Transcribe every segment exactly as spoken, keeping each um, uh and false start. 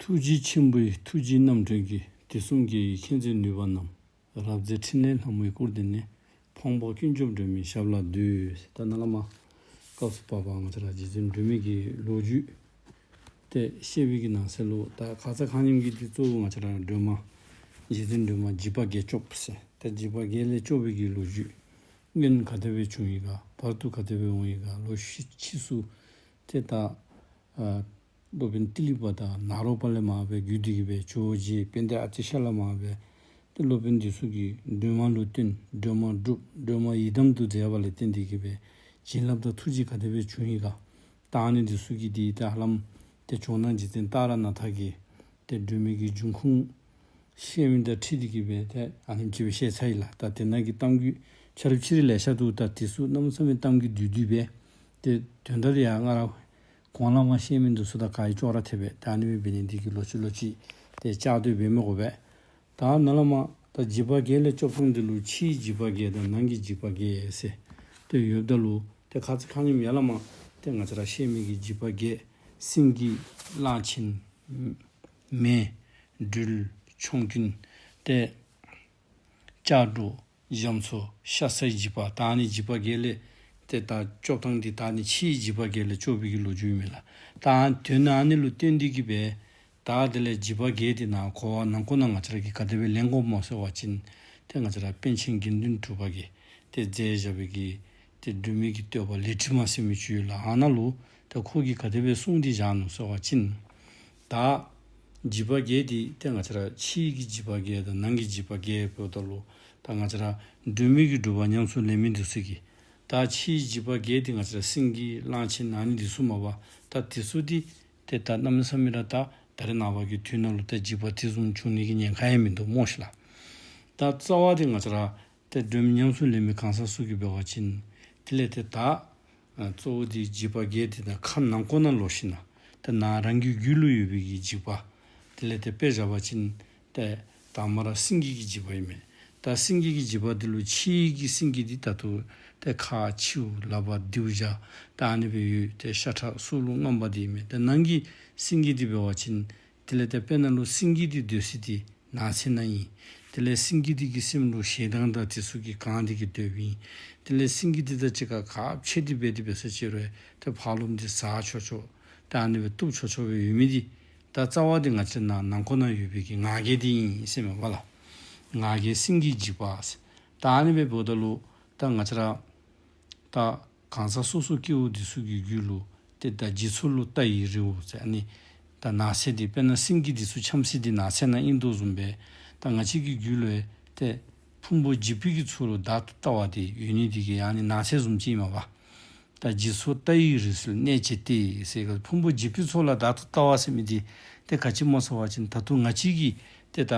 ཐུགས་རྗེ་ཆེན་པོའི་ཐུགས་རྗེའི་རྣམ་འཕྲུལ་གྱིས། དུས་གསུམ་དགེ་བའི་མཁྱེན་བརྩེ་ནུས་པ་རྣམས། རབ་མཛེས་ཕྲིན་ལས་ལྷ་མོའི་སྐུར་བསྟན་ནས། ཕོངས་པ་ཀུན་བཅོམ་སྒྲོལ་མའི་ཞབས་ལ་འདུད། ད་ནཱ་ལས་མར་སྐབས་སུ་བབ་པ་ང་བཅས་ར་རྗེ་བཙུན་སྒྲོལ་མའི་གི་ལོ་རྒྱུས་དེ་བཤད་པའི་གི་ནང་གསེས་ལུ། ད་ཁ་ཙ་ཁ་ཉིནམ་གྱི་དེ་གཙོ་བོ་ང་བཅས་ར་སྒྲོལ་མ་རྗེ་བཙུན་སྒྲོལ་མ་འཇིགས་པ་བརྒྱད་སྐྱོབ་ཟེར། ད་འཇིགས་པ་བརྒྱད་ལས་སྐྱོབ་པའི་གི་ལོ་རྒྱུས། སྔོན་ག་དེ་སྦེ་བྱུང་ཡི་ག། བར་དུ་ག་དེ་སྦེ་འོང་ཡི་ག། ལོག་ཕྱི་ཕྱིས་སུ་ཏེ་ད་ཨ་སློབ་དཔོན་ཏི་ལི་པ་དང་ནཱ་རོ་པ་ལས་མར་སྦེ་བརྒྱུད་དེ་གི་སྦེ་ཇོ་བོ་རྗེ་དཔལ་ལྡན་ཨ་ཏི་ཤ་ལས་མར་སྦེ་ཏེ་སློབ་དཔོན་འདི་ཚུ་གིས་སྒྲོལ་མ་ལུ་བསྟེན། སྒྲོལ་མ་སྒྲུབ། སྒྲོལ་མ་ཡི་དམ་དུ་མཛད་པ་ལས་བརྟེན་ཏེ་གི་སྦེ་བྱིན་རླབས་དང་ཐུགས་རྗེ་ག་དེ་སྦེ་བྱུང་ཡི་ག། ད་ཨ་ནི་འདི་ཚུ་གི་དེ་ད་ཧ་ལམ་ཏེ་ཇོ་ནང་རྗེ་བཙུན་ཏཱ་ར་ནཱ་ཐ་གིས་ཏེ་སྒྲོལ་མའི་གི་འབྱུང་ཁུངས་བཤད་མི་དང་འཁྲིལ་ཏེ་གི་སྦེ་ཏེ་ཨ་ནེམ་ཅིག་སྦེ་བཤད་ཚར་ཡི་ལགས། ད་དེ་ནང་གི་གཏམ་རྒྱུད་ཆ་རོགས་ཕྱི་རོལ་ལེ་ཤ་འདུག། ད་དེ་ཚུ་གནམ་མེད་ས་མེད་གཏམ་རྒྱུད་བསྡུས་བསྡུས་སྦེ་ཏེ་དོན་དག་དེ་ཡང་ང་ར་གོང་ལས་མར་བཤད་མི་འདི་ཚུ་དང་ག་ཡི་ཅོག་ར་འཐདཔ་སྦེ་ད་ཨ་ནི་སྦེ་འབད་ནི་འདི་གིས་ལོག་ཅི་ལོག་ཅི་ཏེ་བཅར་དོ་འབད་མི་དགོ་པས། ད་ནཱ་ལས་མར་ད་འཇིགས་པ་བརྒྱད་ལས་སྐྱོབ་ཐངས་འདི་ལུ་ཕྱིའི་འཇིགས་པ་བརྒྱད་དང་ནང་གི་འཇིགས་པ་བརྒྱད་ཟེར་ཏེ་ཡོདཔ་ད་ལུ། ཏེ་ཁ་ཙ་ཁ་ཉིནམ་ཡར་ལས་མར་ཏེ་ང་བཅས་ར་བཤད་མི་གི་འཇིགས་པ་བརྒྱད། སེང་གེ་གླང་ཆེན་མེ་སྦྲུལ་ཆོམ་རྐུན་ཏེ་ལྕགས་སྒྲོག་རྒྱ་མཚོ་ཤ་ཟའི་འཇིགས་པ། ད་ཨ་ནི་འཇིགས་པ་བརྒྱད་ལས་ཏེ་ད་སྐྱོབ་ཐངས་འདི་ད་ཨ་ནི་ཕྱིའི་འཇིགས་པ་བརྒྱད་ལས་སྐྱོབ་པའི་གི་ལོ་རྒྱུས་ཨིན་མས་ལགས། ད་དོན་ཨ་ནི་ལུ་བརྟེན་ཏེ་གི་སྦེ་ད་དེ་ལས་འཇིགས་པ་བརྒྱད་དེ་ནང་གོ་བ་ནང་ཁོ་ན་ང་བཅས་ར་གིས་ག་དེ་སྦེ་ལེན་དགོཔ་སྨོ་ཟེར་བ་ཅིན་ཏེ་ང་བཅས་ར་པཎ་ཆེན་དགེ་འདུན་གྲུབ་པ་གིས་ཏེ་མཛད་བཞག་པའི་གི་ཏེ་སྒྲོལ་མའི་གི་བསྟོད་པ་ལེགས་བྲིས་མ་ཟེར་མི་ཅིག་ཡོད་ལགས། ཨ་ནཱ་ལུ་ཏེ་ཁོ་གིས་ག་དེ་སྦེ་གསུངས་ཏེ་བཞག་ནུག་ཟེར་བ་ཅིན་ད་འཇིགས་པ་བརྒྱད་དེ་ཏེ་ང་བཅས་ར་ཕྱི་གི་འཇིགས་པ་བརྒྱད་དང་ནང་གི་འཇིགས་པ་བརྒྱད་འབདཝ་ད་ལུ། ད་ང་བཅས་ར་སྒྲོལ་མའི་གི་སྒྲུབ་པ་ཉམས་སུ་ལེན་མི་འདི་ཚུ་གིས་ད་ཕྱིའི་འཇིགས་པ་བརྒྱད་དེ་ང་བཅས་ར་སེང་གེ་གླང་ཆེན་ཨ་ནི་འདི་ཚུ་མས་པ། ད་དེ་ཚུ་དེ་ཏེ་ད་གནམ་མེད་ས་མེད་ར་ད་ད་རེས་ནངས་པ་གི་དུས་ནང་ལུ་ད་འཇིགས་པ་དེ་བཟུམ་བྱུང་ནི་གི་ཉེན་ཁ་ཡང་མིན་འདུག་སྨོ་ཤིག་ལགས། ད་རྩ་བ་དེ་ང་བཅས་ར་ཏེ་སྒྲོལ་མ་ཉམས་སུ་ལེན་མི་གང་ཟག་ཚུ་གིས་འབད་བ་ཅིན་དེ་ལས་ཏེ་ད་ཨ་གཙོ་བོ་དེ་འཇིགས་པ་བརྒྱད་དེ་ད་ཁ་ནང་ཁོ་ན་ལོག་ཞིནམ་ལས་ཏེ་ནང་རང་གི་རྒྱུད་ལུ་ཡོད་པའི་གི་འཇིགས་པ་དེ་ལས་ཏེ་དཔེ་བཞག་པ་ཅིན་ཏེ་དང་པ་ར་སེང་གེ་གི་འཇིགས་པ་ཨིན་མས། ད་སེང་གེ་གི་འཇིགས་པ་དེ་ལུ་ཕྱི་གི་སེང་གེ་དེ་ད་ལྟོ་ཏེ་ཁ་མཆེཝ་ལགཔ་སྡེར་བཞག་ད་ཨ་ནི་སྦེ་ཡོད། ཏེ་ཤ་ཁྲག་སོགས་ལུ་རྔམ་པ་དེ་ཨིན་མས། ཏེ་ནང་གི་སེང་གེ་དེ་འབད་བ་ཅིན་དེ་ལས་ཏེ་དཔེར་ན་ལུ་སེང་གེ་དེ་སྡོད་ས་དེ་ནགས་ཚལ་ནང་ཨིན། དེ་ལས་སེང་གེ་དེ་གི་སེམས་ལུ་ཞེ་སྡང་དང་དེ་ཚུ་གིས་གང་སྟེ་གི་སྡོདཔ་ཨིན། དེ་ལས་སེང་གེ་དེ་དང་གཅིག་ཁར་ཁ་འཕྱད་དེ་འབད་དེ་འབད་ས་ཅིག་རུང་ཏེ་ཕར་ལོགམ་དེ་ཟ་ཆོག་ཆོག་ད་ཨ་ནི་སྦེ་བཏུབ་ཆོག་ཆོག་སྦེ་ཡོད་མི་དེ་ད་རྩ་བ་དེ་ང་བཅས་ནང་ནང་ཁོ་ན་ཡོད་པའི་གི་ང་རྒྱལ་དེ་ཨིན་ཟེར་མས་པ་ལགས། ང་རྒྱལ་སེང་གེའི་འཇིགས་པ་ཟེར། ད་ཨ་ནི་སྦེ་འབདཝ་ད་ལུ་ད་ང་བཅས་ར་ད་གང་ཟག་སོ་སོ་སྐྱེ་བོ་འདི་ཚུ་གི་རྒྱུད་ལུ་ཏེ་ད་འཇིག་ཚོགས་ལུ་ལྟ་བའི་རི་བོ་ཟེར་ཨ་ནི་ད་ནགས་ཚལ་འདི་དཔེར་ན་སེང་གེ་འདི་ཚུ་འཁྱམས་ས་འདི་ནགས་ཚལ་ནང་ཨིན་དོ་བཟུམ་སྦེ་ད་ང་བཅས་ཀྱི་རྒྱུད་ལུ་ཡང་ཏེ་ཕུང་པོ་འཇིག་པའི་གི་ཚོགས་ལུ་བདག་ཏུ་ལྟ་བ་དེ་ཡོད་ནི་དེ་གིས་ཨ་ནི་ནགས་ཚལ་བཟུམ་ཅིག་ཨིན་མས་པ། ད་འཇིག་ཚོགས་ལྟ་བའི་རི་སུལ་གནས་བཅས་ཏེ་ཟེར་ག་ཕུང་པོ་འཇིག་པའི་ཚོགས་ལུ་བདག་ཏུ་ལྟ་བ་ཟེར་མི་འདི་ཏེ་ག་ཅི་སྨོ་ཟེར་བ་ཅིན་ད་ལྟོ་ང་བཅས་ཀྱིས་ཏེ་ད་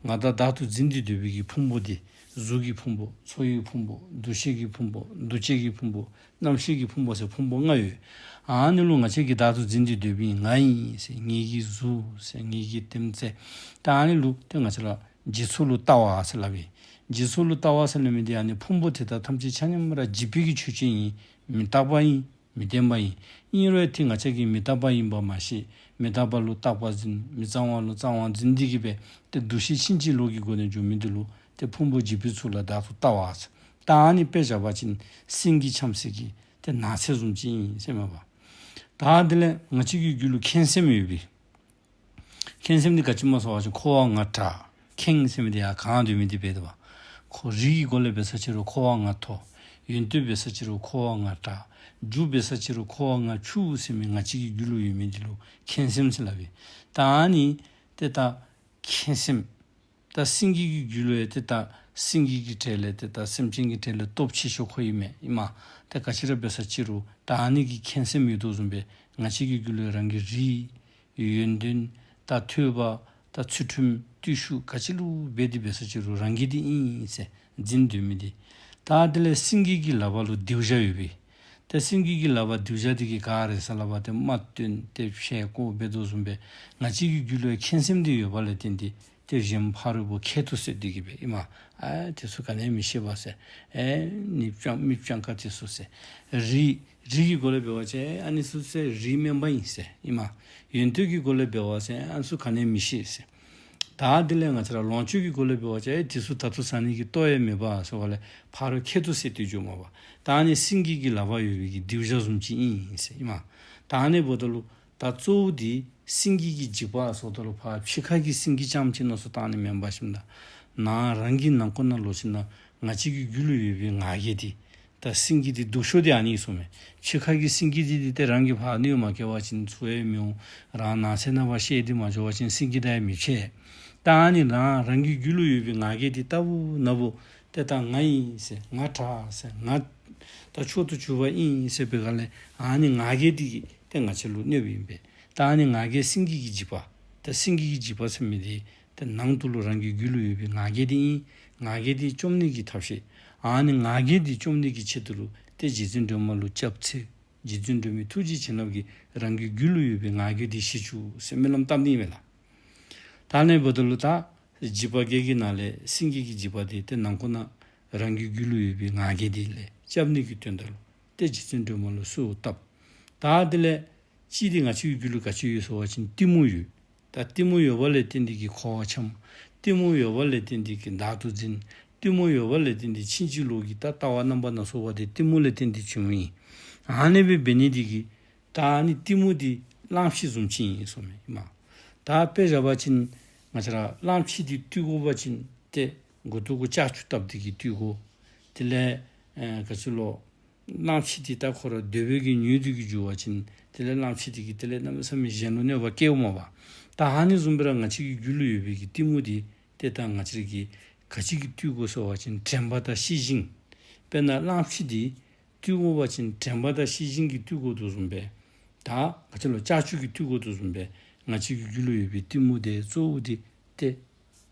ང་བདག་བདག་ཏུ་འཛིན་ཏེ་སྡོད་པའི་གི་ཕུང་པོ་འདི་གཟུགས་ཀྱི་ཕུང་པོ་ཚོར་བའི་ཕུང་པོ་འདུ་ཤེས་ཀྱི་ཕུང་པོ་འདུ་བྱེད་ཀྱི་ཕུང་པོ་རྣམ་ཤེས་ཀྱི་ཕུང་པོ་ཟེར་ཕུང་པོ་ལྔ་ཡོད། ཨ་ནི་ལུ་ང་བཅས་ཀྱིས་བདག་ཏུ་འཛིན་ཏེ་སྡོད་པའི་ང་ཨིན་ཟེར་ངེ་གི་གཟུགས་ཟེར་ངེ་གི་དེམ་ཅིག་ད་ཨ་ནི་ལུ་ཏེ་ང་བཅས་ར་འཇིག་ཚོགས་ལུ་ལྟ་བ་ཟེར་སླབ་ཨིན། འཇིག་ཚོགས་ལུ་ལྟ་བ་ཟེར་སླབ་མི་འདི་ཨ་ནི་ཕུང་པོ་དེ་དག་ཐམས་ཅད་ཆ་མཉམ་ར་འཇིག་པའི་གི་ཆོས་ཅན་ཨིན། མི་རྟག་པ་ཨིན། མི་བརྟན་པ་ཨིན། ཨིན་རུང་ཏེ་ང་བཅས་ཀྱིས་མི་རྟག་པ་ཨིན་པ་མ་ཤེས། མི་རྟག་པ་ལུ་རྟག་པ་འཛིན། མི་གཙང་བ་ལུ་གཙང་བ་འཛིན་ཏེ་གི་སྦེ་ཏེ་འདུ་ཤེས་ཕྱིན་ཅི་ལོག་གི་སྒོ་ནས་འགྱོ་མི་འདི་ལུ་ཏེ་ཕུང་པོ་འཇིག་པའི་ཚོགས་ལུ་བདག་ཏུ་ལྟ་བ་ཟེར། ད་ཨ་ནི་དཔེ་བཞག་པ་ཅིན་སེང་གེ་འཁྱམས་ས་གི་ཏེ་ནགས་ཚལ་བཟུམ་ཅིག་ཨིན་ཟེར་མས་པ། ད་དེ་ལས་ང་བཅས་ཀྱི་རྒྱུད་ལུ་ཁེངས་སེམས་ཡོད་པའི། ཁེངས་སེམས་འདི་ག་ཅི་སྨོ་ཟེར་བ་ཅིན་འཁོར་བ་ང་དྲག། ཁེངས་ཟེར་མི་འདི་ཡང་གང་སྡོད་མི་འདི་འབད་དེ་པ། ཁོ་རིགས་ཀྱི་སྒོ་ལས་འབད་ས་ཅིག་རུང་འཁོར་བ་ང་མཐོ། ཡོན་ཏན་འབད་ས་ཅིག་རུང་འཁོར་བ་ང་དྲག། རྒྱུ་འབད་ས་ཅིག་རུང་འཁོར་བ་ང་ཕྱུག་ཟེར་མི་ང་བཅས་ཀྱི་རྒྱུད་ལུ་ཡོད་མི་འདི་ལུ་ཁེངས་སེམས་ཟེར་སླབ་ཨིན། ད་ཨ་ནི་ཏེ་ད་ཁེངས་སེམས། ད་སེང་གེ་གི་རྒྱུད་ལུ་ཡང་ཏེ་ད་སེང་གེ་གི་གྲས་ལས་ཏེ་ད་སེམས་ཅན་གྱི་གྲས་ལས་སྟོབས་ཆེ་ཤོས་ཁོ་ཨིན་མས་ཨིན་མས། ཏེ་ག་ཅི་ར་འབད་ས་ཅིག་རུང་ད་ཨ་ནི་གི་ཁེངས་སེམས་ཡོད་དོ་བཟུམ་སྦེ་ང་བཅས་ཀྱི་རྒྱུད་ལུ་ཡང་རང་གི་རིགས་ཡོན་ཏན་ད་ཐོས་པ་ད་ཚུལ་ཁྲིམས་བརྟུལ་ཞུགས་ག་ཅི་ལུ་འབད་དེ་འབད་ས་ཅིག་རུང་རང་གི་འདི་ཨིན་ཟེར་འཛིན་སྡོད་མི་འདི། ད་དེ་ལས་སེང་གེ་གི་ལགཔ་ལུ་སྡེར་བཞག་ཡོད་པའི། ད་སེང་གེ་གི་ལགཔ་སྡེར་བཞག་འདི་གིས་ག་རེ་ཟེར་སླབ་པ་ཏེ་དམག་སྟོན་ཏེ་ཕྱེད་སྐོར་འབད་དོ་བཟུམ་སྦེ་ང་བཅས་ཀྱི་རྒྱུད་ལུ་ཡང་ཁེངས་སེམས་འདི་ཡོད་པ་ལས་བརྟེན་ཏེ་ ཏེ་གཞན་ཕ་རོལ་པོ་ཁྱད་དུ་གསོད་དེ་གི་སྦེ་ཨིན་མས། ཨ་དེ་ཚུ་ག་ནི་མི་ཤེས་པས་ཟེར། ཨེ་མི་སྤྱང་མི་སྤྱང་ཀ་དེ་ཚུ་ཟེར། རིགས་རིགས་ཀྱི་སྒོ་ལས་འབད་བ་ཅིན་ཨ་ནི་ཚུ་ཟེར་རིགས་དམན་པ་ཨིན་ཟེར་ཨིན་མས། ཡོན་ཏན་གྱི་སྒོ་ལས་འབད་བ་ཅིན་ཨ་ནི་ཚུ་ག་ནི་མི་ཤེས་ཟེར། ད་དེ་ལས་ང་བཅས་ར་ལོངས་སྤྱོད་ཀྱི་སྒོ་ལས་འབད་བ་ཅིན་ཨེ་དེ་ཚུ་ད་ལྟོ་ཟ་ནི་གི་ལྟོ་ཡང་མེད་པས་ཟེར་བ་ལས་ཕ་རོལ་ཁྱད་དུ་གསོད་དེ་འགྱོཝ་མས་པ། ད་ཨ་ནི་སེང་གེ་གི་ལག་པར་ཡོད་པའི་གི་སྡེར་བཞག་བཟུམ་ཅིག་ཨིན་ཟེར་ཨིན་མས། ད་ཨ་ནི་འབདཝ་ད་ལུ་ད་གཙོ་བོ་འདི་སེང་གེ་གི་འཇིགས་པ་ཟེརཝ་ད་ལུ་ཕར་ཕྱི་ཁ་གི་སེང་གེ་རྐྱངམ་ཅིག་མནོ་བསམ་བཏང་ནི་མེན་པར་ཞིནམ་ད་ནང་རང་གི་ནང་ཁོག་ནང་ལོག་ཞིནམ་ན་ང་བཅས་ཀྱི་རྒྱུད་ལུ་ཡོད་པའི་ང་རྒྱལ་འདི་ད་སེང་གེ་འདི་སྡུག་ཤོས་འདི་ཨ་ནི་ཨིན་ཟེར་མས། ཕྱི་ཁ་གི་སེང་གེ་འདི་འདི་ཏེ་རང་གིས་ཕར་གནོདཔ་མ་བཀལ་བ་ཅིན་ཚུར་ཡང་མི་འོང་། རང་ནང་གསེས་ནང་ཕར་བཤལ་ཏེ་མ་འགྱོ་བ་ཅིན་སེང་གེ་དང་ཡང་མི་ཕྱད། ད་ཨ་ནི་རང་རང་གི་རྒྱུད་ལུ་ཡོད་པའི་ང་རྒྱལ་འདི་ལྟ་བུ་ན་བུ་ཏེ་ད་ང་ཨིན་ཟེར་ང་དྲག་ཟེར་ང་ད་མཆོག་ཏུ་གྱུར་པ་ཨིན་ཟེར་བའི་སྒང་ལས་ཨ་ནི་ང་རྒྱལ་འདི་གིས་ཏེ་ང་བཅས་ལུ་གནོདཔ་ཨིན་པས། ད་ཨ་ནི་ང་རྒྱལ་སེང་གེ་གི་འཇིགས་པ། ད་སེང་གེ་གི་འཇིགས་པ་ཟེར་མི་འདི་ཏེ་ནང་དུ་ལུ་རང་གི་རྒྱུད་ལུ་ཡོད་པའི་ང་རྒྱལ་འདི་ཨིན། ང་རྒྱལ་འདི་བཅོམ་ནི་གི་ཐབས་ཤེས། ཨ་ནི་ང་རྒྱལ་འདི་བཅོམ་ནི་གི་ཆེད་དུ་ལུ་ཏེ་རྗེ་བཙུན་སྒྲོལ་མ་ལུ་སྐྱབས་འཚོལ། རྗེ་བཙུན་སྒྲོལ་མའི་ཐུགས་རྗེ་བྱིན་རླབས་ཀྱིས་རང་གི་རྒྱུད་ལུ་ཡོད་པའི་ང་རྒྱལ་འདི་ཞི་བཅུག་ཟེར་སྨོན་ལམ་བཏབ་ནི་ཨིན་མས་ལགས། ད་ཨ་ནི་འབདཝ་ད་ལུ་ད་འཇིགས་པ་བརྒྱད་ཀྱི་ནང་ལས་སེང་གེ་གི་འཇིགས་པ་འདི་ཏེ་ནང་ཁོག་ནང་རང་གི་རྒྱུད་ལུ་ཡོད་པའི་ང་རྒྱལ་འདི་ལས་སྐྱབས་ནི་གི་དོན་དག་ལུ་ཏེ་རྗེ་བཙུན་སྒྲོལ་མ་ལུ་གསོལཝ་བཏབ། ད་དེ་ལས་གཅིག་འདི་ང་བཅས་ཀྱི་རྒྱུད་ལུ་ག་ཅི་ཡོད་ཟེར་བ་ཅིན་གཏི་མུག་ཡོད། ད་གཏི་མུག་ཡོད་པ་ལས་བརྟེན་ཏེ་གིས་འཁོར་བ་འཁྱམས། གཏི་མུག་ཡོད་པ་ལས་བརྟེན་ཏེ་གིས་བདག་ཏུ་འཛིན། གཏི་མུག་ཡོད་པ་ལས་བརྟེན་ཏེ་ཕྱིན་ཅི་ལོག་གི་ད་ལྟ་བ་རྣམ་པ་སྣ་ཚོགས་པ་དེ་གཏི་མུག་ལས་བརྟེན་ཏེ་བྱུངམ་ཨིན། ཨ་ནི་སྦེ་འབད་ནི་འདི་གིས་ད་ཨ་ནི་གཏི་མུག་འདི་གླང་ཆེན་བཟུམ་ཅིག་ཨིན་ཟེར་མས་ཨིན་མས། ད་དཔེ་བཞག་པ་ཅིན་ང་བཅས་ར་གླང་ཆེན་འདི་བཏུལ་དགོ་པ་ཅིན་ཏེ་མགུ་ཏོ་གུ་ལྕགས་ཀྱུ་བཏབ་སྟེ་གིས་བཏུལ་དགོ། དེ་ལས་ཨེ་ག་ཅི་ལོ་གླང་ཆེན་འདི་ད་ཁོ་ར་འདོད་པའི་གི་མྱོས་འདི་གིས་འགྱུར་བ་ཅིན་དེ་ལས་གླང་ཆེན་འདི་གིས་དེ་ལས་གནམ་མེད་ས་མེད་གཞན་ལུ་གནོད་པ་བསྐྱལཝ་མས་པ། ད་ཨ་ནི་བཟུམ་སྦེ་ར་ང་བཅས་ཀྱི་རྒྱུད་ལུ་ཡོད་པའི་གི་གཏི་མུག་འདི་ཏེ་ད་ང་བཅས་ཀྱིས་ག་ཅི་གིས་བཏུལ་དགོ་ཟེར་བ་ཅིན་དྲན་པ་དང་ཤེས་བཞིན། དཔེར་ན་གླང་ཆེན་འདི་བཏུལ་དགོ་པ་ཅིན་དྲན་པ་དང་ཤེས་བཞིན་གྱིས་བཏུལ་དགོ་དོ་བཟུམ་སྦེ། ད་ང་བཅས་ལུ་ལྕགས་ཀྱུ་གིས་བཏུལ་དགོ་དོ་བཟུམ་སྦེ་ང་བཅས་ཀྱི་རྒྱུད་ལུ་ཡོད་པའི་གཏི་མུག་འདི་གཙོ་བོ་འདི་ཏེ་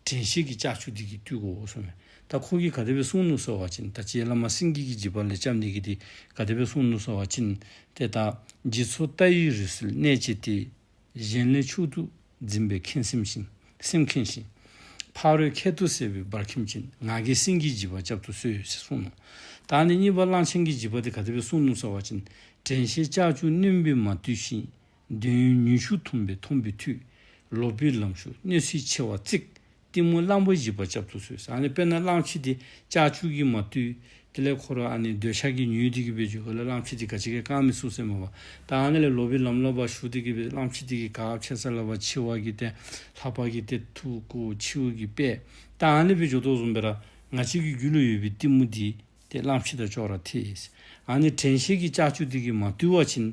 དྲན་ཤེས་ཀྱི་ལྕགས་ཀྱུ་འདི་གིས་བཏུལ་དགོ་ཟེར་མས། ད་ཁོ་གིས་ག་དེ་སྦེ་གསུངས་ནུག་ཟེར་བ་ཅིན་ད་ཅི་བླ་མ་སེང་གེ་གི་འཇིགས་པ་ལས་སྐྱབས་ནི་གི་འདི་ག་དེ་སྦེ་གསུངས་ནུག་ཟེར་བ་ཅིན་ཏེ་ད་འཇིག་ཚོགས་ལྟ་བའི་རི་སུལ་གནས་བཅས་ཏེ། གཞན་ལས་མཆོག་ཏུ་འཛིན་པའི་ཁེངས་སེམས་ཤིང་སེམས་ཁེངས་ཤིང་། ཕ་རོལ་ཁྱད་དུ་གསོད་པའི་བར་ཁྱིམ་ཅན། ང་རྒྱལ་སེང་གེའི་འཇིགས་པ་བསྐྱབ་ཏུ་གསོལ་ཟེར་གསུངས་ནུག། ད་ཨ་ནི་གཉིས་པ་གླང་ཆེན་གྱི་འཇིགས་པ་འདི་ག་དེ་སྦེ་གསུངས་ནུག་ཟེར་བ་ཅིན། དྲན་ཤེས་ལྕགས་ཀྱུ་རྣོན་པོས་མ་བཏུལ་ཞིང་། འདོད་ཡོན་མྱོས་ཆུ་འཐུངས་པས་འཐུངས་པའི་མཐུས། ལོག་པའི་ལམ་ཞུགས་གནོད་འཚེ་ཆེ་བ་བརྩིགས། གཏི་མུག་གླང་པོའི་འཇིགས་པ་བསྐྱབ་ཏུ་གསོལ་ཟེར། ཨ་ནི་དཔེར་ན་གླང་ཆེན་འདི་ལྕགས་ཀྱུ་གིས་མ་བཏུལ། དེ་ལས་ཁོ་ར་ཨ་ནི་འདོད་ཆགས་ཀྱི་མྱོས་འདི་གིས་སྦེ་འགྱོ་སྒང་ལས་གླང་ཆེན་འདི་ག་ཅི་གིས་བཀག་མི་ཚུགས་ཟེར་མས་པ། ད་ཨ་ནི་ལས་ལོག་པའི་ལམ་ལུ་ཕར་ཞུགས་ཏེ་གིས་སྦེ་གླང་ཆེན་འདི་གིས་ག་ཕྱད་ས་ལུ་ཕར་འཆི་བ་གི་ཏེ་ལྷ་པ་གི་ཏེ་ཐུགས་དགོ་འཆི་བ་གི་དཔེ། ད་ཨ་ནི་སྦེ་འགྱོ་དོ་བཟུམ་སྦེ་ར་ང་བཅས་ཀྱི་རྒྱུད་ལུ་ཡོད་པའི་གཏི་མུག་འདི་ཏེ་གླང་ཆེན་དང་ཅོག་ར་འཐད། ཨ་ནི་དྲན་ཤེས་ཀྱི་ལྕགས་ཀྱུ་འདི་གིས་མ་བཏུལ་བ་ཅིན་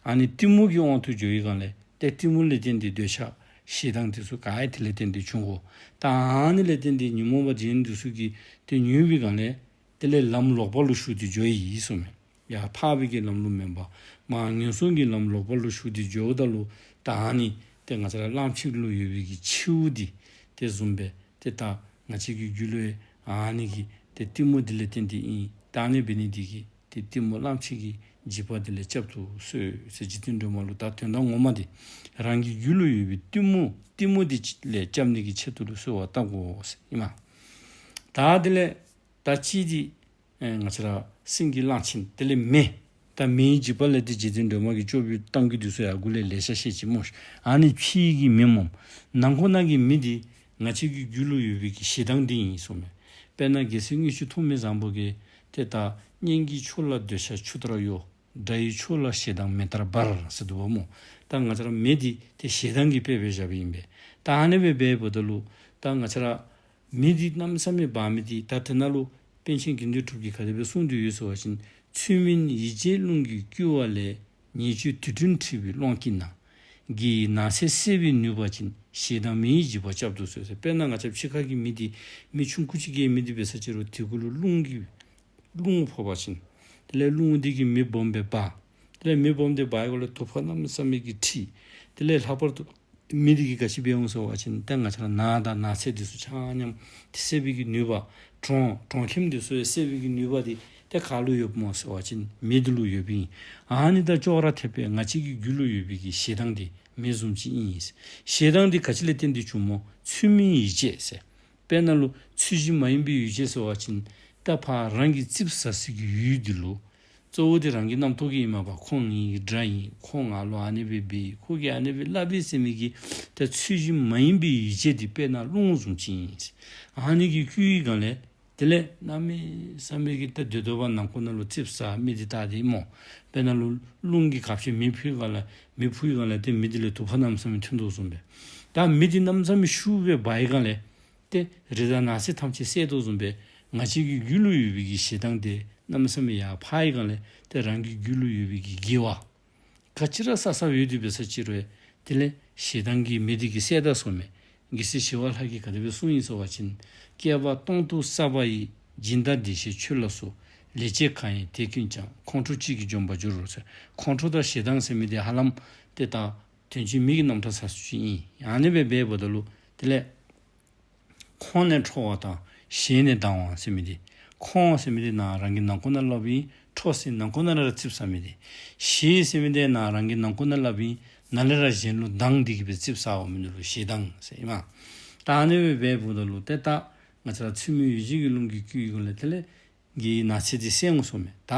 ཨ་ནི་གཏི་མུག་གི་དབང་དུ་འགྱོ་བའི་སྒང་ལས་ཏེ་གཏི་མུག་ལས་བརྟེན་ཏེ་འདོད་ཆགས་ཞེ་སྡང་འདི་ཚུ་ག་ཡང་དེ་ལས་བརྟེན་ཏེ་བྱུང་དགོ། ད་ཨ་ནི་ལས་བརྟེན་ཏེ་ཉོན་མོངས་པ་གཞན་འདི་ཚུ་གིས་ཏེ་མྱོས་པའི་སྒང་ལས་དེ་ལས་ལམ་ལོག་པ་ལུ་ཞུགས་ཏེ་འགྱོཝ་ཨིན་ཟེར་མས། ཡར་འཕགས་པའི་གི་ལམ་ལུ་མེན་པར་མར་ངན་སོང་གི་ལམ་ལོག་པ་ལུ་ཞུགས་ཏེ་འགྱོཝ་ད་ལུ་ད་ཨ་ནི་ཏེ་ང་བཅས་ར་གླང་ཆེན་ལུ་ཡོད་པའི་གི་འཆིའུ་འདི་དེ་བཟུམ་སྦེ་ཏེ་ད་ང་བཅས་ཀྱི་རྒྱུད་ལུ་ཨ་ནི་གི་ཏེ་གཏི་མུག་འདི་ལས་བརྟེན་ཏེ་ཨིན། ད་ཨ་ནི་འབད་ནི་འདི་གིས་ཏེ་གཏི་མུག་གླང་ཆེན་གྱི་འཇིགས་པ་འདི་ལས་བསྐྱབ་ཏུ་གསོལ་ཟེར་རྗེ་བཙུན་སྒྲོལ་མ་ལུ་ད་དོན་དག་ངོ་མ་འདི་རང་གི་རྒྱུད་ལུ་ཡོད་པའི་གཏི་མུག་གཏི་མུག་འདི་ལས་བསྐྱབ་ནི་གི་ཆེད་དུ་ལུ་གསོལ་བ་བཏབ་དགོ་ཟེར་ཨིན་མས། ད་དེ་ལས་ད་ཅི་འདི་ཨེ་ང་བཅས་ར་སེང་གེ་གླང་ཆེན་དེ་ལས་མེ། ད་མེའི་འཇིགས་པ་ལས་ཏེ་རྗེ་བཙུན་སྒྲོལ་མ་གིས་སྐྱོབ་པའི་གཏམ་རྒྱུད་འདི་ཚུ་ཡང་འགོ་ལས་ལེ་ཤ་བཤད་ཅི་སྨོ། ཨ་ནི་ཕྱི་གི་མེ་སྨོ། ནང་ཁོག་ནང་གི་མེ་འདི་ང་བཅས་ཀྱི་རྒྱུད་ལུ་ཡོད་པའི་གི་ཞེ་སྡང་འདི་ཨིན་ཟེར་མས། དཔེར་ན་རྒྱལ་སྲས་དངུལ་ཆུ་ཐོགས་མེད་བཟང་པོ་གིས་ཏེ་ད་གཉེན་གྱི་ཕྱོགས་ལ་འདོད་ཆགས་ཆུ་ལྟར་གཡོ། དགྲ་ཡི་ཕྱོགས་ལ་ཞེ་སྡང་མེ་ལྟར་འབར་ཟེར་འདུག་པ་སྨོ། ད་ང་བཅས་ར་མེ་འདི་ཏེ་ཞེ་སྡང་གི་དཔེ་སྦེ་བཞགཔ་ཨིན་པས། ད་ཨ་ནི་སྦེ་འབདཝ་ད་ལུ་ད་ང་བཅས་ར་མེ་འདི་གནམ་མེད་ས་མེད་འབར་མི་འདི་ད་དེ་ནང་ལུ་པཎ་ཆེན་དགེ་འདུན་གྲུབ་ཀྱིས་ག་དེ་སྦེ་གསུངས་ཏེ་ཡོད་ཟེར་བ་ཅིན། ཚུལ་མིན་ཡིད་བྱེད་རླུང་གིས་བསྐུལ་བ་ལས། ཉེས་སྤྱོད་དུད་སྤྲིན་འཁྲིགས་པའི་ཀློང་དཀྱིལ་ན། དགེ་བའི་ནགས་ཚལ་བསྲེག་པའི་ནུས་པ་ཅན། ཞེ་སྡང་མེ་ཡི་འཇིགས་པ་བསྐྱབ་ཏུ་གསོལ་ཟེར། དཔེར་ན་ང་བཅས་ཕྱི་ཁ་གི་མེ་འདི་མེ་ཆུང་ཀུ་ཅིག་གི་མེ་འདི་འབད་ས་ཅིག་རུང་དེ་གུ་ལུ་རླུང་གི་རླུང་ཕོག་པ་ཅིན། དེ་ལས་རླུང་འདི་གིས་མེ་སྦོམ་སྦེ་འབར། དེ་ལས་མེ་སྦོམ་འདི་འབར་བའི་སྒང་ལས་དུ་བ་གནམ་མེད་ས་མེད་ཀྱི་འཁྲིགས། དེ་ལས་ལྷག་པར་དུ་མེ་འདི་གིས་ག་ཅི་འབད་འོང་ཟེར་བ་ཅིན་ཏེ་ང་བཅས་ར་ནགས་དང་ནགས་ཚལ་འདི་ཚུ་ཆ་མཉམ་ཏེ་བསྲེག་པའི་གི་ནུས་པ། གྲོང་གྲོང་ཁྱིམ་འདི་ཚུ་ཡང་བསྲེག་པའི་གི་ནུས་པ་འདི་ ཏེ་ག་ལུ་ཡོདཔ་སྨོ་ཟེར་བ་ཅིན་མེ་འདི་ལུ་ཡོདཔ་ཨིན། ཨ་ནི་དང་ཅོག་ར་འཐདཔ་སྦེ་ང་བཅས་ཀྱི་རྒྱུད་ལུ་ཡོད་པའི་གི་ཞེ་སྡང་འདི་མེ་བཟུམ་ཅིག་ཨིན། ཞེ་སྡང་འདི་ག་ཅི་ལས་བརྟེན་ཏེ་བྱུངམ་སྨོ། ཚུལ་མིན་ཡིད་བྱེད་ཟེར། དཔེར་ན་ལུ་ཚུལ་བཞིན་མ་ཡིན་པའི་ཡིད་བྱེད་ཟེར་བ་ཅིན་ད་ཕར་རང་གིས་ཙིགཔ་ཟ་སའི་གི་ཡུལ་འདི་ལུ་གཙོ་བོ་འདི་རང་གི་རྣམ་རྟོག་གིས་ཨིན་མས་པ། ཁོ་ངེའི་དགྲ་ཨིན། ཁོ་ང་ལུ་ཨ་ནི་སྦེ་འབད་ཡི། ཁོ་གིས་ཨ་ནི་སྦེ་སླབ་ཡི་ཟེར་མི་གི་ད་ཚུལ་བཞིན་མ་ཡིན་པའི་ཡིད་བྱེད་འདི་དཔེར་ན་རླུང་བཟུམ་ཅིག་ཨིན། ཨ་ནི་གིས་བསྐུལ་བའི་སྒང་ལས་དེ་ལས་གནམ་མེད་ས་མེད་ཀྱི་ད་སྡོད་སྡོདཔ་ནང་ཁོག་ནང་ལུ་ཙིགཔ་ཟ་མི་འདི་ད་འདི་སྨོ། དཔེར་ན་ལུ་རླུང་གིས་ཁ་ཕྱེ་མེ་ཕུ་བའི་སྒང་ལས་མེ་ཕུ་བའི་སྒང་ལས་ཏེ་མེ་འདི་ལས་དུ་པ་གནམ་མེད་ས་མེད་ཐོན་དོ་བཟུམ་སྦེ། ད་མེ་འདི་གནམ་མེད་ས་མེད་ཤུགས་སྦེ་འབར་བའི་སྒང་ལས་ཏེ་རི་དྭགས་ནགས་ཚལ་ཐམས་ཅད་བསྲེག་དོ་བཟུམ་སྦེ་ང་བཅས་ཀྱི་རྒྱུད་ལུ་ཡོད་པའི་གི་ཞེ་སྡང་འདི་གནམ་མེད་ས་མེད་ཡར་འཕར་བའི་སྒང་ལས་ཏེ་རང་གི་རྒྱུད་ལུ་ཡོད་པའི་གི་དགེ་བ་ག་ཅི་ར་བསགས་བསགསཔ་ཡོད་དེ་འབད་ས་ཅིག་རུང་དེ་ལས་ཞེ་སྡང་གི་མེ་འདི་གིས་བསད་ད་ཟེར་མས། རྒྱལ་སྲས་ཞི་བ་ལྷ་གིས་ག་དེ་སྦེ་གསུངས་ཡི་ཟེར་བ་ཅིན། བསྐལ་པ་སྟོང་དུ་བསགས་པ་ཡི། སྦྱིན་དང་བདེ་གཤེགས་མཆོད་ལ་སོགས། ལེགས་སྤྱད་གང་ཡིན་དེ་ཀུན་ཀྱང་། ཁོང་ཁྲོ་གཅིག་གིས་འཇོམས་པར་འགྱུར་རོ་ཟེར། ཁོང་ཁྲོ་དང་ཞེ་སྡང་ཟེར་མི་འདི་ཧ་ལམ་ཏེ་ད་དོན་གཅིག་མེ་གི་རྣམ་གྲངས་ཟེར་ཚུ་ཅིག་ཨིན། ཨ་ནི་སྦེ་འབདཝ་ད་ལུ་དེ་ལས་ཁོང་ནས་ཁྲོ་བ་དང་ཞེ་ནས་སྡང་བ་ཟེར་མི་འདི། ཁོང་ཟེར་མི་འདི་ནཱ་རང་གི་ནང་ཁོག་ནང་སླབ་ཨིན། ཁྲོ་ཟེར་ནང་ཁོག་ནང་ར་ཙིགཔ་ཟ་མི་འདི། ཞེ་ཟེར་མི་འདི་ནཱ་རང་གི་ནང་ཁོག་ནང་སླབ་ཨིན། ནཱ་ལས་ར་གཞན་ལུ་སྡང་འདི་གིས་སྦེ་ཙིགཔ་ཟ་བ་མི་འདི་ལུ་ཞེ་སྡང་ཟེར་ཨིན་མས། ད་ཨ་ནི་སྦེ་འབདཝ་ད་ལུ་ཏེ་ད་ང་བཅས་ར་ཚུལ་མིན་ཡིད་བྱེད་ཀྱི་རླུང་གིས་བསྐུལ་བའི་སྒང་ལས་དེ་ལས་གི་ནགས་ཚལ་འདི་བསྲེག་འོང་ཟེར་མས། ད་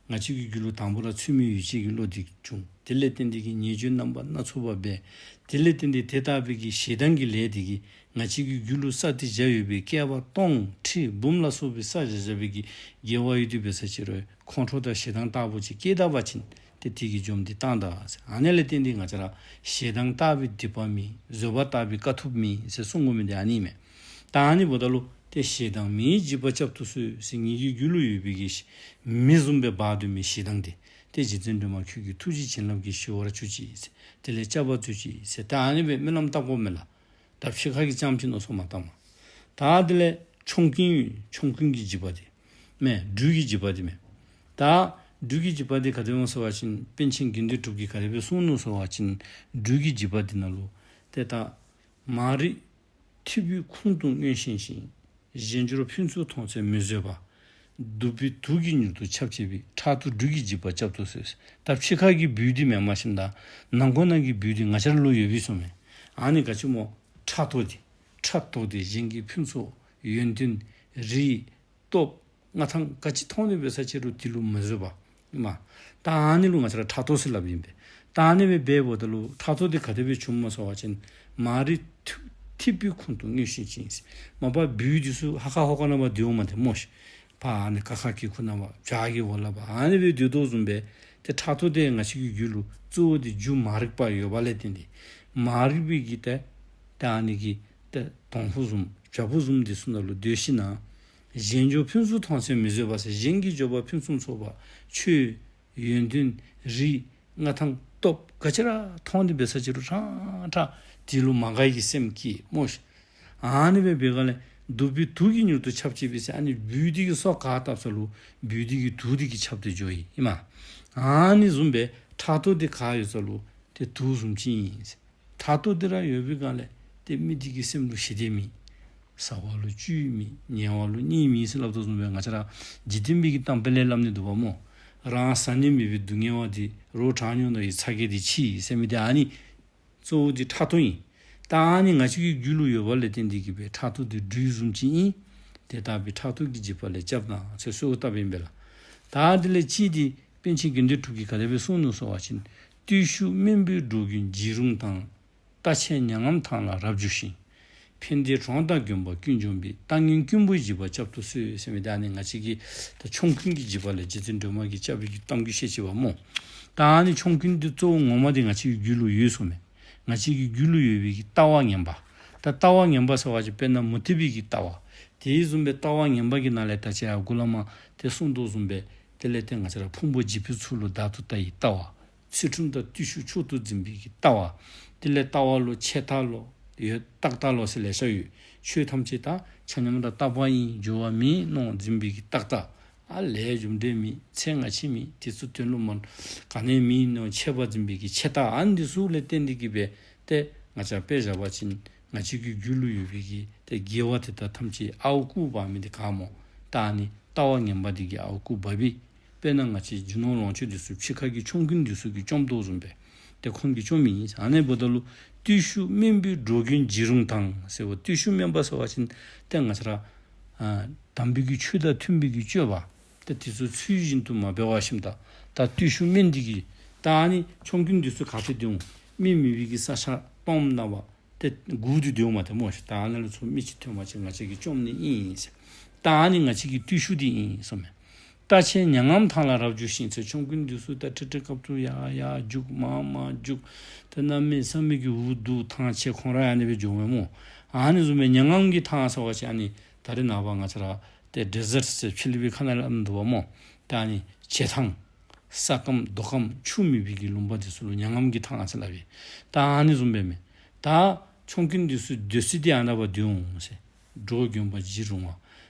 ང་བཅས་ཀྱི་རྒྱུད་ལུ་དང་པ་ར་ཚུལ་མིན་ཡིད་བྱེད་ཀྱི་བློ་འདི་བྱུང་། དེ་ལས་བརྟེན་ཏེ་གི་ཉེས་སྤྱོད་རྣམ་པ་སྣ་ཚོགས་པ་འབད། དེ་ལས་བརྟེན་ཏེ་དེ་ལྟ་བུའི་གི་ཞེ་སྡང་གི་ལས་འདི་གིས་ང་བཅས་ཀྱི་རྒྱུད་ལུ་བསགས་ཏེ་བཞག་ཡོད་པའི་བསྐལ་པ་སྟོང་ཁྲི་འབུམ་ལ་སོགས་པའི་བསགས་བཞག་བཞག་པའི་གི་དགེ་བ་ཡོད་དེ་འབད་ས་ཅིག་རུང་ཁོང་ཁྲོ་དང་ཞེ་སྡང་ལྟ་བུ་ཅིག་སྐྱེས་ད་པ་ཅིན་ཏེ་དེ་གིས་འཇོམས་ཏེ་བཏང་ད་ཟེར། ཨ་ནི་ལས་བརྟེན་ཏེ་ང་བཅས་ར་ཞེ་སྡང་ལྟ་བུའི་སྡིག་པ་མེད། བཟོད་པ་ལྟ་བུའི་དཀའ་ཐུབ་མེད་ཟེར་གསུང་དགོ་མི་འདི་ཨ་ནི་མས། ད་ཨ་ནི་འབདཝ་ད་ལུ་ཏེ་ཞེ་སྡང་མེའི་འཇིགས་པ་བསྐྱབ་ཏུ་གསོལ་ཟེར། ངེ་གི་རྒྱུད་ལུ་ཡོད་པའི་གི་མེ་བཟུམ་སྦེ་འབར་སྡོད་མི་ཞེ་སྡང་འདི་ཏེ་རྗེ་བཙུན་སྒྲོལ་མ་ཁྱོད་ཀྱི་ཐུགས་རྗེའི་བྱིན་རླབས་ཀྱིས་ཞི་བར་གྱུར་ཅིག་ཟེར། དེ་ལས་བསྐྱབ་པར་མཛོད་ཅིག་ཟེར། ད་ཨ་ནི་སྦེ་སྨོན་ལམ་བཏབ་དགོ་མས་ལགས། ད་ཕྱི་ཁ་གི་རྐྱངམ་ཅིག་མནོ་བསམ་མ་བཏངམ། ད་དེ་ལས་ཆོམ་རྐུན་ཆོམ་རྐུན་གྱི་འཇིགས་པ་འདི་མས། སྦྲུལ་གྱི་འཇིགས་པ་འདི་མས། ད་སྦྲུལ་གྱི་འཇིགས་པ་འདི་ག་དེ་སྨོ་ཟེར་བ་ཅིན་པཎ་ཆེན་དགེ་འདུན་གྲུབ་ཀྱིས་ག་དེ་སྦེ་གསུངས་ནུག་ཟེར་བ་ཅིན་སྦྲུལ་གྱི་འཇིགས་པ་འདི་ནང་ལུ་ཏེ་ད་མ་རིག་ཐིབས་པའི་ཁུང་དུ་མངོན་ཤེས་ཤིང་། གཞན་འབྱོར་ཕུན་ཚོགས་མཐོང་ཚེ་མི་བཟོད་པ། གདུག་པའི་དུག་གིས་མྱུར་དུ་ཁྱབ་བྱེད་པའི། ཕྲག་དོག་སྦྲུལ་གྱི་འཇིགས་པ་བསྐྱབ་ཏུ་གསོལ། ད་ཕྱི་ཁ་གི་སྦུལ་འདི་མེན་མ་གཞི་ད་ནང་ཁོག་ནང་གི་སྦུལ་འདི་ང་བཅས་ར་ལུ་ཡོད་པས་ཟེར་མས། ཨ་ནི་ག་ཅི་སྨོ། ཕྲག་དོག་འདི་ཕྲག་དོག་འདི་གཞན་གྱི་ཕུན་ཚོགས་ཡོན་ཏན་རིགས་སྟོབས་མངའ་ཐང་ག་ཅི་མཐོང་སྟེ་འབད་ས་ཅིག་རུང་དེ་ལུ་མི་བཟོད་པ་ཨིན་མས། ད་ཨ་ནི་ལུ་ང་བཅས་ར་ཕྲག་དོག་ཟེར་སླབ་ཨིན་པས། ད་ཨ་ནི་སྦེ་འབདཝ་ད་ལུ་ཕྲག་དོག་འདི་ག་དེ་སྦེ་བྱུངམ་སྨོ་ཟེར་བ་ཅིན་མ་རིག་ཐིབས་ཐིབས་པའི་ཁུང་དུ་མངོན་ཤེས་ཤིང་ཟེར། མ་པ་སྦུལ་འདི་ཚུ་ཧ་ཁ་ཧོ་ཁ་ནང་ཕར་སྡོད་འོང་མས་ཏེ་སྨོ་ཤིག། ཕར་ཨ་ནི་ཀ་ཁ་གི་ཁུག་ནང་ཕར་བྱག་གི་འོག་ལུ་ཕར་ཨ་ནི་སྦེ་སྡོད་དོ་བཟུམ་སྦེ་ཏེ་ཕྲག་དོག་འདི་ང་བཅས་ཀྱི་རྒྱུད་ལུ་གཙོ་བོ་འདི་རྒྱུ་མ་རིག་པ་ཡོད་པ་ལས་བརྟེན་ཏེ་མ་རིག་པའི་གི་ཏེ་ཏེ་ཨ་ནི་གི་ཏེ་དོང་ཕུ་བཟུམ་བྱག་ཕུག་བཟུམ་འདི་ཚུ་ནང་ལུ་སྡོད་ཞིན་ན་གཞན་འབྱོར་ཕུན་ཚོགས་མཐོང་ཚེ་མི་བཟོད་པ་ཟེར། གཞན་གྱི་འབྱོར་པ་ཕུན་སུམ་ཚོགས་པ་ཆོས་ཡོན་ཏན་རིགས་མངའ་ཐང་སྟོབས་ག་ཅི་ར་མཐོང་སྟེ་འབད་ས་ཅིག་རུང་ཁྲག་ཁྲག་དེ་ལུ་མ་དགའ་བའི་གི་སེམས་སྐྱེ་སྨོ་ཤིག། ཨ་ནི་སྦེ་འབད་བའི་སྒང་ལས་གདུག་པའི་དུག་གིས་མྱུར་དུ་ཁྱབ་བྱེད་པའི་ཟེར། ཨ་ནི་སྦུལ་འདི་གིས་སོ་ག་བཏབ་ས་ལུ་སྦུལ་འདི་གི་དུག་འདི་གིས་ཁྱབ་སྟེ་འགྱོཝ་ཨིན་མས། ཨ་ནི་བཟུམ་སྦེ་ཕྲག་དོག་འདི་ག་ཡོད་ས་ལུ་ཏེ་དུག་བཟུམ་ཅིག་ཨིན། ཕྲག་དོག་འདི་ར་ཡོད་པའི་སྒང་ལས་ཏེ་མི་འདི་གི་སེམས་ལུ་ཞི་བདེ་མེད། ཟ་བ་ལུ་བཅུད་མེད། ཉལ་བ་ལུ་གཉིད་མེད་ཟེར་སླབ་དོ་བཟུམ་སྦེ་ང་བཅས་ར་འཇིག་རྟེན་པའི་གི་གཏམ་དཔེ་ལས་སླབ་ནི་འདུག་པ་སྨོ། རང་ཟ་ནི་མེད་པའི་སྡུག་བསྔལ་བ་འདི། རོགས་གྲང་མྱོང་ནོར་བའི་ཚ་གྱང་འདི་ཆེ་ཟེར་མི་འདི་ཨ་ནི་གཙོ་བོ་འདི་ཕྲག་དོག་ཨིན། ད་ཨ་ནི་ང་བཅས་ཀྱི་རྒྱུད་ལུ་ཡོད་པ་ལས་བརྟེན་ཏེ་གི་སྦེ་ཕྲག་དོག་འདི་སྦྲུལ་བཟུམ་ཅིག་ཨིན། དེ་ལྟ་བུའི་ཕྲག་དོག་གི་འཇིགས་པ་ལས་བསྐྱབས་གནང་ཟེར་གསོལཝ་བཏབ་ཨིན་པས་ལགས། ད་དེ་ལས་ཅིག་འདི་པཎ་ཆེན་དགེ་འདུན་གྲུབ་ཀྱིས་ག་དེ་སྦེ་གསུངས་ནུག་ཟེར་བ་ཅིན། བརྟུལ་ཞུགས་དམན་པའི་འགྲོ་ཀུན་འཇིགས་རུང་དང་། རྟ་ཆེན་མྱ་ངམ་ཐང་ལ་རབ་རྒྱུགས་ཤིང་། ཕན་བདེའི་གྲོང་དང་དགོན་པ་ཀུན་འཇོམས་པའི། ལྟ་ངན་རྐུན་པོའི་འཇིགས་པ་བསྐྱབ་ཏུ་གསོལ་ཟེར་མི་འདི་ཨ་ནི་ང་བཅས་ཀྱི་ད་ཆོམ་རྐུན་གྱི་འཇིགས་པ་ལས་རྗེ་བཙུན་སྒྲོལ་མ་གིས་བསྐྱབ་པའི་གི་གཏམ་རྒྱུད་བཤད་ཅི་པ་སྨོ། ད་ཨ་ནི་ཆོམ་རྐུན་འདི་གཙོ་བོ་ངོ་མ་འདི་ང་བཅས་ཀྱི་རྒྱུད་ལུ་ཡོད་ཟེར་མས། ང་བཅས་ཀྱི་རྒྱུད་ལུ་ཡོད་པའི་གི་ལྟ་བ་ངན་པ། ད་ལྟ་བ་ངན་པ་ཟེར་བ་ཅིན་དཔེར་ན་མུ་སྟེགས་པའི་གི་ལྟ་བ། དེ་བཟུམ་སྦེ་ལྟ་བ་ངན་པ་གི་ནང་ལས་ད་ཅི་ཡར་འགོ་ལས་མར་ཏེ་གསུངས་དོ་བཟུམ་སྦེ་དེ་ལས་ཏེ་ང་བཅས་ར་ཕུང་པོ་འཇིག་པའི་ཚུལ་ལུ་བདག་ཏུ་ལྟ་བའི་ལྟ་བ། ཚུལ་ཁྲིམས་དང་བརྟུལ་ཞུགས་མཆོག་ཏུ་འཛིན་པའི་གི་ལྟ་བ། དེ་ལས་ལྟ་བ་ལུ་ཆད་ལྟ་ལོ་ཡོད། རྟག་ལྟ་ལོ་ཟེར་ལེ་ཤ་ཡོད། ཆོས་ཐམས་ཅད་ད་ཆ་མཉམ་ར་རྟག་པ་ཨིན། འགྱུར་བ་མེད་མནོ་འཛིན་པའི་གི་རྟག་ལྟ། ཨ་ལས་རྒྱུ་འབྲས་མེད། ཚེ་སྔ་ཕྱི་མེད། དུས་ཚོད་དོན་ལུ་མ་ག་ནི་མེད་མནོ་ཆད་པ་འཛིན་པའི་གི་ཆད་ལྟ། ཨ་ནི་འདི་ཚུ་ལས་བརྟེན་ཏེ་གི་སྦེ་ཏེ་ང་བཅས་དཔེ་བཞག་པ་ཅིན་ང་བཅས་ཀྱི་རྒྱུད་ལུ་ཡོད་པའི་གི་ཏེ་དགེ་བ་དེ་དག་ཐམས་ཅད་ཨརཝ་བརྐུ་འབག་མི་འདི་ག་སྨོ། ད་ཨ་ནི་ ལྟ་བ་ངན་པ་འདི་གིས་ཨརཝ་རྐུ་འབག་སྦེ། དཔེར་ན་ང་བཅས་རྒྱུ་ནོར་ལོངས་སྤྱོད་འདི་ཚུ་ཕྱི་ཁ་གི་ཆོམ་རྐུན་འདི་ཚུ་གིས་བཅོམ་དོ་བཟུམ་སྦེ་ཏེ་ཁོང་གིས་བཅོམ་མི་ཨིན། ཨ་ནི་འབདཝ་ད་ལུ་བརྟུལ་ཞུགས་དམན་པའི་འགྲོ་མགོན་བྱི་རུང་དང་ཟེར་བ། བརྟུལ་ཞུགས་དམན་པ་ཟེར་བ་ཅིན་ཏེ་ང་བཅས་ར་ཨ་དམ་པའི་གི་ཆོས་དང་མཐུན་པའི་གི་སྤྱོད་པ་ཏེ་དེ་ཚུ་ཚུལ་བཞིན་དུ་མ་འབད་བ་ཞིནམ་ད་ད་བརྟུལ་ཞུགས་དམན་འདི་གིས་ད་ཨ་ནི་ཆོམ་རྐུན་འདི་ཚུ་ག་ཏེ་སྡོད་འོང་། མི་མེད་པའི་གི་ས་ཆ་སྟོངམ་ནང་པ་ཏེ་སྒུག་སྟེ་སྡོདཔ་མས་ཏེ་སྨོ་ཤིག། ད་ཨ་ནཱ་ལུ་ཚུར་མི་ཅིག་ཐོན་པ་ཅིན་ང་བཅས་ཀྱིས་བཅོམ་ནི་ཨིན་ཟེར། ད་ཨ་ནི་ང་བཅས་ཀྱི་བརྟུལ་ཞུགས་འདི་ཨིན་གསུངམ་མས། རྟ་ཆེན་མྱ་ངམ་ཐང་ལ་རབ་རྒྱུགས་ཤིང་ཟེར། ཆོམ་རྐུན་འདི་ཚུ་ད་ཁྲིག་ཁྲི་རྐབ་ཏུ་ཡར་ཡར་རྒྱུག་མར་མར་རྒྱུག། ད་གནམ་མེད་ས་མེད་ཀྱི་འུ་སྡུག་ཐང་ཆད་ཁོང་ར་ཨ་ནི་སྦེ་འགྱོཝ་མས་སྨོ། ཨ་ནི་བཟུམ་སྦེ་མྱ་ངམ་གྱི་ཐང་ཟེར་བ་ཅིན་ཨ་ནི་ད་རེས་ནངས་པ་ང་བཅས་ར་ཏེ་ཌེ་ཟརཊ་ཟེར་ཕྱི་གླིང་པའི་ཁ་ནང་ལུ་ཨ་ནི་འདུག་པ་སྨོ། ད་ཨ་ནི་བྱེ་ཐང་ས་སྐམ་རྡོ་སྐམ་ཆུ་མེད་པའི་གི་ལུང་པ་འདི་ཚུ་ལུ་མྱ་ངམ་གྱི་ཐང་ཟེར་སླབ་ཨིན། ད་ཨ་ནི་བཟུམ་སྦེ་མས། ད་ཆོམ་རྐུན་འདི་ཚུ་སྡོད་ས་འདི་ཨ་ནཱ་པ་སྡོད་འོང་ཟེར། འགྲོ་མགོན་པོ་བྱི་རུང་བ་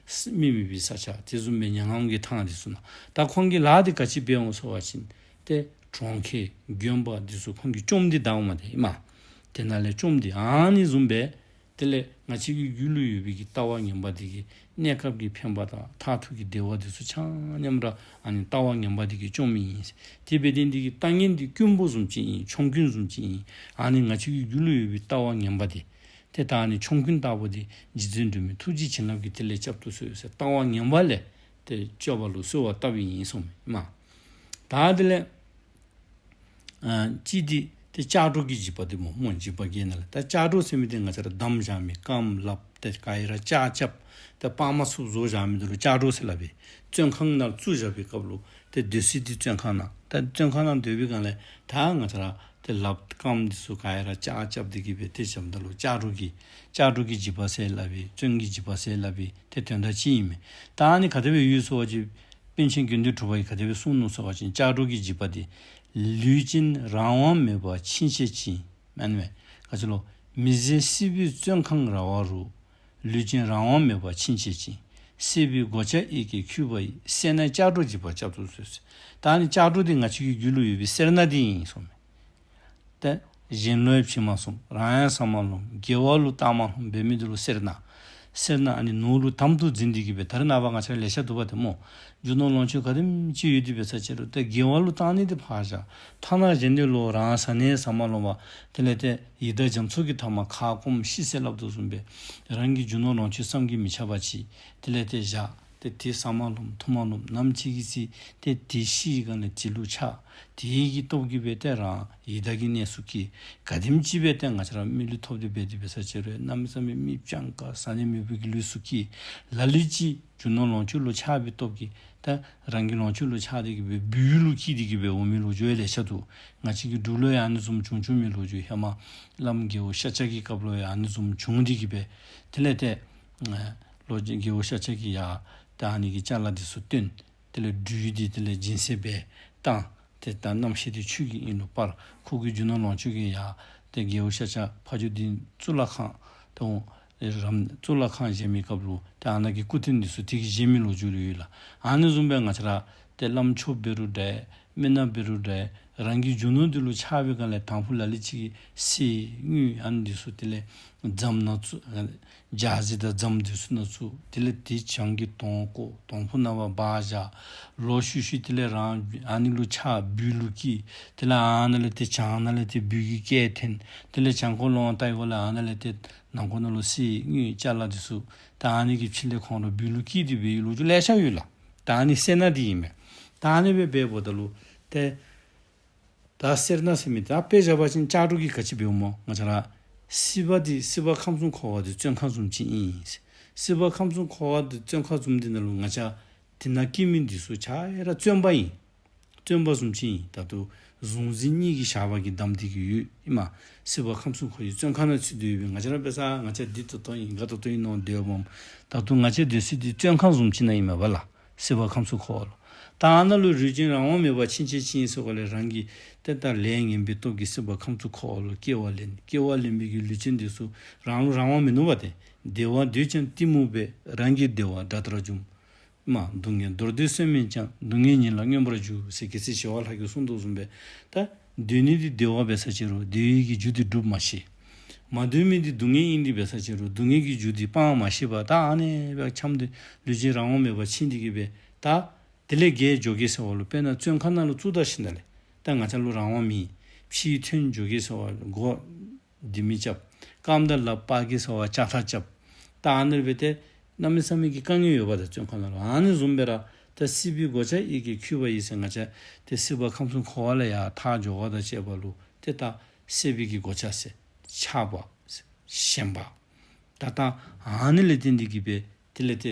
མི་མེད་པའི་ས་ཆ་དེ་བཟུམ་སྦེ་མྱ་ངམ་གྱི་ཐང་འདི་ཚུ་ནང་ད་ཁོང་གི་ལཱ་འདི་ག་ཅི་འབད་འོང་ཟེར་བ་ཅིན་ཏེ་གྲོང་ཁྱེར་དགོན་པ་འདི་ཚུ་ཁོང་གིས་བཅོམ་སྟེ་བདའ་འོངམ་མས་ཏེ་ཨིན་མས། དེ་ནང་ལས་བཅོམ་སྟེ་ཨ་ནི་བཟུམ་སྦེ་དེ་ལས་ང་བཅས་ཀྱི་རྒྱུད་ལུ་ཡོད་པའི་གི་ལྟ་བ་ངན་པ་འདི་གིས་གནས་སྐབས་ཀྱི་ཕན་པ་དང་མཐར་ཐུག་གི་བདེ་བ་འདི་ཚུ་ཆ་མཉམ་ར་ཨ་ནི་ལྟ་བ་ངན་པ་འདི་གིས་བཅོམ་མི་ཨིན། དེ་འབད་ནི་འདི་གིས་ལྟ་ངན་འདི་རྐུན་པོ་བཟུམ་ཅིག་ཨིན། ཆོམ་རྐུན་བཟུམ་ཅིག་ཨིན། ཨ་ནི་ང་བཅས་ཀྱི་རྒྱུད་ལུ་ཡོད་པའི་ལྟ་བ་ངན་པ་འདི་ཏེ་ད་ཨ་ནི་ཆོམ་རྐུན་ལྟ་བུ་འདི་རྗེ་བཙུན་སྒྲོལ་མའི་ཐུགས་རྗེ་བྱིན་རླབས་ཀྱིས་དེ་ལས་བསྐྱབ་ཏུ་གསོལ་ཟེར། ལྟ་བ་ངན་པ་ལས་ཏེ་སྐྱོབ་པ་ལུ་གསོལ་བ་བཏབ་ཨིན་གསུངམ་མས། ད་དེ་ལས་ཨ་གཅིག་འདི་ཏེ་ལྕགས་སྒྲོག་གི་འཇིགས་པ་འདི་སྨོ། སྨོ་འཇིགས་པ་བརྒྱད་ནང་ལས་ད་ལྕགས་སྒྲོག་ཟེར་མི་འདི་ང་བཅས་ར་བསྡམ་བཞག་མི་རྐངམ་ལགཔ་ཏེ་ག་ར་ལྕགས་རྐྱབ་ཏེ་སྤར་མ་ཚུགསཔ་བཟོ་བཞག་མི་འདི་ལུ་ལྕགས་སྒྲོག་ཟེར་སླབ་ཨིན། བཙོན་ཁང་ནང་བཙུགས་བཞག་པའི་སྐབས་ལུ་ཏེ་སྡོད་ས་འདི་བཙོན་ཁང་ནང་། ད་བཙོན་ཁང་ནང་སྡོད་པའི་སྒང་ལས་ད་ང་བཅས་ར་ཏེ་ལགཔ་རྐངམ་འདི་ཚུ་ག་ར་ལྕགས་རྐྱབ་སྟེ་གི་སྦེ་ཏེ་བཞགཔ་ད་ལུ་ལྕགས་སྒྲོག་གི་ལྕགས་སྒྲོག་གི་འཇིགས་པ་ཟེར་སླབ་ཨིན། བཙོན་གྱི་འཇིགས་པ་ཟེར་སླབ་ཨིན། ཏེ་དོན་དག་གཅིག་ཨིན་མས། ད་ཨ་ནི་ག་དེ་སྦེ་ཡོད་ཟེར་བ་ཅིན་པཎ་ཆེན་དགེ་འདུན་གྲུབ་པ་གིས་ག་དེ་སྦེ་གསུངས་ནུག་ཟེར་བ་ཅིན་ལྕགས་སྒྲོག་གི་འཇིགས་པ་འདི་ལུས་ཅན་རང་དབང་མེད་པར་འཆིང་བྱེད་ཅིང་། ཨ་ནི་མས། ག་ཅི་ལོ། མི་བཟད་སྲིད་པའི་བཙོན་ཁང་ར་བ་རུ། ལུས་ཅན་རང་དབང་མེད་པར་འཆིང་བྱེད་ཅིང་། སྲིད་པའི་སྒོ་ལྕགས་ཡི་གེ་འཁྱུད་པ་ཡི། སེར་སྣའི་ལྕགས་སྒྲོག་འཇིགས་པ་བསྐྱབ་ཏུ་གསོལ་ཟེར། ད་ཨ་ནི་ལྕགས་སྒྲོག་འདི་ང་བཅས་ཀྱི་རྒྱུད་ལུ་ཡོད་པའི་སེར་སྣ་འདི་ཨིན་གསུངམ་མས། ཏེ་གཞན་ལུ་ཡང་བྱིན་མ་ཟུམ། རང་ཡང་ཟ་མ་ལོངས། དགེ་བ་ལུ་རྟག་མ་ལྷོངམ་འབད་མི་འདི་ལུ་སེར་སྣ། སེར་སྣ་ཨ་ནི་ནོར་ལུ་དམ་དུ་འཛིན་ཏེ་གི་སྦེ་ད་རེས་ནངས་པ་ང་བཅས་ར་ལེ་ཤ་འདུག་པ་ཏེ་སྨོ། རྒྱུ་ནོར་ལོངས་སྤྱོད་ག་དེམ་ཅིག་ཡོད་དེ་འབད་ས་ཅིག་རུང་ཏེ་དགེ་བ་ལུ་བཏང་ནི་འདི་ཕར་བཞག། ཐ་ན་གཞན་འདི་ལུ་རང་ཟ་ནི་ཟ་མ་ལོངས་པར་དེ་ལས་ཏེ་ཡི་དྭགས་རྒྱ་མཚོ་གི་མཐའ་མར་ཁ་སྐོམ་ཤི་ཟེར་སླབ་དོ་བཟུམ་སྦེ་རང་གི་རྒྱུ་ནོར་ལོངས་སྤྱོད་བསམ་གྱིས་མི་ཁྱབ་པ་ཅིག་དེ་ལས་ཏེ་བཞག། ཏེ་དེ་ཟ་མ་ལོངམ་འཐུང་མ་ལོངམ་ནམ་ཅིག་གི་ཚེ་ཏེ་དེ་ཤི་བའི་སྒང་ལས་དེ་ལུ་ཆགས། དེ་གི་སྟོབས་ཀྱིས་སྦེ་ཏེ་རང་ཡི་དྭགས་ཀྱི་གནས་སུ་སྐྱེ། ག་དེམ་ཅིག་སྦེ་ཏེ་ང་བཅས་ར་མི་ལུས་ཐོབ་སྟེ་འབད་དེ་འབད་ས་ཅིག་རུང་གནམ་མེད་ས་མེད་མི་སྤྱང་ཀ་ཟ་ནི་མེད་པའི་གི་ལུས་སུ་སྐྱེ། ལ་ལུ་ཅིག་རྒྱུ་ནོར་ལོངས་སྤྱོད་ལུ་ཆགས་པའི་སྟོབས་ཀྱིས་ད་རང་གི་ལོངས་སྤྱོད་ལུ་ཆགས་ཏེ་གི་སྦེ་སྦུལ་ལུ་སྐྱེས་ཏེ་གི་སྦེ་འོང་མི་ལོ་རྒྱུས་ཡང་ལེ་ཤ་འདུག། ང་བཅས་ཀྱི་འབྲུག་ལུ་ཡང་ཨ་ནི་བཟུམ་བྱུང་བྱུང་མི་ལོ་རྒྱུས་ཧེ་མ་བླམ་རྒྱལ་པོ་ཤཱཀྱ་གི་སྐབས་ལུ་ཡང་ཨ་ནི་བཟུམ་བྱུང་སྟེ་གི་སྦེ་དེ་ལས་ཏེ་ལོ་རྒྱལ་པོ་ཤཱཀྱ་གིས་ཡང་ད་ཨ་ནི་གི་ཅ་ལ་འདི་ཚུ་བཏོན། དེ་ལས་སྦྲུལ་འདི་དེ་ལས་སྦྱིན་སྲེག་འབད་བཏང་། ཏེ་ད་རྣམ་ཤེས་འདི་ཆོས་ཀྱི་དབྱིངས་ལུ་སྤར། ཁོ་གི་རྒྱུ་ནོར་ལོངས་སྤྱོད་ཀྱིས་ཡང་ཏེ་རྒྱལ་པོ་ཤཱཀྱ་ཕ་ཇོ་སྡིངས་གཙུག་ལག་ཁང་དང་རམ་གཙུག་ལག་ཁང་བཞེངས་མི་སྐབས་ལུ་ཏེ་ཨ་ནཱ་གི་སྐུ་རྟེན་འདི་ཚུ་དེ་གིས་བཞེངས་མི་ལོ་རྒྱུས་ལུ་ཡོད་ལགས། ཨ་ནི་བཟུམ་སྦེ་ང་བཅས་ར་ཏེ་བླམ་ཆོསཔ་འབད་རུང་འདྲ། མི་ནགཔ་འབད་རུང་འདྲ། རང་གི་རྒྱུ་ནོར་འདི་ལུ་ཆགས་པའི་སྒང་ལས་དང་ཕུ་ལ་ལུ་ཅིག་གིས་གསེར་དངུལ་ཨ་ནི་འདི་ཚུ་དེ་ལས་རྫམ་ནང་བཙུགས། ཨ་ནི་ལྕགས་གཟི་དང་རྫམ་འདི་ཚུ་ནང་བཙུགས། དེ་ལས་དེ་བྱང་གི་དོང་བརྐོ། དོང་ཕུ་ནང་པ་སྦ་བཞག། ལོག་ཤུལ་ཤུལ་དེ་ལས་རང་ཨ་ནི་ལུ་ཆགས་སྦུལ་ལུ་སྐྱེས། དེ་ལས་ཨ་ནཱ་ལས་ཏེ་བྱང་ནང་ལས་ཏེ་སྦུལ་གྱི་སྐད་འཐོན། དེ་ལས་བྱང་ཁོག་ལོང་བ་བལྟ་བའི་སྒང་ལས་ཨ་ནཱ་ལས་ཏེ་ནང་ཁོག་ནང་ལུ་གསེར་དངུལ་ཅ་ལ་འདི་ཚུ་ད་ཨ་ནི་གི་ཕྱི་ལས་ཁོང་ར་སྦུལ་ལུ་སྐྱེས་ཏེ་སྦེ་ལོ་རྒྱུས་ལེ་ཤ་ཡོད་ལགས། ད་ཨ་ནི་སེར་སྣ་འདི་ཨིན་མས། ད་ཨ་ནི་སྦེ་འབདཝ་ད་ལུ་ཏེ་ད་སེར་སྣ་ཟེར་མི་ད་དཔེ་བཞག་པ་ཅིན་ལྕགས་སྒྲོག་གིས་ག་ཅི་འབདཝ་སྨོ། ང་བཅས་ར་སྲིད་པ་འདི་སྲིད་པ་ཁམས་གསུམ་འཁོར་བ་འདི་བཙོན་ཁང་བཟུམ་ཅིག་ཨིན། སྲིད་པ་ཁམས་གསུམ་འཁོར་བ་འདི་བཙོན་ཁང་བཟུམ་འདི་ནང་ལུ་ང་བཅས་དེ་ནང་སྐྱེ་མི་འདི་ཚུ་ག་ར་བཙོན་པ་ཨིན། བཙོན་པ་བཟུམ་ཅིག་ཨིན། ད་ལྟོ་གཟུང་འཛིན་གཉིས་ཀྱི་ཞགས་པ་གིས་བསྡམས་ཏེ་གི་ཡོད་ཨིན་མས། སྲིད་པ་ཁམས་གསུམ་འཁོར་བའི་བཙོན་ཁང་ནང་ཚུད་དེ་ཡོད་པས། ང་བཅས་ར་འབད་ས་ང་བཅས་འདི་ཏོག་ཏོ་ཨིན་ག་ཏོག་ཏོ་ཨིན་མནོ་སྡོདཔ་མས། ད་ལྟོ་ང་བཅས་སྡོད་ས་འདི་བཙོན་ཁང་བཟུམ་ཅིག་ནང་ཨིན་མས་པ་ལགས། སྲིད་པ་ཁམས་གསུམ་འཁོར་བ་ལུ། ད་ཨ་ནཱ་ལུ་ལུས་ཅན་རང་དབང་མེད་པར་འཆིང་བྱེད་ཅིང་ཟེར་བ་ལས་རང་གི་ཏེ་ད་ལས་ངན་པའི་སྟོབས་ཀྱིས་སྲིད་པ་ཁམས་གསུམ་འཁོར་བ་ལུ་སྐྱེ་བ་ལེན། སྐྱེ་བ་ལེན་པའི་གི་ལུས་ཅན་འདི་ཚུ་རང་ལུ་རང་དབང་མིན་ནུག་པ་ཏེ། བདེ་བ་འདོད་ཀྱང་གཏི་མུག་པས། རང་གི་བདེ་བ་དགྲ་ལྟར་འཇོམས། མ་སྡུག་བསྔལ་འདོར་འདོད་སེམས་མེད་ཀྱང་། སྡུག་བསྔལ་ཉིད་ལ་མངོན་པར་རྒྱུག་ཟེར་རྒྱལ་སྲས་ཞི་བ་ལྷ་གིས་གསུངས་དོ་བཟུམ་སྦེ་ད་སྡོད་ནི་འདི་བདེ་བ་འབད་ས་ཅིག་རུང་བདེ་བའི་གི་རྒྱུ་འདི་སྒྲུབ་མ་ཤེས། མ་འདོད་མི་འདི་སྡུག་བསྔལ་ཨིན་འདི་འབད་ས་ཅིག་རུང་སྡུག་བསྔལ་གྱི་རྒྱུ་འདི་སྤང་མ་ཤེས་པར་ད་ཨ་ནི་སྦེ་འཁྱམས་ཏེ་ལུས་ཅན་རང་དབང་མེད་པར་ཕྱིན་ཏེ་གི་སྦེ་ད་དེ་ལས་རྒྱལ་འགྱོ་གེ་ཟེར་བ་ལུ་དཔེར་ན་བཙོན་ཁང་ནང་ལུ་བཙུགས་ད་ཞིནམ་ལས་ད་ང་བཅས་ལུ་རང་དབང་མེད། ཕྱི་ཐོན་འགྱོ་གེ་ཟེར་བ་ལུ་མགོ་ལྡེ་མིག་རྐྱབ། རྐངམ་དང་ལགཔ་སྤར་གེ་ཟེར་བ་ལྕགས་ཐག་རྐྱབ། ད་ཨ་ནི་སྦེ་ཏེ་གནམ་མེད་ས་མེད་ཀྱི་དཀའ་ངལ་ཡོདཔ་ད་བཙོན་ཁང་ནང་ལུ། ཨ་ནི་བཟུམ་སྦེ་ར་ད་སྲིད་པའི་གོ་ཆ་ཡིད་ཀྱིས་འཁྱུད་པ་ཡིས་ཟེར་ང་བཅས་ཏེ་སྲིད་པ་ཁམས་གསུམ་འཁོར་བ་ལས་ཡར་ཐར་འགྱོ་བ་དང་བཅས་པ་ལུ་ཏེ་ད་སྲིད་པའི་གི་གོ་ཆ་ཟེར་ཆགས་པ་ཟེར་ཞེན་པ། ད་ད་ཨ་ནི་ལས་བརྟེན་ཏེ་གི་སྦེ་དེ་ལས་ཏེ་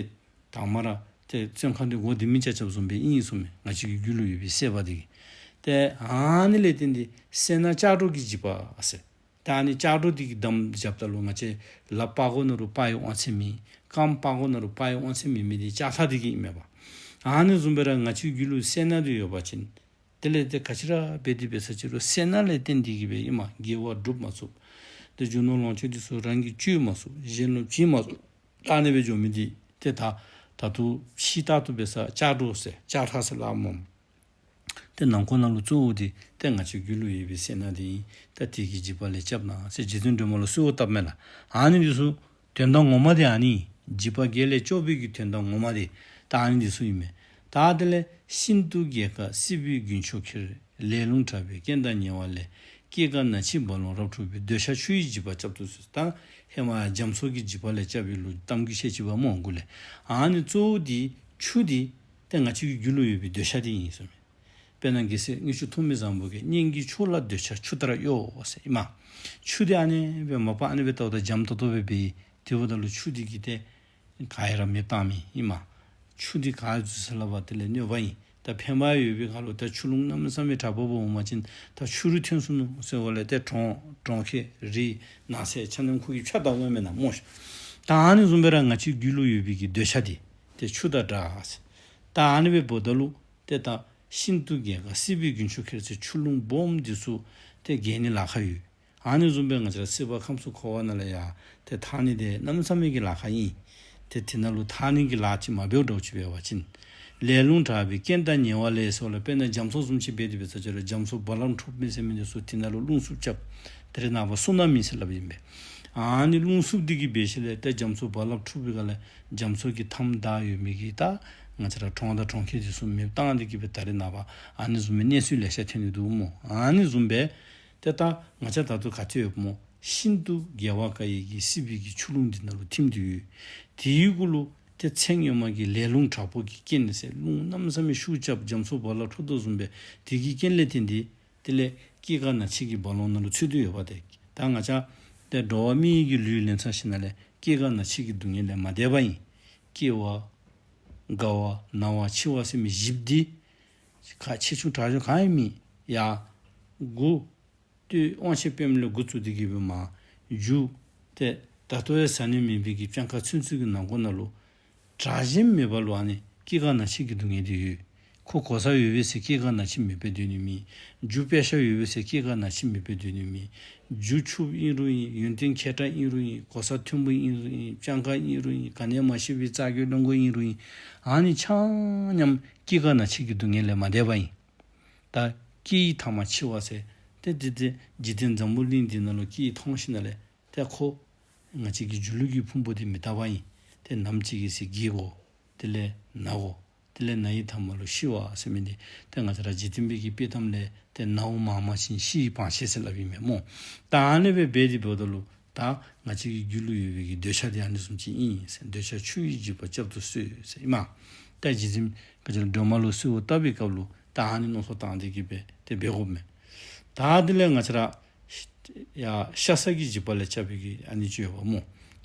དང་མ་ར་ཏེ་བཙོན་ཁང་འདི་མགོ་ལྡེ་མིག་རྐྱབ་རྐྱབ་བཟུམ་སྦེ་ཨིན་གསུངམ་མས། ང་བཅས་ཀྱི་རྒྱུད་ལུ་ཡོད་པའི་སྲེད་པ་འདི་གིས། ཏེ་ཨ་ནི་ལས་བརྟེན་ཏེ་སེར་སྣ་ལྕགས་སྒྲོག་གི་འཇིགས་པ་ཟེར། ད་ཨ་ནི་ལྕགས་སྒྲོག་འདི་གིས་བསྡམས་བཞགཔ་ད་ལུ་ང་བཅས་ལགཔ་སྤར་དགོ་ན་རུང་སྤར་བའི་དབང་ཚད་མེད། རྐངམ་སྤར་དགོ་ན་རུང་སྤར་བའི་དབང་ཚད་མེད་མི་འདི་ལྕགས་ཐག་འདི་གིས་ཨིན་མས་པ། ཨ་ནི་བཟུམ་སྦེ་ར་ང་བཅས་རྒྱུད་ལུ་སེར་སྣ་འདི་ཡོད་པ་ཅིན་དེ་ལས་ཏེ་ག་ཅི་ར་འབད་དེ་འབད་ས་ཅིག་རུང་སེར་སྣ་ལས་བརྟེན་ཏེ་གི་སྦེ་ཨིན་མས། དགེ་བ་སྒྲུབ་མ་ཚུགས། ཏེ་རྒྱུ་ནོར་ལོངས་སྤྱོད་འདི་ཚུ་རང་གིས་སྤྱོད་མ་ཚུགས། གཞན་ལུ་བྱིན་མ་ཚུགས། ད་ཨ་ནི་སྦེ་འགྱོ་མི་འདི་ཏེ་ད་ད་ལྟོ་ཕྱི་ལྟར་དུ་འབད་ས་ལྕགས་སྒྲོག་ཟེར་ལྕགས་ཐག་ཟེར་སླབ་སྨོ། ཏེ་ནང་ཁོག་ནང་ལུ་གཙོ་བོ་འདི་ཏེ་ང་བཅས་རྒྱུད་ལུ་ཡོད་པའི་སེར་སྣ་འདི་ཨིན། ད་དེ་གི་འཇིགས་པ་ལས་སྐྱབས་གནང་ཟེར་རྗེ་བཙུན་སྒྲོལ་མ་ལུ་གསོལཝ་བཏབ་མས་ལགས། ཨ་ནི་འདི་ཚུ་དོན་དག་ངོ་མ་འདི་ཨ་ནི་ཨིན། འཇིགས་པ་བརྒྱད་ལས་སྐྱོབ་པའི་གི་དོན་དག་ངོ་མ་འདི་ད་ཨ་ནི་འདི་ཚུ་ཨིན་མས། ད་དེ་ལས་ཤིན་ཏུ་རྒྱས་དཀར་སྲིད་པའི་རྒྱུན་ཕྱོགས་ཁྱེར། ལས་རླུང་དྲག་པོའི་རྐྱེན་དང་ཉེ་བ་ལས། སྐྱེ་རྒ་ན་འཆིའི་རྦ་ཀློང་རབ་འཁྲུགས་པའི། འདོད་ཆགས་ཆུ་ཡི་འཇིགས་པ་བསྐྱབ་ཏུ་གསོལ། ད་ཧེ་མ་རྒྱ་མཚོ་གི་འཇིགས་པ་ལས་སྐྱབས་པའི་ལུགས་གཏམ་རྒྱུད་བཤད་ཅི་པ་སྨོ་འགོ་ལས། ཨ་ནི་གཙོ་བོ་འདི་ཆུ་འདི་ཏེ་ང་བཅས་ཀྱི་རྒྱུད་ལུ་ཡོད་པའི་འདོད་ཆགས་འདི་ཨིན་གསུངམ་མས། དཔེར་ན་རྒྱལ་སྲས་དངུལ་ཆུ་ཐོགས་མེད་བཟང་པོ་གིས། གཉེན་གྱི་ཕྱོགས་ལ་འདོད་ཆགས་ཆུ་ལྟར་གཡོ་ཟེར་ཨིན་མས། ཆུ་འདི་ཨ་ནི་སྦེ་མ་པ་ཨ་ནི་སྦེ་བལྟཝ་ད་འཇམ་ཏོག་ཏོ་སྦེ་འབད་ཡི། དེ་འབདཝ་ད་ལུ་ཆུ་འདི་གིས་ཏེ་ག་ཡང་ར་མེདཔ་བཏང་མི་ཨིན་མས། ཆུ་འདི་ག་ཡང་འཛུལ་ས་ལུ་འབད་དེ་ལས་གནོད་པ་ཨིན། ད་ཕན་པ་ཡོད་པའི་ཁར་ལུ་ད་ཆུ་ཀླུང་གནམ་མེད་ས་མེད་དྲག་པོ་འོང་པ་ཅིན་ད་ཆུ་རུད་ཐོན་སོ་ནུག་ཟེར་བ་ལས་ཏེ་གྲོང་གྲོང་ཁྱེར་རི་ནགས་ཚལ་ཆ་མཉམ་ཁོ་གིས་ཕྱགས་བཏབ་འོང་མེན་ན་སྨོ་ཤ། ད་ཨ་ནི་བཟུམ་སྦེ་ར་ང་བཅས་རྒྱུད་ལུ་ཡོད་པའི་གི་འདོད་ཆགས་འདི་ཏེ་ཆུ་དང་འདྲ་ཟེར། ད་ཨ་ནི་སྦེ་འབདཝ་ད་ལུ་ཏེ་ད་ཤིན་ཏུ་རྒྱས་དཀར་སྲིད་པའི་རྒྱུན་ཕྱོགས་ཁྱེར་ཟེར་ཆུ་ཀླུང་སྦོམ་འདི་ཚུ་ཏེ་རྒལ་ནི་ལཱ་ཁག་ཡོད། ཨ་ནི་བཟུམ་སྦེ་ང་བཅས་ར་སྲིད་པ་ཁམས་གསུམ་འཁོར་བ་ནང་ལས་ཡར་ཏེ་ཐར་ནི་འདི་གནམ་མེད་ས་མེད་ཀྱི་ལཱ་ཁག་ཨིན། ཏེ་དེ་ནང་ལུ་ཐར་ནི་གི་ལཱ་ཅིག་མ་འབདཝ་འདྲཝ་ཅིག་འབད་བ་ཅིན། ལས་རླུང་དྲག་པོའི་རྐྱེན་དང་ཉེ་བ་ལས་ཟེར་བ་ལས་དཔེར་ན་རྒྱ་མཚོ་བཟུམ་ཅིག་འབད་དེ་འབད་ས་ཅིག་རུང་རྒྱ་མཚོ་རྦ་རླབས་འཁྲུགས་མི་ཟེར་མི་འདི་ཚུ་དེ་ནང་ལུ་རླུང་འཚུབ་རྐྱབ། ད་རེས་ནངས་པ་སུ་ན་མི་ཟེར་སླབ་ཨིན་པས། ཨ་ནི་རླུང་འཚུབ་འདི་གིས་འབད་ཞིནམ་ལས་ཏེ་རྒྱ་མཚོ་རྦ་རླབས་འཁྲུགས་པའི་སྒང་ལས་རྒྱ་མཚོ་གི་མཐའམ་བདའ་ཡོད་མི་གི་ད་ང་བཅས་ར་གྲོང་དང་གྲོང་ཁྱེར་འདི་ཚུ་མེདཔ་བཏང་སྟེ་གི་སྦེ་ད་རེས་ནངས་པ་ཨ་ནི་བཟུམ་མའི་གནས་ཚུལ་ལེ་ཤ་ཐོན་ནི་འདུག་སྨོ། ཨ་ནི་བཟུམ་སྦེ་ཏེ་ད་ང་བཅས་ད་ལྟོ་ག་ཏེ་ཡོདཔ་སྨོ། ཤིན་ཏུ་རྒྱས་པ་དཀར་ཡི་གི་སྲིད་པའི་གི་ཆུ་ཀླུང་འདི་ནང་ལུ་ཐིམ་སྟེ་ཡོད། དེའི་གུ་ལུ་ཏེ་ཚེ་སྔོན་མ་གི་ལས་རླུང་དྲག་པོ་གི་རྐྱེན་ཟེར་རླུང་གནམ་མེད་ས་མེད་ཤུགས་རྐྱབ་རྒྱ་མཚོ་རྦ་རླབས་འཁྲུགས་དོ་བཟུམ་སྦེ་དེ་གི་རྐྱེན་ལས་བརྟེན་ཏེ་དེ་ལས་སྐྱེ་རྒ་ན་འཆི་གི་རྦ་ཀློང་ནང་ལུ་ཚུད་དེ་ཡོདཔ་ཏེ། ད་ང་བཅས་ཏེ་འགྲོ་བ་མིའི་གི་ལུས་ལེན་ཚར་ཞིནམ་ལས་སྐྱེ་རྒ་ན་འཆི་གི་སྡུག་བསྔལ་ལས་མ་འདས་པ་ཨིན། སྐྱེ་བ་རྒ་བ་ན་བ་འཆི་བ་ཟེར་མི་བཞི་པོ་འདི་ག་ཆེ་ཆུང་དྲག་ཞན་གང་ཡང་མེད། ཡར་མགུ་སྟོད་དབང་ཆེན་པདྨ་ལས་འགོ་བཙུགས་ཏེ་གི་སྦེ་མར་མཇུག་ཏེ་ད་ལྟོ་ཡང་བཟའ་ནི་མེད་པའི་གི་སྤྱང་ཀ་ཚུན་ཚོད་ཀྱི་ནང་འཁོད་ནང་ལུ་དྲག་ཞན་མེད་པ་ལུ་ཨ་ནི་སྐྱེ་རྒ་ན་འཆི་གི་སྡུག་བསྔལ་འདི་ཡོད། ཁོ་གོ་ས་ཡོད་པས་ཟེར་སྐྱེ་རྒ་ན་འཆི་མེད་པར་སྡོད་ནི་མེད། རྒྱུ་པེ་ཤ་ཡོད་པས་ཟེར་སྐྱེ་རྒ་ན་འཆི་མེད་པར་སྡོད་ནི་མེད། རྒྱུ་ཕྱུགཔོ་ཨིན་རུང་ཨིན། ཡོན་ཏན་མཁས་དྲགས་ཨིན་རུང་ཨིན། གོ་ས་མཐོན་པོ་ཨིན་རུང་ཨིན། སྤྱང་ཀ་ཨིན་རུང་ཨིན། ག་ནི་ཡང་མ་ཤེས་པའི་རྩ་རྒོད་བློན་རྒོད་ཨིན་རུང་ཨིན། ཨ་ནི་ཆ་མཉམ་སྐྱེ་རྒ་ན་འཆི་གི་སྡུག་བསྔལ་ལས་མ་འདས་པ་ཨིན། ད་སྐྱེ་ཡི་མཐའ་མ་འཆི་བ་ཟེར་ཏེ་འདི་ཏེ་འཇིག་རྟེན་འཛམ་བུ་གླིང་འདི་ནང་ལུ་སྐྱེ་ཡི་མཐོང་ཞིནམ་ལས་ཏེ་ཁོ་ང་བཅས་ཀྱི་སྒྱུ་ལུས་ཀྱི་ཕུང་པོ་འདི་མི་རྟག་པ་ཨིན། ཏེ་ནམ་ཅིག་གི་ཚེ་རྒས་དགོ། དེ་ལས་ན་དགོ། དེ་ལས་ན་ཡི་མཐའ་མ་ལུ་ཤི་བ་ཟེར་མི་འདི་ཏེ་ང་བཅས་ར་འཇིག་རྟེན་པའི་གི་དཔྱེ་གཏམ་ལས་ཏེ་ནཝ་མང་མང་ཅིན་ཤི་ཡི་བང་ཆེན་ཟེར་སླབ་ཨིན་མས་སྨོ། ད་ཨ་ནི་སྦེ་འབད་དེ་འབདཝ་ད་ལུ་ད་ང་བཅས་ཀྱི་རྒྱུད་ལུ་ཡོད་པའི་གི་འདོད་ཆགས་འདི་ཨ་ནི་བཟུམ་ཅིག་ཨིན་ཟེར། འདོད་ཆགས་ཆུ་ཡི་འཇིགས་པ་བསྐྱབ་ཏུ་གསོལ་ཟེར་ཨིན་མས། ད་རྗེ་བཙུན་ང་བཅས་ར་སྒྲོལ་མ་ལུ་གསོལཝ་བཏབ་པའི་སྐབས་ལུ་ད་ཨ་ནི་མནོ་བསམ་བཏང་སྟེ་གི་སྦེ་ཏེ་འབད་དགོཔ་མས། ད་དེ་ལས་ང་བཅས་ར་ཡ་ཤ་ཟ་གི་འཇིགས་པ་ལས་སྐྱབས་པའི་གི་ཨ་ནི་ཅིག་ཡོདཔ་སྨོ།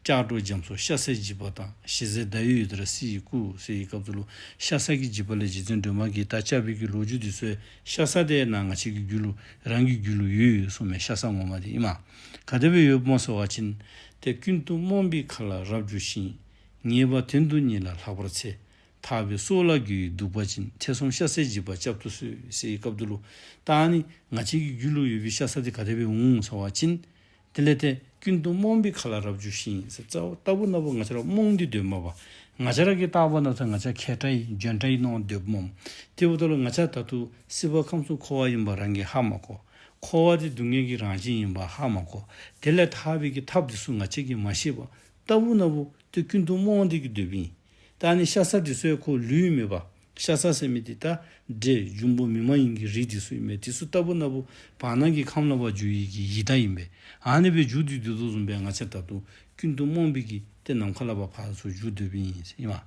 ལྕགས་སྒྲོག་རྒྱ་མཚོ་ཤ་ཟའི་འཇིགས་པ་དང་། ཞི་མཛད་ཟླ་འོད་ཡུལ་དེར་བསིལ་བའི་སྐུ་ཟེར་བའི་སྐབས་སུ་ལུ་ཤ་ཟ་གི་འཇིགས་པ་ལས་རྗེ་བཙུན་སྒྲོལ་མ་གིས་ད་སྐྱབས་པའི་གི་ལོ་རྒྱུས་འདི་ཚུ་ཤ་ཟ་འདི་ནཱ་ང་བཅས་ཀྱི་རྒྱུད་ལུ་རང་གི་རྒྱུད་ལུ་ཡོད་ཡོད་གསུངམ་མས། ཤ་ཟ་ངོ་མ་འདི་ཨིན་མས། ག་དེ་སྦེ་ཡོདཔ་སྨོ་ཟེར་བ་ཅིན་ཏེ་ཀུན་ཏུ་རྨོངས་པའི་མཁའ་ལ་རབ་རྒྱུ་ཞིང་། ངེས་པ་དོན་དུ་གཉེར་ལ་ལྷག་པར་འཚེ། ཐར་པའི་སྲོག་ལ་རྒོལ་བའི་གདུག་པ་ཅན། ཐེ་ཚོམ་ཤ་ཟའི་འཇིགས་པ་བསྐྱབ་ཏུ་གསོལ་ཟེར་བའི་སྐབས་སུ་ལུ་ད་ཨ་ནི་ང་བཅས་ཀྱི་རྒྱུད་ལུ་ཡོད་པའི་ཤ་ཟ་འདི་ག་དེ་སྦེ་འོང་ཟེར་བ་ཅིན་དེ་ལས་ཏེ་ཀུན་ཏུ་རྨོངས་པའི་མཁའ་ལ་རབ་རྒྱུ་ཞིང་ཟེར་རྩ་བ་ལྟ་བུ་ན་བུ་ང་བཅས་ར་རྨོངས་ཏེ་སྡོདཔ་མས་པ། ང་བཅས་ར་གིས་བལྟ་བ་ན་ད་ང་བཅས་མཁས་དྲགས་ཨིན་འཇོན་དྲགས་ཨིན་མནོ་སྡོདཔ་མས། དེ་འབདཝ་ད་ལུ་ང་བཅས་ད་ལྟོ་སྲིད་པ་ཁམས་གསུམ་འཁོར་བ་ཨིནམ་རང་གིས་ཧ་མ་གོ། འཁོར་བ་འདི་སྡུག་བསྔལ་གྱི་རང་བཞིན་ཨིནམ་ཧ་མ་གོ། དེ་ལས་ཐར་བའི་གི་ཐབས་འདི་ཚུ་ང་བཅས་ཀྱིས་མ་ཤེས་པར་ལྟ་བུ་ན་བུ་ཏེ་ཀུན་ཏུ་རྨོངས་ཏེ་གི་སྡོདཔ་ཨིན། ད་ཨ་ནི་ཤ་ཟ་འདི་ཚུ་ཡང་ཁོ་ལུས་མེད་པར་ཤ་ཟ་ཟེར་མི་འདི་ད་འདྲེ་འབྱུང་པོ་མི་མ་ཡིན་གྱི་རིགས་འདི་ཚུ་ཨིན་པས། འདི་ཚུ་ལྟ་བུ་ན་བུ་བར་སྣང་གི་ཁམས་ལ་བ་འགྱུར་བའི་གི་ཡི་དྭགས་ཨིན་པས། ཨ་ནི་སྦེ་འགྱུར་ཏེ་སྡོད་དོ་བཟུམ་སྦེ་ང་བཅས་ད་ལྟོ་ཀུན་ཏུ་རྨོངས་པའི་གི་ཏེ་ནམ་མཁའ་ལ་བ་ཕར་ཚུར་འགྱུར་སྡོདཔ་ཨིན་ཟེར་ཨིན་མས།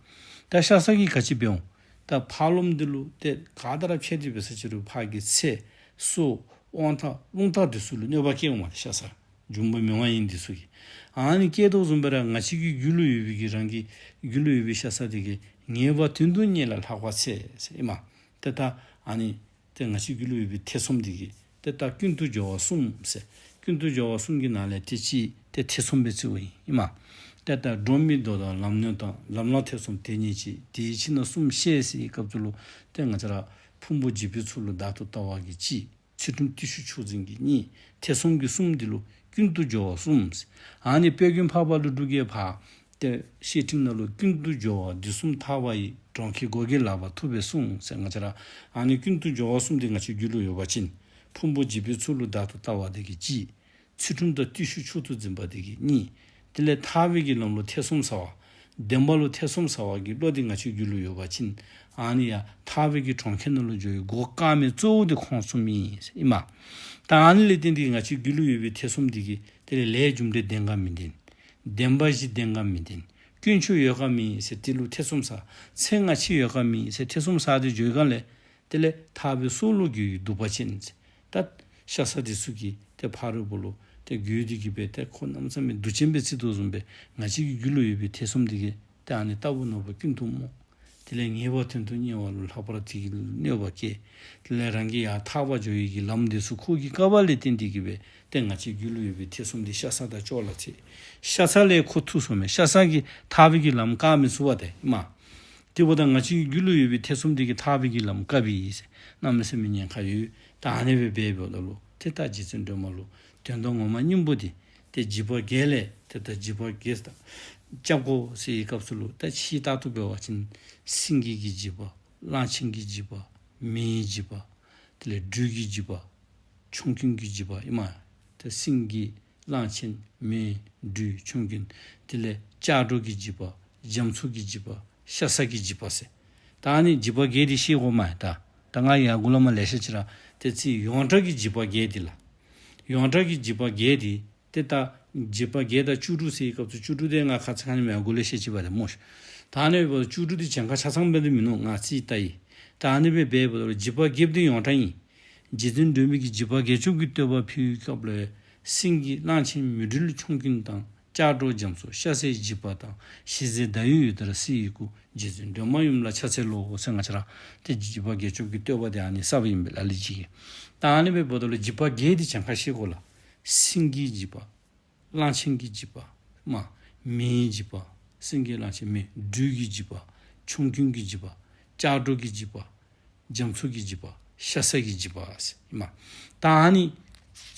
ད་ཤ་ཟ་གིས་ག་ཅི་འབད་འོང་། ད་ཕར་ལོགམ་འདི་ལུ་ཏེ་ག་དང་ར་ཕྱད་དེ་འབད་ས་ཅི་རུང་ཕར་གྱི་ཚེ་སྲོག་དབང་ཐང་རླུང་རྟ་འདི་ཚུ་ལུ་གནོད་པ་བསྐྱལ་འོང་མས། ཤ་ཟ་འབྱུང་པོ་མི་མ་ཡིན་འདི་ཚུ་གིས། ཨ་ནི་བསྐྱལ་དོ་བཟུམ་སྦེ་ར་ང་བཅས་ཀྱི་རྒྱུད་ལུ་ཡོད་པའི་གི་རང་གི་རྒྱུད་ལུ་ཡོད་པའི་ཤ་ཟ་འདི་གིས་ངེས་པ་དོན་དུ་གཉེར་ལ་ལྷག་པར་འཚེ་ཟེར་ཨིན་མས། ཏེ་ད་ཨ་ནི་ཏེ་ང་བཅས་རྒྱུད་ལུ་ཡོད་པའི་ཐེ་ཚོམ་འདི་གིས་ཏེ་ད་ཀུན་ཏུ་སྦྱོར་བ་གསུམ་ཟེར། ཀུན་ཏུ་སྦྱོར་བ་གསུམ་གྱི་ནང་ལས་ཏེ་གཅིག་ཏེ་ཐེ་ཚོམ་སྦེ་བརྩིཝ་ཨིན་ཨིན་མས། ཏེ་ད་སྒྲོན་མེ་མདོག་དང་ལམ་ནོར་དང་། ལམ་ལ་ཐེ་ཚོམ་དེ་ཉིད་ཀྱིས། དེའི་ཕྱིར་ན་གསུམ་བཤད་ཟེར་བའི་སྐབས་སུ་ལུ་ཏེ་ང་བཅས་ར་ཕུང་པོ་འཇིག་པའི་ཚོགས་ལུ་བདག་ཏུ་ལྟ་བ་གིས་གཅིག། ཚུལ་ཁྲིམས་བརྟུལ་ཞུགས་མཆོག་འཛིན་གྱིས་གཉིས། ཐེ་ཚོམ་གྱིས་གསུམ་འདི་ལུ་ཀུན་ཏུ་སྦྱོར་བ་གསུམ་ཟེར། ཨ་ནི་དཔལ་མགོན་འཕགས་པ་ཀླུ་སྒྲུབ་ཀྱིས་ཕར་ཏེ་བཤེས་སྤྲིངས་ནང་ལུ་ཀུན་ཏུ་སྦྱོར་བ་འདི་གསུམ་ཐར་པ་ཡི། གྲོང་ཁྱེར་སྒོ་བརྒྱད་ལགས་པར་ཐུབ་པས་གསུངས་ཟེར། ང་བཅས་ར་ཨ་ནི་ཀུན་ཏུ་སྦྱོར་བ་གསུམ་འདི་ང་བཅས་རྒྱུད་ལུ་ཡོད་པ་ཅིན་ཕུང་པོ་འཇིག་པའི་ཚོགས་ལུ་བདག་ཏུ་ལྟ་བ་འདི་གིས་གཅིག། ཚུལ་ཁྲིམས་དང་བརྟུལ་ཞུགས་མཆོག་ཏུ་འཛིན་པ་འདི་གིས་གཉིས། དེ་ལས་ཐར་པའི་གི་ལམ་ལུ་ཐེ་ཚོམ་ཟ་བ། བདེན་པ་ལུ་ཐེ་ཚོམ་ཟ་བ་གི་བློ་འདི་ང་བཅས་རྒྱུད་ལུ་ཡོད་པ་ཅིན་ཨ་ནི་ཡང་ཐར་པའི་གི་གྲོང་ཁྱེར་ནང་ལུ་འགྱོ་བའི་སྒོ་བཀག་མི་གཙོ་བོ་འདི་ཁོང་གསུམ་ཨིན་ཟེར་ཨིན་མས། ད་ཨ་ནི་ལས་བརྟེན་ཏེ་ང་བཅས་རྒྱུད་ལུ་ཡོད་པའི་ཐེ་ཚོམ་འདི་གིས་དེ་ལས་ལས་རྒྱུ་འབྲས་བདེན་ག་མི་བདེན། བདེན་པ་བཞི་བདེན་ག་མི་བདེན། དཀོན་མཆོག་ཡོད་ག་མེད་ཟེར་དེ་ལུ་ཐེ་ཚོམ་ཟ། ཚེ་སྔ་ཕྱི་ཡོད་ག་མེད་ཟེར་ཐེ་ཚོམ་ཟ་སྟེ་འགྱོ་བའི་སྒང་ལས་དེ་ལས་ཐར་པའི་སྲོག་ལུ་རྒོལ་བའི་གདུག་པ་ཅན་ཟེར། ད་ཤ་ཟ་འདི་ཚུ་གིས་ཏེ་ཕ་རོལ་པོ་ལུ་ཏེ་རྒོལ་ཏེ་གི་སྦེ་ཏེ་ཁོ་གནམ་མེད་ས་མེད་གདུག་ཅན་སྦེ་བརྩི་དོ་བཟུམ་སྦེ་ང་བཅས་ཀྱི་རྒྱུད་ལུ་ཡོད་པའི་ཐེ་ཚོམ་འདི་གིས་ཏེ་ཨ་ནི་ལྟ་བུ་ན་བུ་ཀུན་ཏུ་རྨོངས། དེ་ལས་ངེས་པ་དོན་དུ་གཉེར་བ་ལུ་ལྷག་པར་དེ་གིས་གནོད་པ་བསྐྱལ། དེ་ལས་རང་གིས་ཡར་ཐར་པ་འགྱོ་བའི་གི་ལམ་འདི་ཚུ་ཁོ་གིས་བཀག་པ་ལས་བརྟེན་ཏེ་གི་སྦེ་ཏེ་ང་བཅས་རྒྱུད་ལུ་ཡོད་པའི་ཐེ་ཚོམ་འདི་ཤ་ཟ་དང་ཅོག་ལ་འཐད། ཤ་ཟ་ལས་ཁོ་ཐུག་སོང་མས། ཤ་ཟ་གིས་ཐར་པའི་གི་ལམ་བཀག་མི་ཚུགས་པ་དེ་ཨིན་མས། དེ་འབདཝ་ད་ང་བཅས་ཀྱི་རྒྱུད་ལུ་ཡོད་པའི་ཐེ་ཚོམ་འདི་གིས་ཐར་པའི་གི་ལམ་བཀག་པའི་ཟེར་གནམ་མེད་ས་མེད་ཉེན་ཁ་ཡོད། ད་ཨ་ནི་སྦེ་འབདཝ་ད་ལུ་ཏེ་ད་རྗེ་བཙུན་སྒྲོལ་མ་ལུ་དོན་དག་ངོ་མ་སྙིང་པོ་འདི་ཏེ་འཇིགས་པ་བརྒྱད་ལས་ཏེ་ད་འཇིགས་པ་བརྒྱད་དང་སྐྱབས་དགོ་ཟེར་བའི་སྐབས་སུ་ལུ་ད་ཕྱི་ལྟར་དུ་འབད་བ་ཅིན་སེང་གེ་གི་འཇིགས་པ། གླང་ཆེན་གྱི་འཇིགས་པ། མེའི་འཇིགས་པ། དེ་ལས་སྦྲུལ་གྱི་འཇིགས་པ། ཆོམ་རྐུན་གྱི་འཇིགས་པ་ཨིན་མས། ཏེ་སེང་གེ་གླང་ཆེན་མེ་སྦྲུལ་ཆོམ་རྐུན། དེ་ལས་ལྕགས་སྒྲོག་གི་འཇིགས་པ། རྒྱ་མཚོ་གི་འཇིགས་པ། ཤ་ཟ་གི་འཇིགས་པ་ཟེར། ད་ཨ་ནི་འཇིགས་པ་བརྒྱད་འདི་ཤེས་དགོ་མས། ད་ད་ང་ཡར་མགུ་ལས་མར་ལེ་ཤ་ཅིག་ར་ཏེ་ཅིག་ཡོངས་གྲགས་ཀྱི་འཇིགས་པ་བརྒྱད་འདི་ལགས། ཡོངས་གྲགས་ཀྱི་འཇིགས་པ་བརྒྱད་འདི་ཏེ་ད་འཇིགས་པ་བརྒྱད་དང་བཅུ་དྲུག་ཟེར་བའི་སྐབས་སུ་བཅུ་དྲུག་འདི་ང་ཁ་ཙ་ཁ་ཉིནམ་ཡར་མགུ་ལས་བཤད་ཅི་པ་ཏེ་སྨོ་ཤ། ད་ཨ་ནི་འབདཝ་ད་བཅུ་དྲུག་འདི་གྱངས་ཁ་ཆ་ཚང་སྦེ་འདི་མིན་ནུག། ང་ཅིག་ལྟ་ཡི། ད་ཨ་ནི་སྦེ་འབདཝ་ད་ལུ་འཇིགས་པ་བརྒྱད་འདི་ཡོངས་གྲགས་ཨིན། རྗེ་བཙུན་སྒྲོལ་མའི་གི་འཇིགས་པ་བརྒྱད་སྐྱོབ་ཀྱི་བསྟོད་པ་ཕུལ་བའི་སྐབས་ལུ་སེང་གེ་གླང་ཆེན་མེ་སྦྲུལ་ཆོམ་རྐུན་དང་། ལྕགས་སྒྲོག་རྒྱ་མཚོ་ཤ་ཟའི་འཇིགས་པ་དང་། ཞི་མཛད་ཟླ་འོད་ཡུལ་དར་བསིལ་བའི་སྐུ། རྗེ་བཙུན་སྒྲོལ་མ་ཡུམ་ལ་ཕྱག་འཚལ་ལོ་ཟེར་ང་བཅས་ར་ཏེ་འཇིགས་པ་བརྒྱད་སྐྱོབ་ཀྱི་བསྟོད་པ་འདི་ཨ་ནི་ཟེར་བ་ཨིན་པས་ལགས་ལས་ཅིག་གིས། ད་ཨ་ནི་སྦེ་འབདཝ་ད་ལུ་འཇིགས་པ་བརྒྱད་འདི་གྱངས་ཁ་ཤེས་དགོ་ལགས། སེང་གེའི་འཇིགས་པ། གླང་ཆེན་གྱི་འཇིགས་པ། མ་མེའི་འཇིགས་པ། སེང་གེ་གླང་ཆེན་མེ། སྦྲུལ་གྱི་འཇིགས་པ། ཆོམ་རྐུན་གྱི་འཇིགས་པ། ལྕགས་སྒྲོག་གི་འཇིགས་པ། རྒྱ་མཚོ་གི་འཇིགས་པ། ཤ་ཟ་གི་འཇིགས་པ་ཟེར་ཨིན་མས། ད་ཨ་ནི་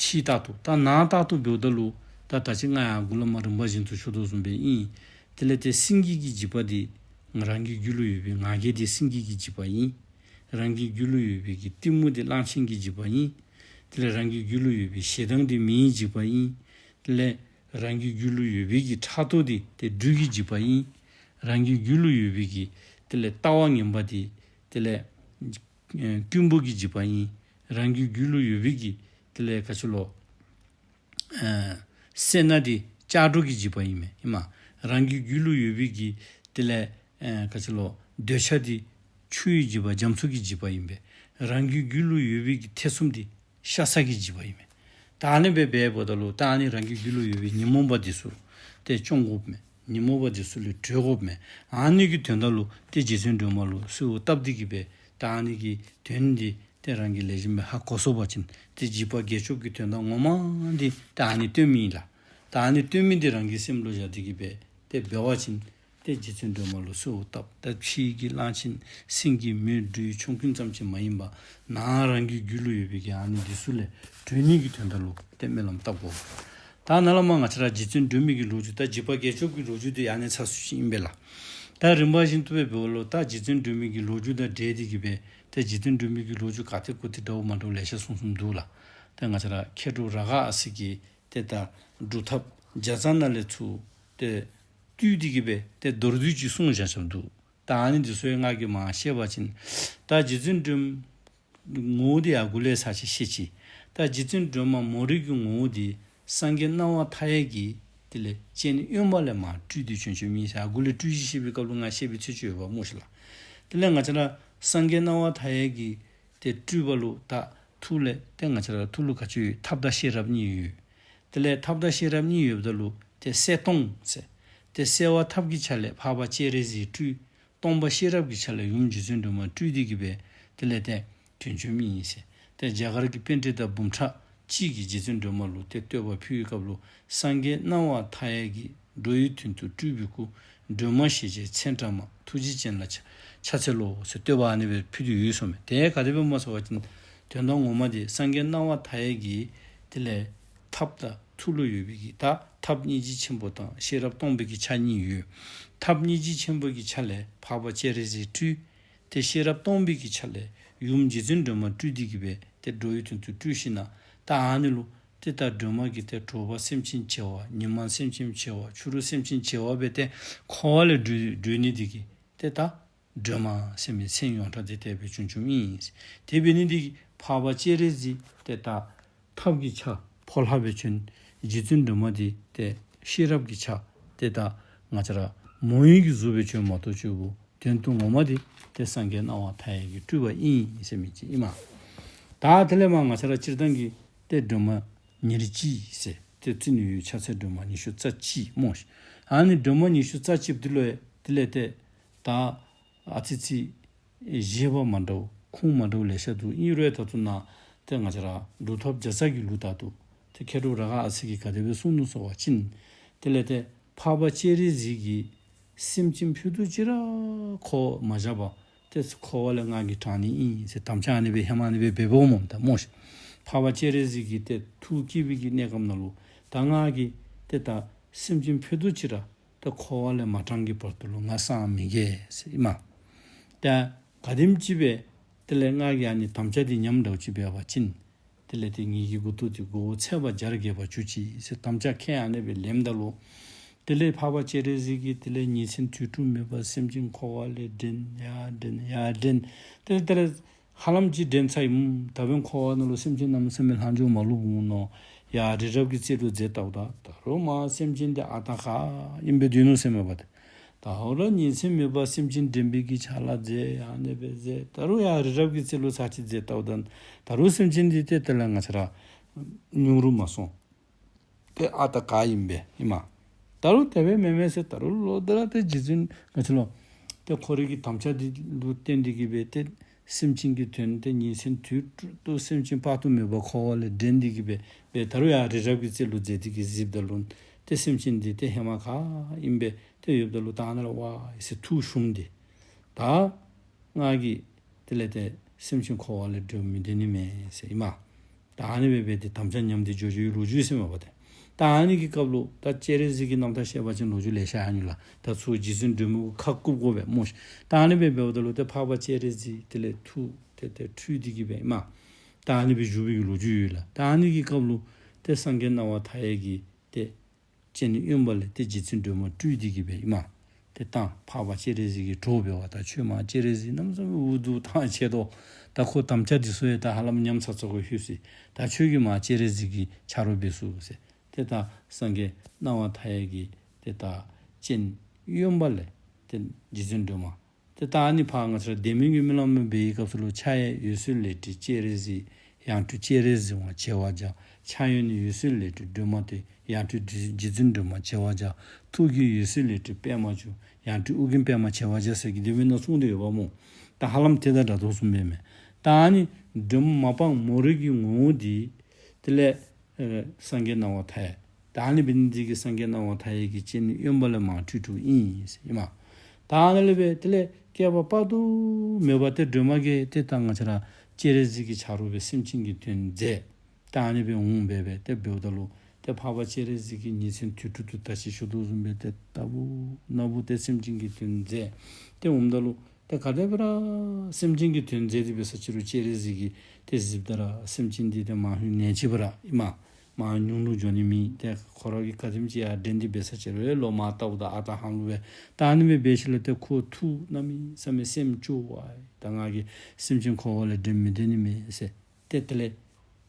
ཕྱི་ལྟར་དུ། ད་ནང་ལྟར་དུ་འབདཝ་ད་ལུ་ད་ད་ཅི་ང་ཡར་མགུ་ལས་མར་རིམ་པ་བཞིན་དུ་ཞུ་དོ་བཟུམ་སྦེ་ཨིན། དེ་ལས་ཏེ་སེང་གེ་གི་འཇིགས་པ་འདི་ང་རང་གི་རྒྱུད་ལུ་ཡོད་པའི་ང་རྒྱལ་འདི་སེང་གེ་གི་འཇིགས་པ་ཨིན། རང་གི་རྒྱུད་ལུ་ཡོད་པའི་གི་གཏི་མུག་འདི་གླང་ཆེན་གྱི་འཇིགས་པ་ཨིན། དེ་ལས་རང་གི་རྒྱུད་ལུ་ཡོད་པའི་ཞེ་སྡང་འདི་མེའི་འཇིགས་པ་ཨིན། དེ་ལས་རང་གི་རྒྱུད་ལུ་ཡོད་པའི་གི་ཕྲག་དོག་འདི་ཏེ་སྦྲུལ་གྱི་འཇིགས་པ་ཨིན། རང་གི་རྒྱུད་ལུ་ཡོད་པའི་གི་དེ་ལས་ལྟ་བ་ངན་པ་འདི་དེ་ལས་ཨེ་རྐུན་པོ་གི་འཇིགས་པ་ཨིན། རང་གི་རྒྱུད་ལུ་ཡོད་པའི་གི་དེ་ལས་ག་ཅི་ལོ། ཨེ་སེར་སྣ་འདི་ལྕགས་སྒྲོག་གི་འཇིགས་པ་ཨིན་མས། ཨིན་མས། རང་གི་རྒྱུད་ལུ་ཡོད་པའི་གི་དེ་ལས་ཨེ་ག་ཅི་ལོ། འདོད་ཆགས་འདི་ཆུའི་འཇིགས་པ་རྒྱ་མཚོ་གི་འཇིགས་པ་ཨིན་པས། རང་གི་རྒྱུད་ལུ་ཡོད་པའི་གི་ཐེ་ཚོམ་འདི་ཤ་ཟ་གི་འཇིགས་པ་ཨིན་མས། ད་ཨ་ནི་སྦེ་འབདཝ་ད་ལུ་ད་ཨ་ནི་རང་གི་རྒྱུད་ལུ་ཡོད་པའི་ཉོན་མོངས་པ་འདི་ཚུ་ཏེ་བཅོམ་དགོཔ་མས། ཉོན་མོངས་པ་འདི་ཚུ་ལས་གྲོལ་དགོཔ་མས། ཨ་ནི་གི་དོན་དག་ལུ་ཏེ་རྗེ་བཙུན་སྒྲོལ་མ་ལུ་གསོལཝ་བཏབ་སྟེ་གི་སྦེ་ད་ཨ་ནི་གི་དོན་འདི་ཏེ་རང་གིས་ལེགས་ཤོམ་སྦེ་ཧ་གོ་སོང་པ་ཅིན་ཏེ་འཇིགས་པ་བརྒྱད་སྐྱོབ་ཀྱི་དོན་དག་ངོ་མ་འདི་ད་ཨ་ནི་སྟོན་མི་ཨིན་ལགས། ད་ཨ་ནི་སྟོན་མི་འདི་རང་གི་སེམས་ལུ་བཞག་སྟེ་གི་སྦེ་ཏེ་འབད་བ་ཅིན་ཏེ་རྗེ་བཙུན་སྒྲོལ་མ་ལུ་གསོལཝ་བཏབ། ད་ཕྱི་གི་གླང་ཆེན་སེང་གེ་མེ་སྦྲུལ་ཆོམ་རྐུན་ཙམ་ཅིག་མ་ཡིན་པར་ནང་རང་གི་རྒྱུད་ལུ་ཡོད་པའི་གི་ཨ་ནི་འདི་ཚུ་ལས་གྲོལ་ནི་གི་དོན་དག་ལུ་ཏེ་སྨོན་ལམ་བཏབ་དགོ། ད་ནཱ་ལས་མར་ང་བཅས་ར་རྗེ་བཙུན་སྒྲོལ་མའི་གི་ལོ་རྒྱུས། ད་འཇིགས་པ་བརྒྱད་སྐྱོབ་ཀྱི་ལོ་རྒྱུས་འདི་ཨ་ནི་ཚར་སོང་ཅི་ཨིན་པས་ལགས། ད་རིམ་པ་བཞིན་དུ་སྦེ་འབདཝ་ད་ལུ་ད་རྗེ་བཙུན་སྒྲོལ་མའི་གི་ལོ་རྒྱུས་དང་འབྲེལ་ཏེ་གི་སྦེ་ད་རྗེ་བཙུན་སྒྲོལ་མའི་གི་ལོ་རྒྱུས་ག་ཏེ་གོ་ཏེ་འདྲཝ་མ་འདྲཝ་ལེ་ཤ་གསུངས་གསུངསམ་འདུག་ལགས། ཏེ་ང་བཅས་ར་མཁས་གྲུབ་རཱ་ག་ཨ་སྱ་གིས་ཏེ་ད་སྒྲུབ་ཐབས་བརྒྱ་རྩ་ནང་ལས་ཚུར་ཏེ་བཏུས་ཏེ་གི་སྦེ་ཏེ་མདོར་བསྡུས་ཅིག་གསུངས་བཞག་བཞགཔ་འདུག། ད་ཨ་ནི་འདི་ཚུ་ཡང་ང་གིས་མར་བཤད་པ་ཅིན་ད་རྗེ་བཙུན་སྒྲོལ་མ་ངོ་བོ་འདི་ཡར་འགོ་ལས་ཚར་ཅིག་བཤད་ཅི། ད་རྗེ་བཙུན་སྒྲོལ་མ་མོ་རའི་གི་ངོ་བོ་འདི་སངས་རྒྱས་སྣང་བ་མཐའ་ཡས་ཀྱི་དེ་ལས་སྤྱན་གཡོན་པ་ལས་མར་སྤྲུལ་ཏེ་བྱོན་བྱོནམ་ཨིན་ཟེར། ཡར་འགོ་ལས་སྤྲུལ་གཞི་བཤད་པའི་སྐབས་ལུ་ང་བཤད་པའི་ཚུལ་ཅིག་ཡོདཔ་སྨོ་ཤིག་ལགས། དེ་ལས་ང་བཅས་ར་སངས་རྒྱས་སྣང་བ་མཐའ་ཡས་ཀྱི་ཏེ་སྤྲུལ་པ་ལུ་ད་ཐུགས་ལས་ཏེ་ང་བཅས་ར་ཐུགས་ལུ་ག་ཅི་ཡོད། ཐབས་དང་ཤེས་རབ་གཉིས་ཡོད། དེ་ལས་ཐབས་དང་ཤེས་རབ་གཉིས་ཡོདཔ་ད་ལུ་ཏེ་གསལ་སྟོང་ཟེར། ཏེ་གསལ་བ་ཐབས་ཀྱི་ཆ་ལས་འཕགས་པ་སྤྱན་རས་གཟིགས་སྤྲུལ། སྟོང་པ་ཤེས་རབ་ཀྱི་ཆ་ལས་ཡུམ་རྗེ་བཙུན་སྒྲོལ་མ་སྤྲུལ་ཏེ་གི་སྦེ་དེ་ལས་ཏེ་བྱོན་བྱོནམ་ཨིན་ཟེར། ཏེ་རྒྱ་གར་གྱི་པཎྜི་ཏ་འབུམ་ཕྲག་གཅིག་གིས་རྗེ་བཙུན་སྒྲོལ་མ་ལུ་ཏེ་བསྟོད་པ་ཕུལ་བའི་སྐབས་ལུ་སངས་རྒྱས་སྣང་བ་མཐའ་ཡས་ཀྱིས། འགྲོ་བའི་དོན་དུ་སྤྲུལ་པའི་སྐུ། སྒྲོལ་མ་ཞེས་བྱའི་མཚན་བཀྲ་མ། ཐུགས་རྗེ་ཅན་ལ་ཕྱག་ཕྱག་འཚལ་ལོ་ཟེར་བསྟོད་པ་ཨ་ནི་སྦེ་ཕུལ་ཏེ་ཡོད་གསུངས་མས། དེ་ག་དེ་སྦེ་སྨོ་ཟེར་བ་ཅིན་དོན་དག་ངོ་མ་འདི་སངས་རྒྱས་སྣང་བ་མཐའ་ཡས་ཀྱི་དེ་ལས་ཐབས་དང་ཐུགས་ལུ་ཡོད་པའི་གི་ད་ཐབས་སྙིང་རྗེ་ཆེན་པོ་དང་ཤེས་རབ་སྟོང་པའི་གི་ཆ་གཉིས་ཡོད། ཐབས་སྙིང་རྗེ་ཆེན་པོ་གི་ཆ་ལས་འཕགས་པ་སྤྱན་རས་གཟིགས་སྤྲུལ། ཏེ་ཤེས་རབ་སྟོང་པའི་གི་ཆ་ལས་ཡུམ་རྗེ་བཙུན་སྒྲོལ་མ་སྤྲུལ་ཏེ་གི་སྦེ་ཏེ་འགྲོ་བའི་དོན་དུ་སྤྲུལ་ཞིནམ་ལས་ད་ཨ་ནི་ལུ་ཏེ་ད་སྒྲོལ་མ་གིས་ཏེ་དྲོ་པ་སེམས་ཅན་བྱེ་བ། ཉི་མ་སེམས་ཅན་བྱེ་བ། ཕྱི་རུ་སེམས་ཅན་བྱེ་བ་སྦེ་ཏེ་འཁོར་བ་ལས་སྒྲོལ་སྒྲོལ་ནི་འདི་གིས་ཏེ་ད་སྒྲོལ་མ་ཟེར་མི་མཚན་ཡོངས་གྲགས་འདི་དེ་སྦེ་བྱུང་བྱུངམ་ཨིན། དེ་འབད་ནི་འདི་གིས་འཕགས་པ་སྤྱན་རས་གཟིགས་ཏེ་ད་ཐབས་ཀྱི་ཆ་ཕོ་ལྷ་སྦེ་བྱོན། རྗེ་བཙུན་སྒྲོལ་མ་འདི་ཏེ་ཤེས་རབ་ཀྱི་ཆ་ཏེ་ད་ང་བཅས་ར་མོ་ཡི་གི་གཟུགས་སྦེ་བྱོནམ་མ་གཏོགས་ཆོས་སྐུ་དོན་དུ་ངོ་མ་འདི་ཏེ་སངས་རྒྱས་སྣང་བ་མཐའ་ཡས་ཀྱི་སྤྲུལ་པ་ཨིན་ཟེར་མི་ཅིག་ཨིན་མས། ད་དེ་ལས་མར་ང་བཅས་ར་སྤྱིར་བཏང་གི་ཏེ་སྒྲོལ་མ་ཉེར་གཅིག་ཟེར་ཏེ་རྩིས་ནི་ཡོད། ཕྱག་འཚལ་སྒྲོལ་མ་ཉི་ཤུ་རྩ་གཅིག་སྨོ་ཤིག། ཨ་ནི་སྒྲོལ་མ་ཉི་ཤུ་རྩ་གཅིག་འདི་ལུ་ཡང་དེ་ལས་ཏེ་ད་ཨ་ཙི་ཙི་བཞེད་པ་མ་འདྲཝ་ཁུངས་མ་འདྲཝ་ལེ་ཤ་འདུག། ཨིན་རུང་ད་ལྟོ་ནཱ་ཏེ་ང་བཅས་ར་སྒྲུབ་ཐབས་བརྒྱ་རྩ་གི་ལུགས་ལྟར་དུ་ཏེ་མཁས་གྲུབ་རཱ་ག་ཨ་སྱ་གིས་ག་དེ་སྦེ་གསུངས་ནུག་ཟེར་བ་ཅིན་དེ་ལས་ཏེ་འཕགས་པ་སྤྱན་རས་གཟིགས་ཀྱིས་སེམས་ཅན་ཕུད་རྡོག་གཅིག་ར་འཁོར་མ་བཞག་པར་ཏེ་འཁོར་བ་ལས་ང་གིས་དྲང་ནི་ཨིན་ཟེར་དམ་བཅའ་ཨ་ནི་སྦེ་ཧེ་མ་ཨ་ནི་སྦེ་འབདཝ་སྨོ། ད་སྨོ་ཤིག། འཕགས་པ་སྤྱན་རས་གཟིགས་ཀྱིས་ཏེ་ཐུགས་བསྐྱེད་པའི་གི་གནས་སྐབས་ནང་ལུ་ད་ང་གིས་ཏེ་ད་སེམས་ཅན་ཕུད་རྡོག་གཅིག་ར་ཏེ་འཁོར་བ་ལས་མ་དྲངས་ཀྱི་བར་དུ་ལུ་ང་སངས་མི་རྒྱ་ཟེར་ཨིན་མས། ཏེ་ག་དེམ་ཅིག་སྦེ་དེ་ལས་ང་གིས་ཨ་ནི་དམ་བཅའ་འདི་ཉམས་དྲགས་ཅིག་འབད་བ་ཅིན་དེ་ལས་ཏེ་ངེ་གི་མགུ་ཏོ་འདི་མགོ་བོ་ཚད་པ་བརྒྱར་རྒྱས་པར་གྱུར་ཅིག་ཟེར་དམ་བཅའ་ཁས་ཨ་ནི་སྦེ་ལེནམ་ད་ལུ་དེ་ལས་འཕགས་པ་སྤྱན་རས་གཟིགས་ཀྱིས་དེ་ལས་ཉིན་མཚན་དུས་དྲུག་མེད་པར་སེམས་ཅན་འཁོར་བ་ལས་འདྲེན་ཡར་འདྲེན་ཡར་འདྲེན་ཏེ་དེ་ལས་ཧ་ལམ་ཅིག་འདྲེན་ཚར་ཡི། ད་འབདན་འཁོར་བ་ནང་ལུ་སེམས་ཅན་གནམ་མེད་ས་མེད་ལྷག་འགྱོ་མ་ལུས་འོང་མནོ། ཡར་རི་རབ་ཀྱི་རྩེ་ལུ་འཛེགས་བལྟཝ་ད་ད་རུང་མར་སེམས་ཅན་འདི་ཨ་རྟག་ག་ཨིནམ་སྦེ་སྡོད་ནུག་ཟེར་མས་པ། ད་ད་རུང་ཉིན་མཚན་མེད་པར་སེམས་ཅན་འདྲེན་པའི་གི་ཕྱག་ལཱ་མཛད། ཨ་ནི་སྦེ་མཛད། ད་རུང་ཡར་རི་རབ་ཀྱི་རྩེ་ལུ་ཚར་ཅིག་འཛེགས་བལྟཝ་ད་ད་རུང་སེམས་ཅན་འདི་ཏེ་དེ་ལས་ང་བཅས་ར་ཉུང་རུ་མ་སོང་། ཏེ་ཨ་རྟག་ག་ཨིནམ་སྦེ་ཨིན་མས། ད་རུང་དེ་སྦེ་མེན་མས་ཟེར། ད་རུང་ལོག་སྟེ་ར་ཏེ་རྗེ་བཙུན་ང་བཅས་ལུ་ཏེ་ཁོ་རའི་གི་དམ་བཅའ་འདི་ལུ་བརྟེན་ཏེ་གི་སྦེ་ཏེ་སེམས་ཅན་གྱི་དོན་ཏེ་ཉིན་མཚན་དུས་དྲུག་ཏུ་སེམས་ཅན་དཔག་ཏུ་མེད་པ་འཁོར་བ་ལས་འདྲེན་ཏེ་གི་སྦེ་སྦེ་ད་རུང་ཡར་རི་རབ་ཀྱི་རྩེ་ལུ་འཛེགས་ཏེ་གི་གཟིགསཔ་ད་ལུ་ཏེ་སེམས་ཅན་འདི་ཏེ་ཧེ་མ་ག་ཨིནམ་སྦེ་ཏེ་ཡོདཔ་ད་ལུ་ད་ཨ་ནཱ་ལུ་ཝ་ཨེ་ཟེར་ཐུགས་ཞུམ་སྟེ་ད་ང་གིས་དེ་ལས་ཏེ་སེམས་ཅན་འཁོར་བ་ལས་སྒྲོལ་མི་འདི་ནི་མེན་ཟེར་ཨིན་མས། ད་ཨ་ནི་སྦེ་སྦེ་ཏེ་དམ་བཅའ་ཉམས་ཏེ་འགྱོ་འགྱོ་བའི་ལོ་རྒྱུས་ཟེར་མས་པ་ཏེ། ད་ཨ་ནི་གི་སྐབས་ལུ་ད་སྤྱན་རས་གཟིགས་ཀྱི་རྣམ་ཐར་བཤད་པ་ཅིན་ལོ་རྒྱུས་ལེ་ཤ་ཡང་ཡོད་ལགས། ད་ཚུར་རྗེ་བཙུན་སྒྲོལ་མའི་ཁ་བཀུག་དགོ་པས་སྨོ་ཤིག། ད་ཨ་ནི་སྦེ་འབདཝ་ད་ལུ་ཏེ་འཕགས་པ་སྤྱན་རས་གཟིགས་དེ་ལས་ཐུགས་ཏེ་ཏེ་འཁྲུལ་ཏེ་གི་སྦེ་ཨིན་མས། ད་ཨ་ནི་སྦེ་བཞུགས་པའི་ལོ་རྒྱུས་ཡོད་ལགས། ད་ཨ་ནི་གི་སྐབས་ལུ་ཏེ་སངས་རྒྱས་སྣང་བ་མཐའ་ཡས་ཀྱིས་ཏེ་སྤྱན་གཡོན་པ་ལས་ཏེ་རྗེ་བཙུན་སྒྲོལ་མ་སྤྲུལ་ཏེ་གི་སྦེ་ཨིན་མས། ཏེ་ད་འཕགས་པ་སྤྱན་རས་གཟིགས་ཀྱིས་གྲོགས་འབད་བ་ད་ཁྱོད་མར་སྤྱན་རས་གཟིགས་གནམ་མེད་ས་མེད་འུ་སྡུག་ཐང་ཆད་དོ། ད་ཁོ་དམ་བཅའ་འདི་ཚུ་ཡང་ད་ཧ་ལམ་ཉམས་ཚར་ཚརཝ་ལྷོད་སོ་ཡི། ད་ཁྱོད་ཀྱིས་མར་སྤྱན་རས་གཟིགས་ཀྱི་ཆ་རོགས་འབད་ཚུགས་ཟེར། ཏེ་ད་སངས་རྒྱས་སྣང་བ་མཐའ་ཡས་ཀྱིས་ཏེ་ད་སྤྱན་གཡོན་པ་ལས་ཏེ་རྗེ་བཙུན་སྒྲོལ་མ་ཏེ་ད་ཨ་ནི་ཕར་ང་བཅས་ར་བདེ་སྨོན་གྱི་སྨོན་ལམ་འབད་བའི་སྐབས་སུ་ལུ་ཕྱག་གཡས་འོད་ཟེར་ལས་སྤྲུལ་སྤྱན་རས་གཟིགས། ཡང་སྤྲུལ་སྤྱན་རས་གཟིགས་དབང་བྱེ་བ་བརྒྱ། ཕྱག་གཡོན་ནས་འོད་ཟེར་ལས་སྤྲུལ་སྒྲོལ་མ་སྟེ། ཡང་སྤྲུལ་རྗེ་བཙུན་སྒྲོལ་མ་བྱེ་བ་བརྒྱ། ཐུགས་ཀྱི་འོད་ཟེར་ལས་སྤྲུལ་པདྨ་འབྱུང་། ཡང་སྤྲུལ་ཨོ་རྒྱན་པདྨ་བྱེ་བ་བརྒྱ་ཟེར་གི་དེ་སྦེ་ནང་གསུངས་ཏེ་ཡོདཔ་སྨོ། ད་ཧ་ལམ་དེ་དང་འདྲ་དོ་བཟུམ་སྦེ་མས། ད་ཨ་ནི་སྒྲོལ་མ་མ་པ་མོ་རའི་གི་ངོ་བོ་འདི་དེ་ལས་ཨེ་སངས་རྒྱས་སྣང་བ་མཐའ་ཡས། ད་ཨ་ནི་འབད་ནི་འདི་གིས་སངས་རྒྱས་སྣང་བ་མཐའ་ཡས་ཀྱི་སྤྱན་གཡོན་པ་ལས་མར་སྤྲུལ་སྤྲུལཝ་ཨིན་ཟེར་ཨིན་མས། ད་ཨ་ནཱ་ལས་སྦེ་དེ་ལས་བསྐལ་པ་དཔག་ཏུ་མེད་པ་ཏེ་སྒྲོལ་མ་གིས་ཏེ་ད་ང་བཅས་ར་སྤྱན་རས་གཟིགས་ཀྱི་ཆ་རོགས་སྦེ་སེམས་ཅན་གྱི་དོན་མཛད། ད་ཨ་ནི་སྦེ་འོང་སྦེ་སྦེ་ཏེ་འབདཝ་ད་ལུ་ཏེ་འཕགས་པ་སྤྱན་རས་གཟིགས་ཀྱིས་ཉིན་མཚན་དུས་དྲུག་ཏུ་ད་ཅི་ཞུ་དོ་བཟུམ་སྦེ་ཏེ་ལྟ་བུ་ན་བུ་ཏེ་སེམས་ཅན་གྱི་དོན་མཛད། ཏེ་འོངམ་ད་ལུ་ ཏེ་ག་དེ་སྦེ་ར་སེམས་ཅན་གྱི་དོན་མཛད་དེ་འབད་ས་ཅིག་རུང་སྤྱན་རས་གཟིགས་ཀྱིས་ཏེ་གཟིགསཔ་ད་ར་སེམས་ཅན་འདི་ཏེ་མང་ཉུང་ཉུང་ཅིག་སྦེ་ར་ཨིན་མས། མང་ཉུང་ལུ་འགྱོ་ནི་མེད། ཏེ་ཁོ་ར་གིས་ག་དེམ་ཅིག་ཡར་འདྲེན་ཏེ་འབད་ས་ཅིག་རུང་ལོག་མར་བལྟཝ་ད་ཨ་རྟག་ཧ་ལུགས་སྦེ་ད་ཨ་ནི་སྦེ་འབད་ཞིནམ་ལས་ཏེ་ཁོ་ཐུགས་གནམ་མེད་ས་མེད་སེམས་སྐྱོ་བ། ད་ང་གིས་སེམས་ཅན་འཁོར་བ་ལས་འདྲེན་མི་འདྲེན་ནི་མས་ཟེར། ཏེ་དེ་ལས་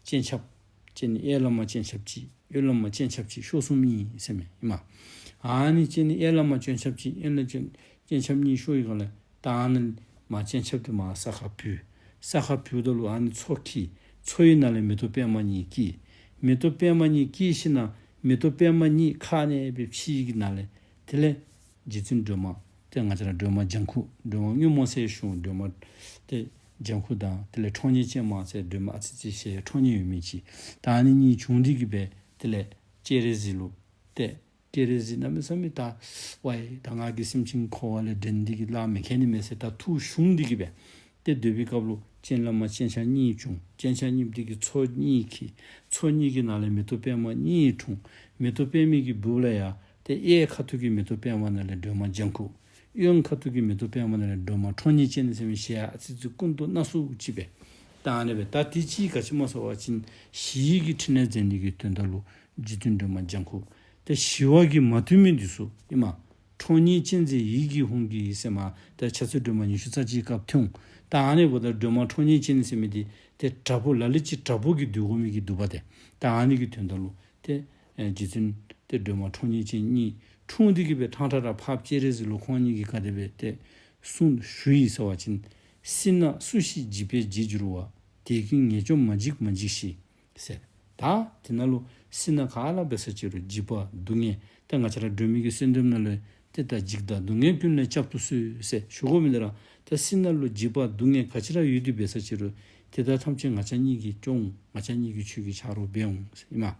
སྤྱན་ཆབ་སྤྱན་གཡས་ལས་མར་སྤྱན་ཆབ་གཅིག་གཡོན་ལས་མར་སྤྱན་ཆབ་གཅིག་ཤོར་སོང་མི་ཟེར་མས་ཨིན་མས། ཨ་ནི་སྤྱན་གཡས་ལས་མར་སྤྱན་ཆབ་གཅིག་གཡོན་ལས་སྤྱན་སྤྱན་ཆབ་གཉིས་ཤོར་བའི་སྒང་ལས་ད་ཨ་ནི་མར་སྤྱན་ཆབ་དེ་མར་ས་ཁར་བུད། ས་ཁར་བུདཔ་ད་ལུ་ཨ་ནི་མཚོ་འཁྱིལ། མཚོ་ཡི་ནང་ལས་མེ་ཏོག་པདྨ་གཉིས་སྐྱེས། མེ་ཏོག་པདྨ་གཉིས་སྐྱེས་ཞིནམ་ལས་མེ་ཏོག་པདྨ་གཉིས་ཁ་གནོན་སྦེ་ཕྱི་གི་ནང་ལས་དེ་ལས་རྗེ་བཙུན་སྒྲོལ་མ་ཏེ་ང་བཅས་ར་སྒྲོལ་མ་ལྗང་ཁུ་སྒྲོལ་མ་སྔོན་མོ་ཟེར་ཞུ་སྒྲོལ་མ་ཏེ་ལྗང་ཁུ་དང་དེ་ལས་ཁྲོ་གཉེར་ཅན་མ་ཟེར་སྒྲོལ་མ་ཨ་ཙི་ཙི་ཞལ་ཁྲོ་གཉེར་ཡོད་མི་ཅིག། ད་ཨ་ནི་གཉིས་བྱུང་སྟེ་གིས་སྦེ་དེ་ལས་སྤྱན་རས་གཟིགས་ལུ་ཏེ་སྤྱན་རས་གཟིགས་གནམ་མེད་ས་མེད་ད་ཝའི་ད་ང་གིས་སེམས་ཅན་འཁོར་བ་ལས་འདྲེན་ཏེ་གིས་གླགས་མི་ཁེལ་ནི་མས་ཟེར་ད་ཐུགས་ཞུམ་སྟེ་གིས་སྦེ་ཏེ་སྡོད་པའི་སྐབས་ལུ་སྤྱན་ལས་མར་སྤྱན་ཆབ་གཉིས་བྱུང་། སྤྱན་ཆབ་གཉིས་དེ་གིས་མཚོ་གཉིས་འཁྱིལ། མཚོ་གཉིས་ཀྱི་ནང་ལས་མེ་ཏོག་པདྨ་གཉིས་འཁྲུངས། མེ་ཏོག་པདྨའི་གི་སྦུབས་ལས་ཡར་ཏེ་གཡས་ཁ་ཐུག་གི་མེ་ཏོག་པདྨ་ནང་ལས་སྒྲོལ་མ་ལྗང་ཁུ། གཡོན་ཁ་ཐུག་གི་མེ་ཏོག་པདྨ་ནང་ལས་སྒྲོལ་མ་ཁྲོ་གཉེར་ཅན་ཟེར་མི་ཞལ་ཨ་ཙི་ཙི་སྐུ་མདོག་སྣ་ཚོགས་ཅིག་སྦེ། ད་ཨ་ནི་སྦེ་ད་དེ་ཅིག་ག་ཅི་སྨོ་ཟེར་བ་ཅིན་ཞི་བའི་གི་ཕྲིན་ལས་མཛད་ནི་གི་དོན་དག་ལུ་རྗེ་བཙུན་སྒྲོལ་མ་ལྗང་ཁུ། ཏེ་ཞི་བ་གིས་མ་ཐུལ་མི་འདི་ཚུ་ཨིན་མས། ཁྲོ་གཉེར་ཅན་མཛད་ཡིད་ཀྱི་ཧཱུྃ་གིས་ཟེར་མས། ཏེ་ཕྱག་འཚལ་སྒྲོལ་མ་ཉི་ཤུ་རྩ་གཅིག་སྐབས་ཐོན། ད་ཨ་ནི་འབདཝ་ད་སྒྲོལ་མ་ཁྲོ་གཉེར་ཅན་ཟེར་མི་འདི་ཏེ་དྲག་པོ་ལ་ལུ་ཅིག་དྲག་པོ་གིས་འདུལ་དགོ་མི་གི་འདུལ་བ་ཏེ། ད་ཨ་ནི་གི་དོན་དག་ལུ་ཏེ་ཨེ་རྗེ་བཙུན་ཏེ་སྒྲོལ་མ་ཁྲོ་གཉེར་ཅན་གཉིས་འཁྲུངས་ཏེ་གིས་སྦེ་ཐང་ཐང་ར་འཕགས་པ་སྤྱན་རས་གཟིགས་ལུ་ཁོང་གཉིས་ཀྱིས་ག་དེ་སྦེ་ཏེ་གསུང་ཞུ་ཡི་ཟེར་བ་ཅིན། སྲིད་ན་སུ་ཞིག་འཇིགས་པས་འཇིགས་འགྱུར་བ། དེ་ཀུན་ངེས་བྱུང་མ་འཇིགས་མ་འཇིགས་ཤིག་ཟེར། ད་དེ་ནང་ལུ་སྲིད་ན་ག་ལུ་འབད་ས་ཅིག་རུང་འཇིགས་པ་སྡུག་བསྔལ་ཏེ་ང་བཅས་ར་སྒྲོལ་མའི་གི་གསོལ་འདེབས་ནང་ལུ་ཏེ་ད་འཇིགས་དང་སྡུག་བསྔལ་ཀུན་ལས་བསྐྱབ་ཏུ་གསོལ་ཟེར་ཞུ་དགོ་མི་འདི་ར། ཏེ་སྲིད་ནང་ལུ་འཇིགས་པ་སྡུག་བསྔལ་ག་ཅི་ར་ཡོད་དེ་འབད་ས་ཅིག་རུང་ཏེ་ད་ཐམས་ཅད་ང་བཅས་གཉིས་ཀྱིས་སྐྱོང་། ང་བཅས་གཉིས་ཀྱིས་ཁྱོད་ཀྱི་ཆ་རོགས་འབད་འོང་ཟེར་ཨིན་མས།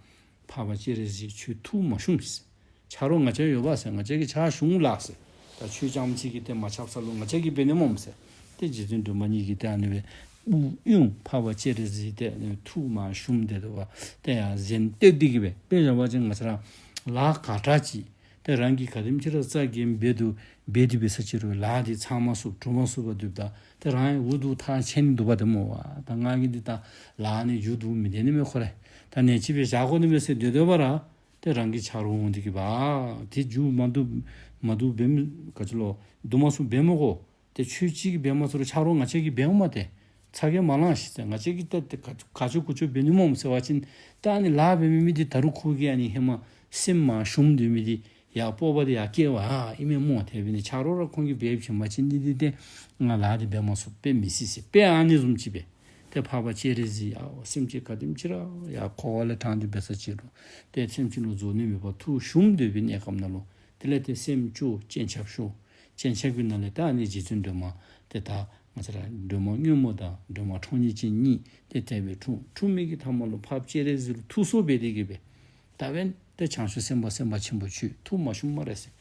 འཕགས་པ་སྤྱན་རས་གཟིགས་ཁྱོད་ཐུགས་མ་ཞུམ་ཟེར། ཆ་རོགས་ང་བཅས་ཡོད་པ་ཟེར། ང་བཅས་ཀྱི་ཕྱག་ཞུ་འོང་ལགས་ཟེར། ད་ཁྱོད་རྐྱངམ་གཅིག་གིས་ཏེ་མ་ཁྱབ་ས་ལུ་ང་བཅས་ཀྱིས་འབད་ནི་སྨོ་ཟེར། ཏེ་རྗེ་བཙུན་སྒྲོལ་མ་གཉིས་ཀྱིས་ཏེ་ཨ་ནི་སྦེ་དབུགས་དབྱུང་། འཕགས་པ་སྤྱན་རས་གཟིགས་ཏེ་ཐུགས་མ་ཞུམ་སྟེ་འདུག་པ། ཏེ་ཡར་གཟན་བཏོད་དེ་གིས་སྦེ་དཔེ་བཞག་པ་ཅིན་ང་བཅས་ར་ལཱ་ག་དྲག་ཅིག་ཏེ་རང་གིས་ག་དེམ་ཅིག་ར་རྩ་འགེངས་འབད་དེ་འབད་དེ་འབད་ས་ཅིག་རུང་ལཱ་འདི་ཚང་མ་ཚུགས་གྲུབ་མ་ཚུགས་པར་སྡོདཔ་ད་ཏེ་རང་ཡང་འུ་སྡུག་ཐག་ཆད་ནི་འདུག་པ་ཏེ་སྨོ་བ། ད་ང་གིས་འདི་ད་ལཱ་ནི་མཇུག་བསྡུ་མི་བཏུབ་ནི་མས། ཁོ་ར་ད་ནེ་ཅིག་སྦེ་བཞག་དགོ་ནི་མས་ཟེར་སྡོད་སྡོདཔ་ར་ཏེ་རང་གི་ཆ་རོགས་འོང་སྟེ་གིས་འབད། ཏེ་མཇུག་མ་བསྡུ་མ་བསྡུ་འབད་མི་ག་ཅི་ལོ་བསྡུ་མ་ཚུགས་འབད་མི་དགོ། ཏེ་ཁྱོད་གཅིག་གིས་འབད་མ་ཚུགས་རུང་ཆ་རོགས་ང་བཅས་ཀྱིས་འབད་འོང་མས། ཏེ་ཚ་གྱང་མ་ལང་ཤིག་ཟེར། ང་བཅས་ཀྱིས་ཏེ་ཏེ་ག་ག་ཅི་གུ་ཅི་འབད་ནི་སྨོ་ཟེར་བ་ཅིན། ད་ཨ་ནི་ལཱ་འབད་མི་མི་འདི་ད་རུང་ཁོ་གིས་ཨ་ནི་ཧེ་མ་སེམས་མ་ཞུམ་སྡོད་མི་འདི་ཡར་སྤོབས་པ་འདི་ཡར་སྐྱེ་བ་ཨིན་མས་སྨོ། དེ་འབད་ནི་ཆ་རོགས་ར་ཁོང་གིས་འབད་བྱིན་པ་ཅིན་འདི་འདི་ཏེ་ང་ལཱ་འདི་འབད་མ་ཚུགས་པས་མི་སྲིད་ཟེར། དཔེ་ཨ་ནི་བཟུམ་ཅིག་སྦེ་ཏེ་འཕགས་པ་སྤྱན་རས་གཟིགས་ཡང་སེམས་ཅན་ག་དེམ་ཅིག་ར་ཡར་འཁོར་བ་ལས་དྲངས་ཏེ་འབད་ས་ཅིག་རུང་ཏེ་སེམས་ཅན་ལུ་རྫོགས་ནི་མེད་པར་ཐུགས་ཞུམ་སྡོད་པའི་གནས་སྐབས་ནང་ལུ་དེ་ལས་ཏེ་སེམས་སྐྱོ། སྤྱན་ཆབ་ཤོར། སྤྱན་ཆབ་ཀྱི་ནང་ལས་ད་ཨ་ནི་རྗེ་བཙུན་སྒྲོལ་མ་ཏེ་ད་ང་བཅས་ར་སྒྲོལ་མ་སྔོན་མོ་དང་སྒྲོལ་མ་ཁྲོ་གཉེར་ཅན་གཉིས་ཏེ་དེ་སྦེ་འཁྲུངས། འཁྲུངས་མི་གི་མཐའ་མ་ལུ་འཕགས་པ་སྤྱན་རས་གཟིགས་ལུ་ཐུགས་གསོ་འབད་དེ་གིས་སྦེ་ད་འབདན་ཏེ་བྱང་ཆུབ་སེམས་དཔའ་སེམས་དཔའ་ཆེན་པོ་ཁྱོད་ཐུགས་མ་ཞུམ་སྨ་རེ་ཟེར།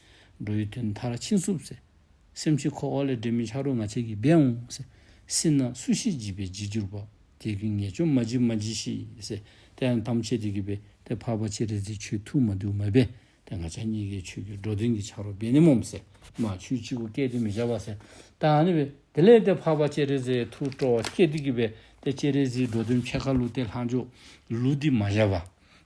འགྲོ་བའི་དོན་མཐར་ཕྱིན་ཚུགས་ཟེར། སེམས་ཅན་འཁོར་བ་ལས་འདྲེན་མི་ཆ་རོགས་ང་བཅས་ཀྱིས་འབད་འོང་ཟེར། སྲིད་ན་སུ་ཞིག་འཇིགས་པས་འཇིགས་འགྱུར་བ། དེ་ཀུན་ངེས་བྱུང་མ་འཇིགས་མ་འཇིགས་ཤིག་ཟེར། ཏེ་ཡང་དམ་བཅས་ཏེ་གིས་སྦེ་ཏེ་འཕགས་པ་སྤྱན་རས་གཟིགས་ཁྱོད་ཐུགས་མ་སྡུག་མ་འབད། ཏེ་ང་བཅས་གཉིས་ཀྱིས་ཁྱོད་ཀྱི་འགྲོ་དོན་གྱི་ཆ་རོགས་འབད་ནི་སྨོ་ཟེར། མ་ཁྱོད་གཅིག་པུ་བཀལ་ཏེ་མི་བཞག་པ་ཟེར། ད་ཨ་ནི་སྦེ་དེ་ལས་ཏེ་འཕགས་པ་སྤྱན་རས་གཟིགས་ཐུགས་སྤྲོ་བ་སྐྱེས་ཏེ་གིས་སྦེ་ཏེ་སྤྱན་རས་གཟིགས་འགྲོ་དོན་ཕྱེད་ཀ་ལུ་ཏེ་ལྷག་འཕྲོ་ལུ་འདི་མ་བཞག་པར་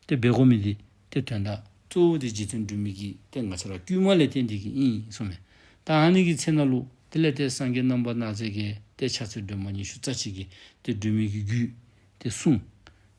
ཏེ་འབད་དགོ་མི་འདི་ཏེ་དོན་དག་གཙོ་བོ་འདི་རྗེ་བཙུན་སྒྲོལ་མའི་གི་ཏེ་ང་བཅས་ར་བསྐུལ་མ་ལས་བརྟེན་ཏེ་གིས་ཨིན་གསུངས་མས། ད་ཨ་ནི་གི་ཚེ་ན་ལུ་དེ་ལས་ཏེ་སངས་རྒྱས་རྣམ་པར་སྣང་མཛད་ཀྱིས་ཏེ་ཕྱག་འཚལ་སྒྲོལ་མ་ཉི་ཤུ་རྩ་གཅིག་གིས་ཏེ་སྒྲོལ་མའི་གི་རྒྱུད་ཏེ་གསུངས།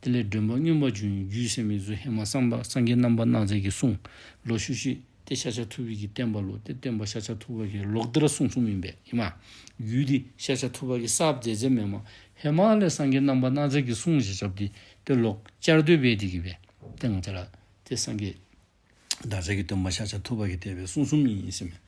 དེ་ལས་སྒྲོལ་མ་མངོན་པར་འབྱུང་བའི་རྒྱུད་ཟེར་མི་ཚུ་ཧེ་མ་སངས་པ་སངས་རྒྱས་རྣམ་པར་སྣང་མཛད་ཀྱིས་གསུངས། ལོག་ཤུལ་ཤུལ་ཏེ་ཤཱཀྱ་ཐུབ་པའི་གི་བསྟན་པ་ལུ་ཏེ་སྟོན་པ་ཤཱཀྱ་ཐུབ་པ་གིས་ལོག་སྟེ་ར་གསུངས་གསུངསམ་ཨིན་པས་ཨིན་མས། རྒྱུད་འདི་ཤཱཀྱ་ཐུབ་པ་གིས་གསརཔ་མཛད་མཛདཔ་མེན་མས། ཧེ་མ་ལས་སངས་རྒྱས་རྣམ་པར་སྣང་མཛད་ཀྱིས་གསུངས་བཞག་བཞགཔ་འདི་ཏེ་ལོག་བསྐྱར་ཟློས་འབད་དེ་གིས་སྦེ་ཏེ་ང་བཅས་ར་ཏེ་སངས་རྒྱས་བདག་ཅག་གི་སྟོན་པ་ཤཱཀྱ་ཐུབ་པ་གིས་དེ་སྦེ་གསུངས་གསུངསམ་ཨིན་ཟེར་མས།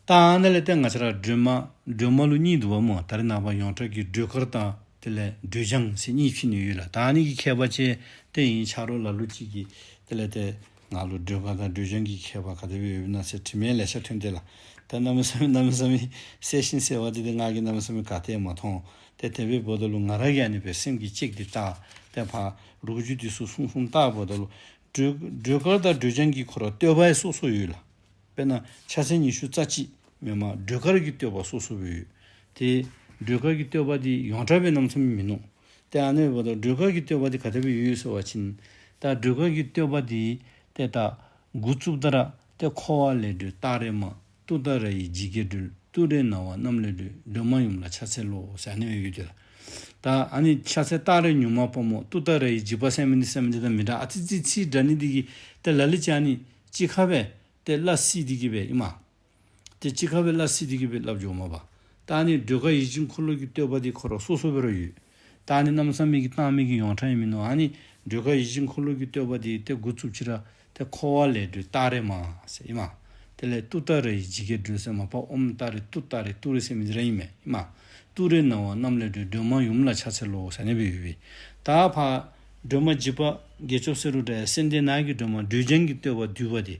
ད་ཨ་ནི་ལས་ཏེ་ང་བཅས་ར་སྒྲོལ་མ་སྒྲོལ་མ་ལུ་གཉིས་འདུག་པ་སྨོ། ད་རེས་ནངས་པ་ཡོངས་གྲགས་ཀྱི་སྒྲོལ་དཀར་དང་དེ་ལས་སྒྲོལ་ལྗང་ཟེར་གཉིས་ཕྱེ་ནི་ཡོད་ལགས། ད་ཨ་ནི་གི་ཁྱད་པར་ཅིག་ཏེ་ཨིན། ཆ་རོགས་ལ་ལུ་ཅིག་གིས་དེ་ལས་ཏེ་ང་ལུ་སྒྲོལ་དཀར་དང་སྒྲོལ་ལྗང་གི་ཁྱད་པར་ག་དེ་སྦེ་ཡོདཔ་ཨིན་ན་ཟེར་དྲི་མི་ལེ་ཤ་ཐོན་ཏེ་ལགས། ད་གནམ་མེད་ས་མེད་གནམ་མེད་ས་མེད་གསལ་ཞིང་གསལ་བ་འདི་ཏེ་ང་གིས་གནམ་མེད་ས་མེད་ག་ཏེ་མ་མཐོང་། ཏེ་དེ་སྦེ་འབདཝ་ད་ལུ་ང་ར་གིས་ཨ་ནི་སྦེ་སེམས་ཀྱིས་དཔྱད་དེ་བལྟ། ཏེ་ཕར་ལོ་རྒྱུས་འདི་ཚུ་གསུངས་གསུངསམ་བལྟ་འབདཝ་ད་ལུ་སྒྲོལ་སྒྲོལ་དཀར་དང་སྒྲོལ་ལྗང་གི་ཁོ་ར་བསྟོད་པ་ཡང་སོ་སོ་ཡོད་ལགས། དཔེར་ན་ཕྱག་འཚལ་ཉི་ཤུ་རྩ་གཅིག། མེན་མ་སྒྲོལ་དཀར་གྱི་བསྟོད་པ་སོ་སོ་སྦེ་ཡོད། ཏེ་སྒྲོལ་དཀར་གྱི་བསྟོད་པ་འདི་ཡོངས་གྲགས་སྦེ་གནམ་མེད་ས་མེད་མིན་ནུག། ཏེ་ཨ་ནི་འབདཝ་ད་སྒྲོལ་དཀར་གྱི་བསྟོད་པ་འདི་ག་དེ་སྦེ་ཡོད་ཟེར་བ་ཅིན་ད་སྒྲོལ་དཀར་གྱི་བསྟོད་པ་འདི་ཏེ་ད་འགོ་བཙུགསཔ་ད་ར་ཏེ་འཁོར་བ་ལས་སྒྲོལ་ཏཱ་རེ་མ། ཏུཏྟཱ་ར་ཡིས་ཇི་སྐད་སྒྲོལ། ཏུ་རེ་ན་བ་རྣམས་ལས་སྒྲོལ། སྒྲོལ་མ་ཡུམ་ལ་ཕྱག་འཚལ་ལོ་ཟེར་ཨ་ནི་སྦེ་ཡོད་དེ་ལགས། ད་ཨ་ནི་ཕྱག་འཚལ་ཏཱ་རེ་མྱུར་མ་དཔའ་མོ། ཏུཏྟཱ་ར་ཡིས་འཇིགས་པ་སེལ་མི་ནི་ཟེར་མི་འདི་དང་མི་འདྲ། ཨ་ཙི་ཙི་ཚིག་འདྲ་ནི་འདི་གིས་ཏེ་ལ་ལུ་ཅིག་ཨ་ནི་གཅིག་ཁར་སྦེ་ཏེ་སླ་བསྲེ་སྟེ་གི་སྦེ་ཨིན་མས། ཏེ་གཅིག་ཁར་སྦེ་སླ་བསྲེ་སྟེ་གི་སྦེ་སླབ་འགྱོཝ་མས་པ། ད་ཨ་ནི་སྒྲོལ་དཀར་ཡིད་བཞིན་འཁོར་ལོ་གི་བསྟོད་པ་འདི་ཁོ་ར་སོ་སོ་སྦེ་ར་ཡོད། ད་ཨ་ནི་གནམ་མེད་ས་མེད་ཀྱི་བཏང་མི་གི་ཡོངས་གྲགས་ཨིན་མིན་ནུག། ཨ་ནི་སྒྲོལ་དཀར་ཡིད་བཞིན་འཁོར་ལོ་གི་བསྟོད་པ་འདི་ཏེ་འགོ་བཙུགསཔ་ཅིག་ར་ཏེ་འཁོར་བ་ལས་སྒྲོལ་ཏཱ་རེ་མ་ཟེར་ཨིན་མས། དེ་ལས་ཏུཏྟཱ་ར་ཡིས་ཇི་སྐད་སྒྲོལ་ཟེར་མ་པ་ཨོཾ་ཏཱ་རེ་ཏུཏྟཱ་རེ་ཏུ་རེ་ཟེར་མི་འདི་ར་ཨིན་མས་ཨིན་མས། ཏུ་རེ་ན་བ་རྣམས་ལས་སྒྲོལ། སྒྲོལ་མ་ཡུམ་ལ་ཕྱག་འཚལ་ལོ་ཟེར་ཨ་ནི་སྦེ་ཡོད་པས། ད་ཕར་སྒྲོལ་མ་འཇིགས་པ་བརྒྱད་སྐྱོབ་ཟེར་རུང་འདྲ་སེང་ལྡེང་ནགས་ཀྱི་སྒྲོལ་མ་སྒྲོལ་ལྗང་གི་བསྟོད་པ་བསྡུས་པ་འདི་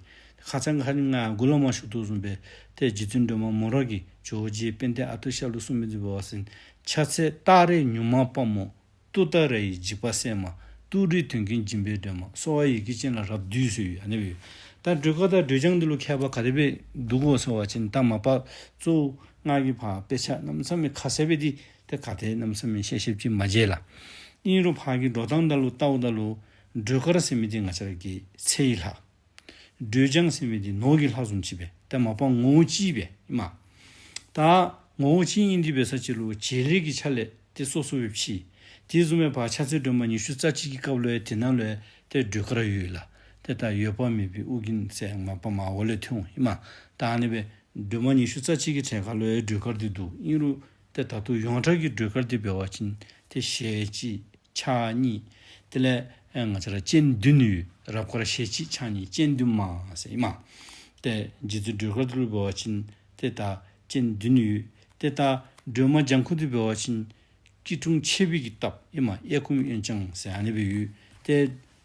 ཁ་ཙ་ཁ་ཉིནམ་ང་འགོ་ལུ་མར་ཞུ་དོ་བཟུམ་སྦེ་ཏེ་རྗེ་བཙུན་སྒྲོལ་མ་མོ་ར་གིས་ཇོ་བོ་རྗེ་དཔལ་ལྡན་ཨ་ཏུ་ཤ་ལུ་གསུངས་མི་འདི་འབད་བ་ཅིན་ཕྱག་འཚལ་ཏཱ་རེ་མྱུར་མ་དཔའ་མོ། ཏུཏྟཱ་ར་ཡིས་འཇིགས་པ་སེལ་མ། ཏུ་རེ་དོན་ཀུན་འབྱིན་པའི་སྒྲོལ་མ། གསོལ་བ་ཡི་གེ་ཅན་ལ་རབ་འདུད་ཟེར་ཡོད་ཨ་ནི་སྦེ་ཡོད། ད་སྒྲོལ་དཀར་དང་སྒྲོལ་ལྗང་འདི་ལུ་ཁྱད་པར་ག་དེ་སྦེ་འདུག་གོ་ཟེར་བ་ཅིན་ད་མ་པ་གཙོ་བོ་ང་གིས་ཕར་དཔེ་ཆ་གནམ་མེད་ས་མེད་ཁ་གསལ་སྦེ་འདི་ཏེ་ག་ཏེ་གནམ་མེད་ས་མེད་བཤད་ཤེསཔ་ཅིག་མ་མཇལ་ལགས། ཨིན་རུང་ཕར་གྱི་འགྲོ་སྟངས་དང་ལུ་བལྟཝ་ད་ལུ་སྒྲོལ་དཀར་ཟེར་མི་འདི་ང་བཅས་ར་གི་ཚེ་ཡི་ལྷ། སྒྲོལ་ལྗང་ཟེར་མི་འདི་ནོར་གྱི་ལྷ་བཟུམ་ཅིག་སྦེ་ཏེ་མ་པ་ངོ་བོ་གཅིག་སྦེ་ཨིན་མས། ད་ངོ་བོ་གཅིག་ཨིན་དེ་འབད་ས་ཅིག་ལུ་བྱེད་ལས་ཀྱི་ཆ་ལས་ཏེ་སོ་སོ་སྦེ་ཕྱེ། དེ་བཟུམ་སྦེ་ཕར་ཕྱག་འཚལ་སྒྲོལ་མ་ཉི་ཤུ་རྩ་གཅིག་གི་སྐབས་ལུ་ཡང་དེ་ནང་ལུ་ཡང་ཏེ་སྒྲོལ་དཀར་ཡོད་ལགས། ཏེ་ད་འོད་དཔག་མེད་པའི་དབུ་རྒྱན་ཟེར་མ་པ་མར་འོག་ལས་ཐོན་འོང་ཨིན་མས། ད་ཨ་ནི་སྦེ་སྒྲོལ་མ་ཉི་ཤུ་རྩ་གཅིག་གི་གྲལ་ཁར་ལུ་ཡང་སྒྲོལ་དཀར་འདི་འདུག། ཨིན་རུང་ཏེ་ད་ལྟོ་ཡོངས་གྲགས་ཀྱི་སྒྲོལ་དཀར་འདི་འབད་བ་ཅིན་ཏེ་ཞལ་གཅིག་ཕྱག་གཉིས། དེ་ལས་ཨེ་ང་བཅས་ར་སྤྱན་བདུན་ཡོད། རབ་དཀར་ཞལ་གཅིག་ཕྱག་གཉིས་སྤྱན་བདུན་མ་ཟེར་ཨིན་མས། ཏེ་རྗེ་བཙུན་སྒྲོལ་དཀར་འདི་ལུ་འབད་བ་ཅིན་ཏེ་ད་སྤྱན་བདུན་ཡོད། ཏེ་ད་སྒྲོལ་མ་ལྗང་ཁུ་འདི་འབད་བ་ཅིན་སྐྱིལ་ཀྲུང་ཕྱེད་པའི་གི་སྟབས་ཨིན་མས། གཡས་བསྐུམ་གཡོན་བརྐྱང་ཟེར་ཨ་ནི་སྦེ་ཡོད། ཏེ་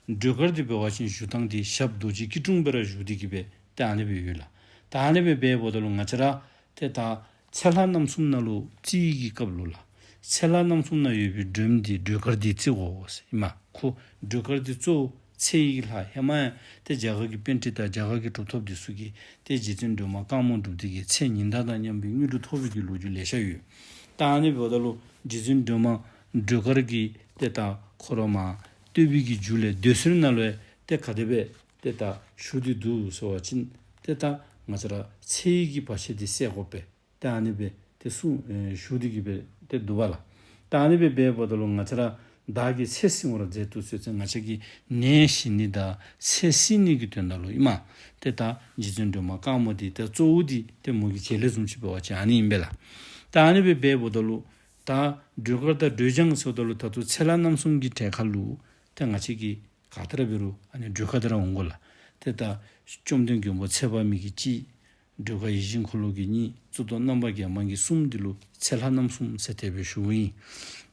སྒྲོལ་དཀར་འདི་འབད་བ་ཅིན་བཞུགས་སྟངས་འདི་ཞབས་རྡོ་རྗེ་སྐྱིལ་ཀྲུང་སྦེ་ར་བཞུགས་ཏེ་གི་སྦེ་ཏེ་ཨ་ནི་སྦེ་ཡོད་ལགས། ད་ཨ་ནི་སྦེ་འབདཝ་ད་ལུ་ང་བཅས་ར་ཏེ་ད་ཚེ་ལྷ་རྣམ་གསུམ་ནང་ལུ་རྩིས་ཀྱི་སྐབས་ལུ་ལགས། ཚེ་ལྷ་རྣམ་གསུམ་ནང་ཡོད་པའི་སྒྲོལ་མ་འདི་སྒྲོལ་དཀར་འདི་རྩི་དགོ་ཟེར་ཨིན་མས། ཁོ་སྒྲོལ་དཀར་འདི་གཙོ་བོ་ཚེ་ཡི་ལྷ། ཧེ་མ་ཡང་ཏེ་རྒྱ་གར་གྱི་པཎྜི་ཏ་རྒྱ་གར་གྱི་གྲུབ་ཐོབ་འདི་ཚུ་གིས་ཏེ་རྗེ་བཙུན་སྒྲོལ་མ་དཀར་མོ་སྒྲུབ་སྡེ་གི་ཚེ་ཉི་ཟླ་དང་མཉམ་པའི་དངོས་གྲུབ་ཐོབ་པའི་གི་ལོ་རྒྱུས་ལེ་ཤ་ཡོད། ད་ཨ་ནི་འབདཝ་ད་ལུ་རྗེ་བཙུན་སྒྲོལ་མ་སྒྲོལ་དཀར་གྱི་ཏེ་ད་ཁོ་ར་མར་བསྟོད་པའི་གི་མཇུག་ལས་འདོད་གསོལ་ནང་ལུ་ཡང་ཏེ་ག་དེ་སྦེ་ཏེ་ད་ཞུ་སྟེ་འདུག་ཟེར་བ་ཅིན་ཏེ་ད་ང་བཅས་ར་ཚེ་ཡི་གི་བར་ཆད་འདི་སེལ་དགོ་པས། ཏེ་ཨ་ནི་སྦེ་ཏེ་གསུངས་ཨེ་ཞུ་སྟེ་གི་སྦེ་ཏེ་འདུག་པ་ལགས། ཏེ་ཨ་ནི་སྦེ་འབདཝ་ད་ལུ་ང་བཅས་ར་བདག་གིས་ཚེ་བསྲིང་བར་མཛད་དུ་གསོལ་ཟེར་ང་བཅས་ཀྱི་ནད་ཞི་ནི་དང་ཚེ་བསྲིང་ནི་གི་དོན་དག་ལུ་ཨིན་མས། ཏེ་ད་རྗེ་བཙུན་སྒྲོལ་མ་དཀར་མོ་འདི་ཏེ་གཙོ་བོ་འདི་ཏེ་མོ་གི་བྱེད་ལས་བཟུམ་ཅིག་འབད་བ་ཅིན་ཨ་ནི་ཨིན་པས་ལགས། ཏེ་ཨ་ནི་སྦེ་འབདཝ་ད་ལུ་ད་སྒྲོལ་དཀར་དང་སྒྲོལ་ལྗང་ཟེརཝ་ད་ལུ་ད་ལྟོ་ཚེ་ལྷ་རྣམ་གསུམ་གྱི་གྲལ་ཁར་ལུ་ཏེ་ང་བཅས་ཀྱི་ག་ཏེ་ར་འབད་རུང་ཨ་ནི་སྒྲོལ་དཀར་འདི་ར་འོང་དགོ་ལགས། ཏེ་ད་བཅོམ་ལྡན་མགོན་པོ་ཚེ་དཔག་མེད་ཀྱི་གཅིག། སྒྲོལ་དཀར་ཡིད་བཞིན་འཁོར་ལོ་གི་གཉིས། གཙུག་ཏོར་རྣམ་པར་རྒྱལ་མ་གི་གསུམ་འདི་ལུ་ཚེ་ལྷ་རྣམ་གསུམ་ཟེར་དེ་སྦེ་ཞུཝ་ཨིན།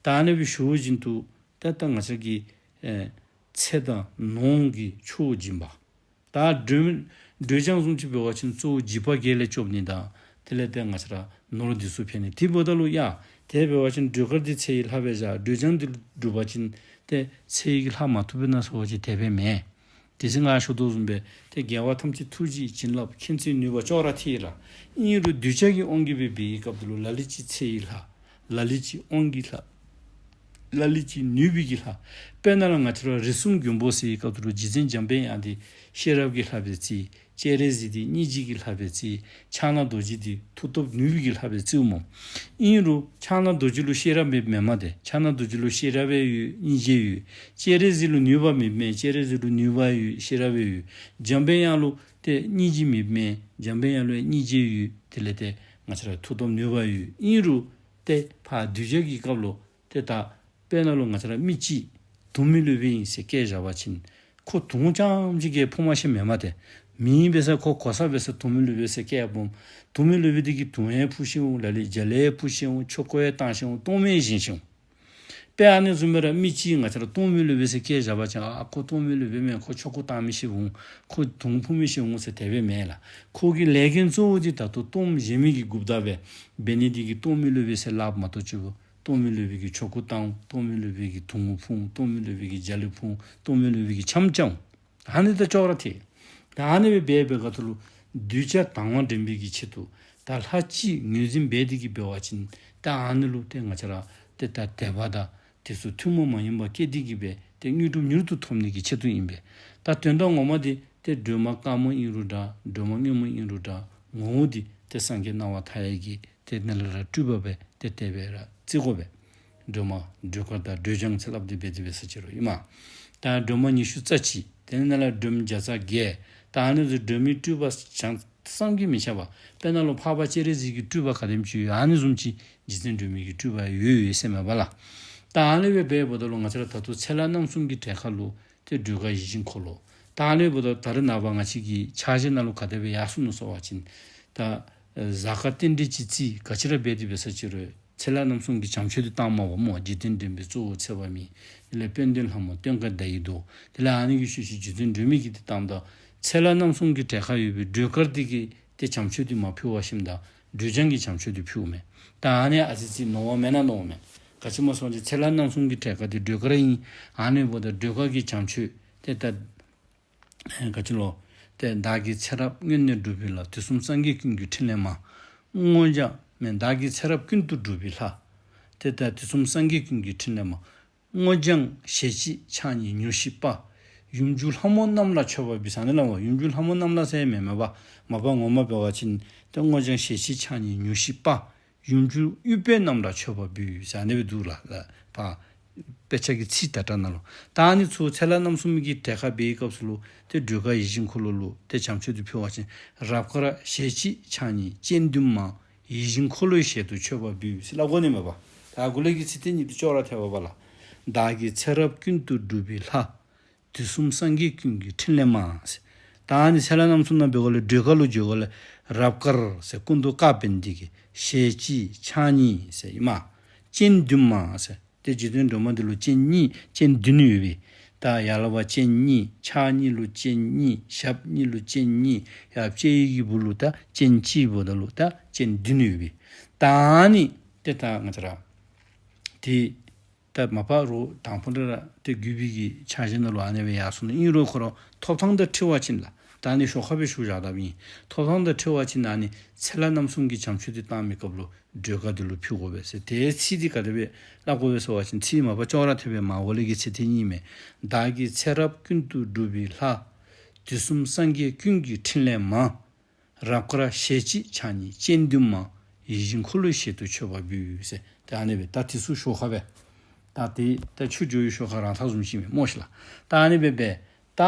ད་ཨ་ནི་སྦེ་ཞུ་བ་བཞིན་དུ་ད་ད་ང་བཅས་ཀྱི་ཨེ་ཚེ་དང་ནོར་གྱི་མཆོག་སྦྱིན་པ། ད་སྒྲོལ་སྒྲོལ་ལྗང་བཟུམ་ཅིག་འབད་བ་ཅིན་གཙོ་བོ་འཇིགས་པ་བརྒྱད་ལས་སྐྱོབ་ནི་དང་དེ་ལས་ཏེ་ང་བཅས་ར་ནོར་འདི་ཚུ་འཕེལ་ནི། དེ་འབདཝ་ད་ལུ་ཡ་དེ་འབད་བ་ཅིན་སྒྲོལ་དཀར་འདི་ཚེ་ཡི་ལྷ་སྦེ་བཞག། སྒྲོལ་ལྗང་འདི་སྒྲུབ་པ་ཅིན་ཏེ་ཚེ་ཡི་ལྷ་མ་ཐུབ་པས་ན་ཟེར་བ་ཅིན་དེ་སྦེ་མེན། དེ་ཚེ་ང་ཞུ་དོ་བཟུམ་སྦེ་ཏེ་རྒྱལ་བ་ཐམས་ཅད་ཐུགས་རྗེའི་བྱིན་རླབས་མཁྱེན་བརྩེའི་ནུས་པ་ཅོག་ར་འཐད་ལགས། ཨིན་རུང་གདུལ་བྱ་གི་དབང་གིས་སྦེ་འབད་བའི་སྐབས་དེ་ལུ་ལ་ལུ་ཅིག་ཚེ་ཡི་ལྷ། ལ་ལུ་ཅིག་དབང་གི་ལྷ། ལ་ལུ་ཅིག་ནུས་པའི་གི་ལྷ། དཔེར་ན་ལགས་ང་བཅས་ར་རིགས་གསུམ་མགོན་པོ་ཟེར་བའི་སྐབས་དེ་ལུ་རྗེ་བཙུན་འཇམ་དཔལ་དབྱངས་འདི་ཤེས་རབ་ཀྱི་ལྷ་སྦེ་བརྩི། སྤྱན་རས་གཟིགས་འདི་སྙིང་རྗེ་གི་ལྷ་སྦེ་བརྩི། ཕྱག་ན་རྡོ་རྗེ་འདི་མཐུ་སྟོབས་ནུས་པའི་གི་ལྷ་སྦེ་བརྩིཝ་སྨོ། ཨིན་རུང་ཕྱག་ན་རྡོ་རྗེ་ལུ་ཤེས་རབ་མེདཔ་མེན་མས་ཏེ། ཕྱག་ན་རྡོ་རྗེ་ལུ་ཤེས་རབ་ཡང་ཡོད། སྙིང་རྗེ་ཡོད། སྤྱན་རས་གཟིགས་ལུ་ནུས་པ་མེདཔ་མེན། སྤྱན་རས་གཟིགས་ལུ་ནུས་པ་ཡོད། ཤེས་རབ་ཡང་ཡོད། འཇམ་དཔལ་དབྱངས་ལུ་ཏེ་སྙིང་རྗེ་མེདཔ་མེན། འཇམ་དཔལ་དབྱངས་ལུ་ཡང་སྙིང་རྗེ་ཡོད། དེ་ལས་ཏེ་ང་བཅས་ར་མཐུ་སྟོབས་ནུས་པ་ཡོད། ཨིན་རུང་ཏེ་ཕར་གདུལ་བྱ་གི་སྐབས་ལུ་ཏེ་ད་དཔེར་ན་ལུ་ང་བཅས་ར་མི་གཅིག་དོན་མེད་ལུས་པའི་ཨིན་ཟེར་བཀལ་བཞག་པ་ཅིན་ཁོ་དོན་རྐྱངམ་ཅིག་གི་ཕུང་མ་ཤེས་མེན་མས་ཏེ། མི་འབད་ས་ཁོ་གོ་ས་འབད་ས་དོན་མེད་ལུས་པའི་ཟེར་བཀལ་འོང་། དོན་མེད་ལུས་པའི་འདི་གིས་དོན་ཡང་ཕུ་ཤེས་འོང་། ལ་ལུ་རྒྱལ་ལ་ཡང་ཕུ་ཤེས་འོང་། ཆོ་ག་ཡང་བཏང་ཤེས་འོང་། གཏོར་མ་ཡང་བཞེངས་ཤེས་འོང་། དཔེ་ཨ་ནི་བཟུམ་སྦེ་ར་མི་གཅིག་ང་བཅས་ར་གཏོར་མའི་ལུས་པའི་ཟེར་བཀལ་བཞག་པ་ཅིན་ཨ་ཁོ་གཏོར་མའི་ལུས་པའི་མས། ཁོ་ཆོ་ག་བཏང་མི་ཤེས་འོང་། ཁོ་དོན་ཕུ་མི་ཤེས་འོང་ཟེར་དེ་སྦེ་མེན་ལགས། ཁོ་གི་ལས་འགན་གཙོ་བོ་འདི་ད་ལྟོ་གཏོར་མ་བཞེངས་མི་གི་འགོ་བདག་སྦེ་འབད་ནི་འདི་གིས་གཏོར་མའི་ལུས་པའི་ཟེར་སླབ་མ་གཏོགས་ཅིག་གཏོར་མའི་ལུས་པའི་གིས་ཆོ་ག་བཏང་འོང་། གཏོར་མའི་ལུས་པའི་གིས་དོན་ཕུ་འོང་། གཏོར་མའི་ལུས་པའི་གིས་རྒྱལ་ལ་ཕུ་འོང་། གཏོར་མའི་ལུས་པའི་གིས་འཆམ་རྐྱབ་འོང་། ཨ་ནི་དང་ཅོག་ར་འཐད། ད་ཨ་ནི་སྦེ་འབད་བའི་སྐབས་དེ་ལུ་གདུལ་བྱ་དང་བ་འདྲེན་པའི་གི་ཆེད་དུ་ ད་ལྷ་ཅིག་ངོས་འཛིན་འབད་དེ་གིས་འབད་བ་ཅིན་ད་ཨ་ནི་ལུ་ཏེ་ང་བཅས་ར་ཏེ་ད་དད་པ་དང་དེ་ཚུ་ཐུན་མོང་མ་ཡིན་པ་སྐྱེས་ཏེ་གིས་སྦེ་ཏེ་དངོས་གྲུབ་མྱུར་དུ་ཐོབ་ནི་གི་ཆེད་དུ་ཨིན་པས། ད་དོན་དག་ངོ་མ་འདི་ཏེ་སྒྲོལ་མ་དཀར་མོ་ཨིན་རུང་འདྲ་སྒྲོལ་མ་སྔོན་མོ་ཨིན་རུང་འདྲ་ངོ་བོ་འདི་ཏེ་སངས་རྒྱས་སྣང་བ་མཐའ་ཡས་ཀྱི་ཏེ་ནཱ་ལས་ར་སྤྲུལ་པ་སྦེ་ཏེ་དེ་སྦེ་ར་བརྩི་དགོ་པས། སྒྲོལ་མ་སྒྲོལ་དཀར་དང་སྒྲོལ་ལྗང་ཟེར་སླབ་སྟེ་འབད་དེ་འབད་ས་ཅི་རུང་ཨིན་མས། ད་སྒྲོལ་མ་ཉི་ཤུ་རྩ་གཅིག་དེ་ནང་ལས་སྒྲོལ་མ་བརྒྱ་རྩ་བརྒྱད་ད་ཨ་ནི་ཚུ་སྒྲོལ་མའི་སྤྲུལ་པ་བྱང་བསམ་གྱིས་མི་ཁྱབ་པ། དཔེར་ན་ལུ་འཕགས་པ་སྤྱན་རས་གཟིགས་ཀྱི་སྤྲུལ་པ་ག་དེམ་ཅིག་ཡོད་ཨ་ནི་བཟུམ་ཅིག་རྗེ་བཙུན་སྒྲོལ་མའི་གི་སྤྲུལ་པ་ཡོད་ཡོད་ཟེར་མས་པ་ལགས། ད་ཨ་ནི་སྦེ་འབདཝ་ད་ལུ་ང་བཅས་ར་ད་ལྟོ་ཚེ་ལྷ་རྣམ་གསུམ་གྱི་གྲལ་ཁར་ལུ་ཏེ་སྒྲོལ་དཀར་ཡིད་བཞིན་འཁོར་ལོ། ད་ཨ་ནི་འབདཝ་ད་ད་རེས་ནངས་པ་ང་བཅས་ཀྱི་ཕྱག་བཞེས་ནང་ལུ་ག་དེ་སྦེ་ཡར་སོང་ནུག་ཟེར་བ་ཅིན་ད་གཟའ་སྐར་རྟེན་འབྲེལ་ཅིག་རྩིས་ག་ཅི་ར་འབད་དེ་འབད་ས་ཅི་རུང་ཚེ་ལྷ་རྣམ་གསུམ་གྱི་བྱམས་མཆོད་འདི་བཏངམ་མས་པ་སྨོ། རྗེ་བཙུན་སྒྲོལ་མའི་གཙོ་བོ་ཚེ་དཔག་མེད། དེ་ལས་དཔལ་ལྡན་ལྷ་མོ་སྟོན་ཀ་ཟླ་ཡི་མདོག། དེ་ལས་ཨ་ནི་གི་ཤུལ་ཤུལ་རྗེ་བཙུན་སྒྲོལ་མའི་གི་འདི་བཏངམ་ད་ཚེ་ལྷ་རྣམ་གསུམ་གྱི་གྲལ་ཁར་ཡོད་པའི་སྒྲོལ་དཀར་འདི་གིས་ཏེ་བྱམས་མཆོད་འདི་མ་ཕུལ་བར་ཞིནམ་ད་སྒྲོལ་ལྗང་གི་བྱམས་མཆོད་འདི་ཕུལཝ་མས། ད་ཨ་ནི་ཨ་ཙི་ཅིག་ནོར་བ་མེན་ན་མནོཝ་མས། ག་ཅི་སྨོ་ཟེར་བ་ཅིན་ཚེ་ལྷ་རྣམ་གསུམ་གྱི་གྲལ་ཁར་འདི་སྒྲོལ་དཀར་ཨིན། ཨ་ནི་འབདཝ་ད་སྒྲོལ་དཀར་གྱི་བྱམས་མཆོད་ཏེ་ད་ཨེ་ག་ཅི་ལོ། ཏེ་བདག་གིས་ཚེ་རབས་སྔོན་ནས་བསྒྲུབས་པའི་ལྷ། དུས་གསུམ་སངས་རྒྱས་ཀུན་གྱི་ཕྲིན་ལས་མ། སྔོ་ལྗང་མེན་བདག་གིས་ཚེ་རབས་ཀུན་ཏུ་བསྒྲུབས་པའི་ལྷ། ཏེ་ད་དུས་གསུམ་སངས་རྒྱས་ཀུན་གྱི་ཕྲིན་ལས་མ། སྔོ་ལྗང་ཞལ་གཅིག་ཕྱག་གཉིས་མྱུར་ཞི་པ། ཡུམ་གྱུར་ལྷ་མོ་རྣམས་ལ་མཆོད་པ་འབུལ་ཟེར་ཨ་ནི་ལུ་ཡུམ་གྱུར་ལྷ་མོ་རྣམས་ལ་ཟེར་མེན་མས་པ། མ་པ་ངོ་མ་འབད་བ་ཅིན་ཏེ་སྔོ་ལྗང་ཞལ་གཅིག་ཕྱག་གཉིས་མྱུར་ཞི་པ། ཡུམ་གྱུར་ཨུཏྤལ་རྣམས་ལ་མཆོད་པ་འབུལ་ཟེར་ཨ་ནི་སྦེ་འདུག་ལགས། ལགས་པ། དཔེ་ཆ་གི་ཚིག་དྲག་དྲག་ནང་ལུ། ད་ཨ་ནི་ཚུ་ཚེ་ལྷ་རྣམ་གསུམ་གྱི་གྲལ་ཁར་འབད་བའི་སྐབས་སུ་ལུ་ཏེ་སྒྲོལ་དཀར་ཡིད་བཞིན་འཁོར་ལོ་ལུ་ཏེ་བྱམས་མཆོད་འདི་ཕུལ་བ་ཅིན། རབ་དཀར་ཞལ་གཅིག་ཕྱག་གཉིས་སྤྱན་བདུན་མ། ཡིད་བཞིན་འཁོར་ལོའི་ཞལ་དུ་མཆོད་པ་འབུལ་ཟེར་སླབ་དགོ་ནི་མས་པ། ད་གུ་ལས་ཀྱི་ཚིག་དེ་གཉིས་འདི་ཅོག་ར་འཐདཔ་པ་ལགས། བདག་གིས་ཚེ་རབས་ཀུན་ཏུ་བསྒྲུབས་པའི་ལྷ། དུས་གསུམ་སངས་རྒྱས་ཀུན་གྱི་ཕྲིན་ལས་མ་ཟེར། ད་ཨ་ནི་ཚེ་ལྷ་རྣམ་གསུམ་ནང་འབད་བ་ལས་སྒྲོལ་དཀར་ལུ་བརྗོད་པ་ལས་རབ་དཀར་ཟེར་སྐུ་མདོག་དཀར་འབད་ནི་འདི་གིས་ཞལ་གཅིག་ཕྱག་གཉིས་ཟེར་ཨིན་མས། སྤྱན་བདུན་མ་ཟེར། ཏེ་རྗེ་བཙུན་སྒྲོལ་མ་འདི་ལུ་སྤྱན་གཉིས་སྤྱན་བདུན་ཡོད་པས། ད་ཡར་ལས་ཕར་སྤྱན་གཉིས་ཕྱག་གཉིས་ལུ་སྤྱན་གཉིས་ཞབས་གཉིས་ལུ་སྤྱན་གཉིས་ཡར་དཔྱལ་བའི་གི་སྦུག་ལུ་ད་སྤྱན་གཅིག་འབདཝ་ད་ལུ་ད་སྤྱན་བདུན་ཡོད་པས། ད་ཨ་ནི་ཏེ་ད་ང་བཅས་ར་ཏེ་ད་མ་པ་རོགས་དང་ཕུ་འདྲ་ར་ཏེ་བརྒྱུད་པའི་གི་ཕྱག་བཞེས་ནང་ལུ་ཨ་ནི་སྦེ་ཡར་སོང་ནུག། ཨིན་རུང་ཁོ་ར་ཐོབ་ཐངས་དང་འཁྲིལ་བ་ཅིན་ལགས། ད་ཨ་ནི་ཞོར་ཁར་སྦེ་ཞུ་བཞག་དཔ་ཨིན། ཐོབ་ཐངས་དང་འཁྲིལ་བ་ཅིན་ཨ་ནི་ཚེ་ལྷ་རྣམ་གསུམ་གྱི་བྱམས་མཆོད་འདི་བཏང་མི་སྐབས་ལུ་སྒྲོལ་དཀར་འདི་ལུ་ཕུལ་དགོ་པས་ཟེར། ཏེ་ཚིག་འདི་ག་དེ་སྦེ་སླབ་དགོ་པས་ཟེར་བ་ཅིན་ཚིག་མ་པ་ཅོག་ར་འཐདཔ་མས། མར་འོག་ལས་ཀྱི་ཚིག་དེ་གཉིས་མས། བདག་གིས་ཚེ་རབས་ཀུན་ཏུ་བསྒྲུབས་པའི་ལྷ། དུས་གསུམ་སངས་རྒྱས་ཀུན་གྱི་ཕྲིན་ལས་མ། རབ་དཀར་ཞལ་གཅིག་ཕྱག་གཉིས་སྤྱན་བདུན་མ། ཡིད་བཞིན་འཁོར་ལོའི་ཞལ་དུ་མཆོད་པ་འབུལ་ཟེར། ཏེ་ཨ་ནི་སྦེ་ད་དེ་ཚུ་ཞོར་ཁར་སྦེ་ད་ཏེ་ད་ཆུ་འགྱོ་བའི་ཞོར་ཁར་རང་འཐག་བཟུམ་ཅིག་མས་སྨོ་ཤིག་ལགས། ད་ཨ་ནི་སྦེ་སྦེ་ད་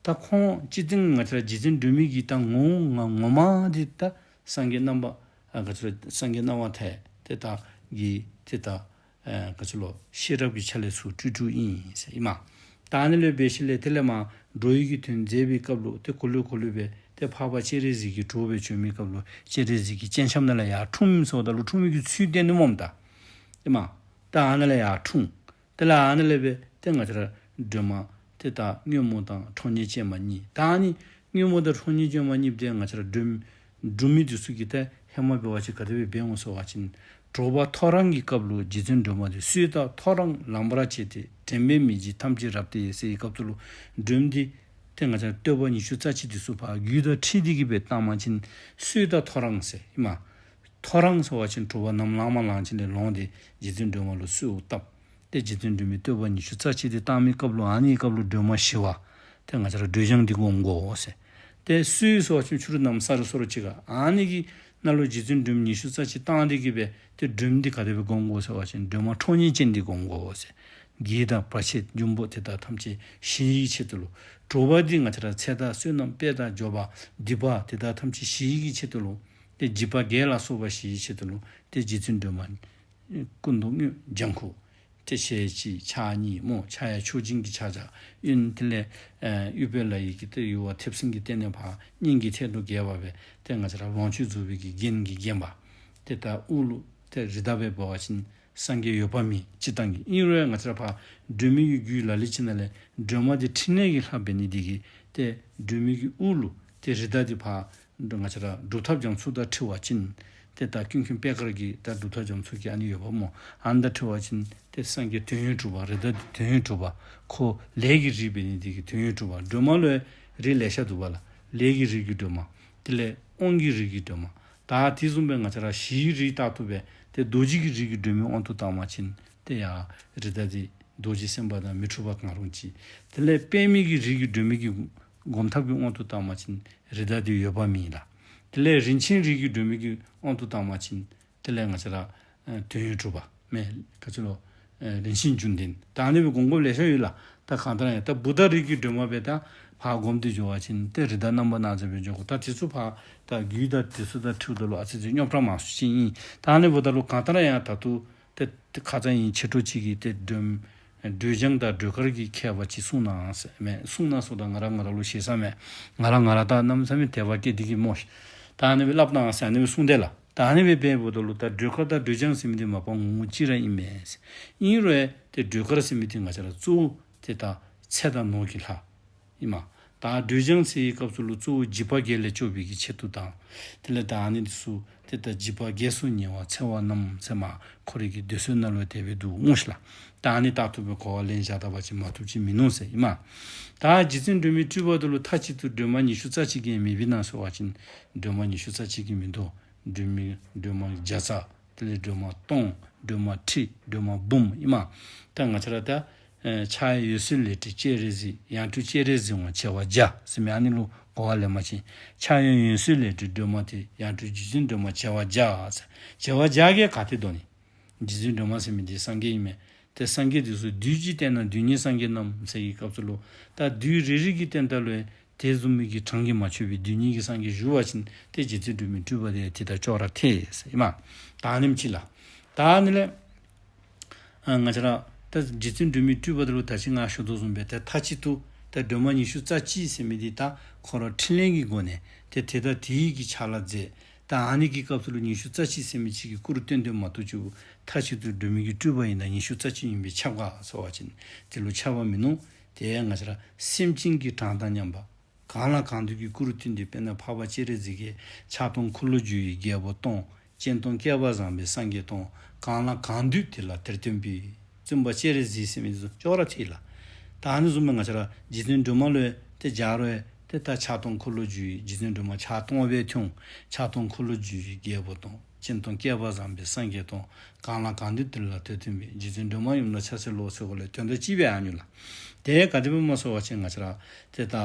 ད་ཁོང་སྤྱིར་བཏང་ང་བཅས་ར་རྗེ་བཙུན་སྒྲོལ་མའི་གི་ད་ངོ་བོ་ངོ་མ་འདི་ད་སངས་རྒྱས་རྣམ་པ་ཨ་ང་བཅས་ར་སངས་རྒྱས་སྣང་བ་མཐའ་ཡས་ཏེ་ད་གི་ཏེ་ད་ཨ་ག་ཅི་ལོ་ཤེས་རབ་ཀྱི་ཆ་ལས་ཚུར་སྤྲུལ་སྤྲུལཝ་ཨིན་ཟེར་ཨིན་མས། ད་ཨ་ནི་ལས་འབད་ཞིནམ་ལས་དེ་ལས་མར་འགྲོ་བའི་གི་དོན་མཛད་པའི་སྐབས་ལུ་ཏེ་གུ་ལུ་གུ་ལུ་སྦེ་ཏེ་འཕགས་པ་སྤྱན་རས་གཟིགས་ཀྱི་གྲོགས་སྦེ་བྱོན་མི་སྐབས་ལུ་སྤྱན་རས་གཟིགས་ཀྱི་སྤྱན་ཆབ་ནང་ལས་ཡར་འཁྲུངས་ཟེརཝ་ད་ལུ་འཁྲུངས་མི་གི་ཚུལ་བསྟན་ནུག་སྨོ་ད། ཨིན་མས། ད་ཨ་ནཱ་ལས་ཡར་འཁྲུངས། དེ་ལས་ཨ་ནཱ་ལས་སྦེ་ཏེ་ང་བཅས་ར་སྒྲོལ་མ་ཏེ་ད་སྔོན་མོ་དང་ཁྲོ་གཉེར་ཅན་མ་གཉིས། ད་ཨ་ནི་སྔོན་མོ་དང་ཁྲོ་གཉེར་ཅན་མ་གཉིས་ཏེ་ང་བཅས་ར་སྒྲོལ་སྒྲོལ་མ་འདི་ཚུ་གིས་ཏེ་ཧེ་མ་འབད་བ་ཅིན་ག་དེ་སྦེ་འབད་འོང་ཟེར་བ་ཅིན་དྲོ་པ་ཐོ་རངས་ཀྱི་སྐབས་ལུ་རྗེ་བཙུན་སྒྲོལ་མ་འདི་སྲོད་དང་ཐོ་རངས་ལངས་པར་བྱས་ཏེ། དྲན་པས་མི་འཇིགས་ཐམས་ཅད་རབ་སྟེར་ཟེར་བའི་སྐབས་སུ་ལུ་སྒྲོལ་མ་འདི་ཏེ་ང་བཅས་ར་བསྟོད་པ་ཉི་ཤུ་རྩ་གཅིག་འདི་ཚུ་ཕར་རྒྱུད་དང་འཁྲིལ་ཏེ་གིས་སྦེ་བཏང་བ་ཅིན་སྲོད་དང་ཐོ་རངས་ཟེར་ཨིན་མས། ཐོ་རངས་ཟེར་བ་ཅིན་དྲོ་པ་ནམ་ལངས་མ་ལངས་ཅིག་ལས་ལོངས་ཏེ་རྗེ་བཙུན་སྒྲོལ་མ་ལུ་གསོལཝ་བཏབ། ཏེ་རྗེ་བཙུན་སྒྲོལ་མའི་བསྟོད་པ་ཉི་ཤུ་རྩ་གཅིག་འདི་བཏང་མི་སྐབས་ལུ་ཨ་ནི་སྐབས་ལུ་སྒྲོལ་མ་ཞི་བ། ཏེ་ང་བཅས་ར་སྒྲོལ་ལྗང་འདི་བསྒོམ་དགོ་ཟེར། ཏེ་སྲོད་ཟེར་བ་ཅིན་ཕྱི་རུ་གནམ་སྲ་རི་སོ་རི་ཅིག་ཁར་ཨ་ནི་གི་ནང་ལུ་རྗེ་བཙུན་སྒྲོལ་མ་ཉི་ཤུ་རྩ་གཅིག་བཏང་སྟེ་གིས་སྦེ་ཏེ་སྒྲོལ་མ་འདི་ག་དེ་སྦེ་བསྒོམ་དགོ་ཟེར་བ་ཅིན་སྒྲོལ་མ་ཁྲོ་གཉེར་ཅན་འདི་བསྒོམ་དགོ་ཟེར། བགེགས་དང་བར་ཆད་འབྱུང་པོ་དེ་དག་ཐམས་ཅད་ཞི་བའི་ཆེད་དུ་ལུ། དྲོ་པ་འདི་ང་བཅས་ར་ཚེ་དང་བསོད་ནམས་དཔལ་དང་འབྱོར་པ་སྡིག་པ་དེ་དག་ཐམས་ཅད་ཞི་བའི་ཆེད་དུ་ལུ། ཏེ་འཇིགས་པ་བརྒྱད་ལ་སོགས་པ་ཞི་བའི་ཆེད་དུ་ལུ། ཏེ་རྗེ་བཙུན་སྒྲོལ་མ་སྐུ་མདོག་སྔོ་ལྗང་ཁུ། ཏེ་ཞལ་གཅིག་ཕྱག་གཉིས་སྨོ། ཕྱག་གཡས་མཆོག་སྦྱིན་གྱི་ཕྱག་རྒྱ། གཡོན་དེ་ལས་ཨ་ཨུཏྤལ་ལ་ཡི་གི་ཏེ་ཡུ་བ་མཐེབ་སྲིན་གྱི་སྟེང་ནས་ཕར་སྙན་གྱི་ཐད་དུ་བརྒྱད་པ་སྦེ་ཏེ་ང་བཅས་ར་ལོངས་སྤྱོད་རྫོགས་པའི་གི་རྒྱན་གྱིས་བརྒྱན་པ། ཏེ་ད་དབུ་ལུ་ཏེ་རིགས་བདག་སྦེ་འབད་བ་ཅིན་སངས་རྒྱས་འོད་དཔག་མེད་སྤྱིར་བཏང་གི། ཨིན་རུང་ཡང་ང་བཅས་ར་ཕར་སྒྲོལ་མའི་གི་རྒྱུད་ལ་ལུ་ཅིག་ནང་ལས་སྒྲོལ་མ་འདི་ཕྲིན་ལས་ཀྱི་ལྷ་འབད་ནི་འདི་གིས་ཏེ་སྒྲོལ་མའི་གི་དབུ་ལུ་ཏེ་རིགས་བདག་འདི་ཕར་ང་བཅས་ར་སྒྲུབ་ཐབས་རྒྱ་མཚོ་དང་འཁྲིལ་བ་ཅིན་ཏེ་ད་ཀུན་མཁྱེན་པད་དཀར་གྱི་ད་སྒྲུབ་ཐབས་རྒྱ་མཚོ་གི་ཨ་ནི་ཡོདཔ་སྨོ། ཨ་ནི་དང་འཁྲིལ་བ་ཅིན་ཏེ་སངས་རྒྱས་དོན་ཡོད་གྲུབ་པ། རིགས་བདག་འདི་དོན་ཡོད་གྲུབ་པ། ཁོ་ལས་ཀྱི་རིགས་འབད་ནི་འདི་གིས་དོན་ཡོད་གྲུབ་པ། སྒྲོལ་མ་ལུ་རིགས་ལེ་ཤ་འདུག་པ་ལགས། ལས་ཀྱི་རིགས་ཀྱི་སྒྲོལ་མ། དེ་ལས་དབང་གི་རིགས་ཀྱི་སྒྲོལ་མ། ད་དེ་བཟུམ་སྦེ་ང་བཅས་ར་ཞི་བའི་རིགས་ལྟར་དུ་སྦེ་ཏེ་རྡོ་རྗེ་གི་རིགས་ཀྱི་སྒྲོན་མའི་དབང་དུ་བཏང་བ་ཅིན་ཏེ་ཡ་རིགས་བདག་འདི་རྡོ་རྗེ་སེམས་དཔའ་དང་མི་འཁྲུགས་པ་གང་རུང་ཅིག། དེ་ལས་པདྨའི་གི་རིགས་ཀྱི་སྒྲོན་མའི་གི་སྒོམ་ཐབས་ཀྱི་དབང་དུ་བཏང་བ་ཅིན་རིགས་བདག་འདི་འོད་དཔག་མེད་ལགས། དེ་ལས་རིན་ཆེན་རིགས་ཀྱི་སྒྲོན་མའི་གི་དབང་དུ་བཏང་བ་ཅིན་དེ་ལས་ང་བཅས་ར་ཨ་དོན་ཡོད་གྲུབ་པ་མེན་ག་ཅི་ལོ། ཨ་རིན་ཆེན་འབྱུང་ལྡན། ད་ཨ་ནི་སྦེ་སྒོམ་སྒོམ་ལེ་ཤ་ཡོད་ལགས། ད་གང་ལྟར་ཡང་ད་བུདྡྷ་རིགས་ཀྱི་སྒྲོན་མ་སྦེ་ད་ཕར་སྒོམ་སྟེ་འགྱོ་བ་ཅིན་ཏེ་རིགས་བདག་རྣམ་པར་སྣང་མཛད་སྦེ་འགྱོ་དགོ། ད་དེ་ཚུ་ཕར་ད་རྒྱུད་དང་དེ་ཚུ་དང་འཁྲིལཝ་ད་ལུ་ཨ་ཙི་ཙི་རྙོག་དྲ་མང་སུ་ཅིག་ཨིན། ད་ཨ་ནི་འབདཝ་ད་ལུ་གང་ལྟར་ཡང་ད་ལྟོ་ཏེ་ཏེ་ཁ་ཙ་ཨིན་ཆེ་དྲགས་ཅིག་གིས་ཏེ་སྒྲོན་སྒྲོལ་ལྗང་དང་སྒྲོལ་དཀར་གྱི་ཁྱད་པར་ཅིག་གསུང་གནང་ཟེར་མས། གསུང་གནང་ཟེརཝ་ད་ང་ར་ང་ར་ལུ་ཞེ་ས་མེད། ང་ར་ང་ར་ད་གནམ་མེད་ས་མེད་དད་པ་སྐྱེ་འདི་གིས་སྨོ་ཤིག། ད་ཨ་ནི་སྦེ་སླབ་གནང་ཟེར་ཨ་ནི་སྦེ་གསུངས་ཏེ་ལགས། ད་ཨ་ནི་སྦེ་འབདཝ་ད་ལུ་ད་སྒྲོལ་དཀར་དང་སྒྲོལ་ལྗང་ཟེར་མི་འདི་མ་པ་ངོ་བོ་གཅིག་ར་ཨིན་མས། ཨིན་རུང་ཡང་ཏེ་སྒྲོལ་དཀར་ཟེར་མི་འདི་ང་བཅས་ར་གཙོ་བོ་ཏེ་ད་ཚེ་དང་ནོར་གྱི་ལྷ་ཨིན་མས། ད་སྒྲོལ་ལྗང་ཟེར་བའི་སྐབས་སུ་ལུ་གཙོ་བོ་འཇིགས་པ་བརྒྱད་ལས་སྐྱོབ་པའི་གི་ཆེད་དུ་དང་དེ་ལས་ད་ཨ་ནི་འདི་ཚུ་ཏེ་ད་འཇིགས་པ་བརྒྱད་སོགས་ཉེ་བར་འཚེ་བ་རྣམས་ཟེར་མས། ཁོ་རའི་གི་འདོད་གསོལ་ནང་ལུ་དེ་སྦེ་འདུག་སྨོ་ཤིག་ལགས། ད་ཨ་ནི་ལྟར་དུ་སྦེ་གོ་བ་ལེན་བཞག་ད་པ་ཅིན་མ་བཏུབ་ཅིག་མིན་ནུག་ཟེར་ཨིན་མས། ད་རྗེ་བཙུན་སྒྲོལ་མའི་སྤྲུལ་པ་འདི་ལུ་མཐའ་གཅིག་ཏུ་སྒྲོལ་མ་ཉི་ཤུ་རྩ་གཅིག་གིས་མེདཔ་ཨིན་ན་ཟེར་བ་ཅིན་སྒྲོལ་མ་ཉི་ཤུ་རྩ་གཅིག་གིས་མི་དོ། སྒྲོལ་མའི་སྒྲོལ་མ་བརྒྱ་རྩ། དེ་ལས་སྒྲོལ་མ་སྟོང་། སྒྲོལ་མ་ཁྲི། སྒྲོལ་མ་འབུམ་ཨིན་མས། ད་ང་བཅས་ར་ད་ཨེ་ཕྱག་གཡས་འོད་ཟེར་ལས་སྤྲུལ་སྤྱན་རས་གཟིགས། ཡང་སྤྲུལ་སྤྱན་རས་གཟིགས་དབང་བྱེ་བ་བརྒྱ་ཟེར་མི་ཨ་ནི་ལུ་གོ་བ་ལེན་པ་ཅིན་ཕྱག་གཡོན་འོད་ཟེར་ལས་སྤྲུལ་སྒྲོལ་མ་སྟེ་ཡང་སྤྲུལ་རྗེ་བཙུན་སྒྲོལ་མ་བྱེ་བ་བརྒྱ་ཟེར། བྱེ་བ་བརྒྱ་གིས་ག་ཏེ་འདོགས་ནི། རྗེ་བཙུན་སྒྲོལ་མ་ཟེར་མི་འདི་སངས་རྒྱས་ཨིན་མས། ཏེ་སངས་རྒྱས་འདི་ཚུ་བདུད་ཀྱི་སྟེང་ན་བདུད་ཀྱི་སངས་རྒྱས་རྣམས་ཟེར་བའི་སྐབས་སུ་ལུ་ད་བདུད་རེ་རེ་གི་སྟེང་ད་ལུ་ཡང་དེ་བཟུམ་མའི་གི་གྲངས་ཀྱིས་མ་ཆོད་པའི་བདུད་བཞི་གི་སངས་རྒྱས་བཞུགས་པ་ཅིན་ཏེ་རྗེ་བཙུན་སྒྲོལ་མའི་སྤྲུལ་པ་དེ་ཡང་དེ་དང་ཅོག་ར་འཐད་ཟེར་ཨིན་མས། ད་ཨ་ནེམ་ཅིག་ལགས། ད་ཨ་ནི་ལས་ཨ་ང་བཅས་ར་ད་རྗེ་བཙུན་སྒྲོལ་མའི་སྤྲུལ་པ་འདི་ལུ་ད་ཅི་ང་ཞུ་དོ་བཟུམ་སྦེ་ཏེ་མཐའ་གཅིག་ཏུ་ད་སྒྲོལ་མ་ཉི་ཤུ་རྩ་གཅིག་ཟེར་མི་འདི་ད་ཁོ་ར་ཕྲིན་ལས་ཀྱི་སྒོ་ནས་ཏེ་དེ་དང་དེ་ཡི་གི་ཕྱག་ལཱ་མཛད། ད་ཨ་ནི་གི་སྐབས་སུ་ལུ་ཉི་ཤུ་རྩ་གཅིག་ཟེར་མི་ཅིག་གི་སྐུ་རུ་སྟོན་སྟོནམ་མ་གཏོགས་ཅིག་མཐའ་གཅིག་ཏུ་སྒྲོལ་མའི་གི་སྤྲུལ་པ་ཨིན་ད་ཉི་ཤུ་རྩ་གཅིག་ཨིན་པས་ཁྱབ་ག་ཟེར་བ་ཅིན་དེ་ལུ་ཁྱབ་པ་མིན་ནུག། དེ་ཡང་ང་བཅས་ར་སེམས་ཅན་གྱི་གྲངས་དང་མཉམ་པ། གང་ལ་གང་འདུལ་གྱི་སྐུ་རུ་སྟོན་ཏེ་དཔེར་ན་འཕགས་པ་སྤྱན་རས་གཟིགས་ཀྱིས་ཕྱག་སྟོང་འཁོར་ལོས་སྒྱུར་བའི་རྒྱལ་པོ་སྟོང་། སྤྱན་སྟོང་བསྐལ་པ་བཟང་པོའི་སངས་རྒྱས་སྟོང་། གང་ལ་གང་འདུལ་དེ་ལ་དེར་སྟོན་པའི། བཙུན་པ་སྤྱན་རས་གཟིགས་ཟེར་མི་འདི་ཚུ་ཅོག་ར་འཐད་ལགས། ད་ཨ་ནི་བཟུམ་སྦེ་ང་བཅས་ར་རྗེ་བཙུན་སྒྲོལ་མ་ལུ་ཡང་ཏེ་སྦྱར་རུང་ཡང་ཏེ་ད་ཕྱག་སྟོང་འཁོར་ལོས་སྒྱུར་བའི་རྗེ་བཙུན་སྒྲོལ་མ་ཕྱག་སྟོང་སྦེ་འཁྲུངས། ཕྱག་སྟོང་འཁོར་ལོས་སྒྱུར་བའི་རྒྱལ་པོ་སྟོང་། སྤྱན་སྟོང་བསྐལ་པ་བཟང་པོའི་སངས་རྒྱས་སྟོང་། གང་ལ་གང་འདུལ་དེ་ལ་དེར་སྟོན་པའི། རྗེ་བཙུན་སྒྲོལ་མ་ཡུམ་ལ་ཕྱག་འཚལ་ལོ་ཟེར་གོ་ལས་དོན་དག་གཅིག་སྦེ་ཨ་ནི་ལགས། དེ་ག་དེ་སྦེ་སྨོ་ཟེར་བ་ཅིན་ང་བཅས་ར་ཏེ་ད་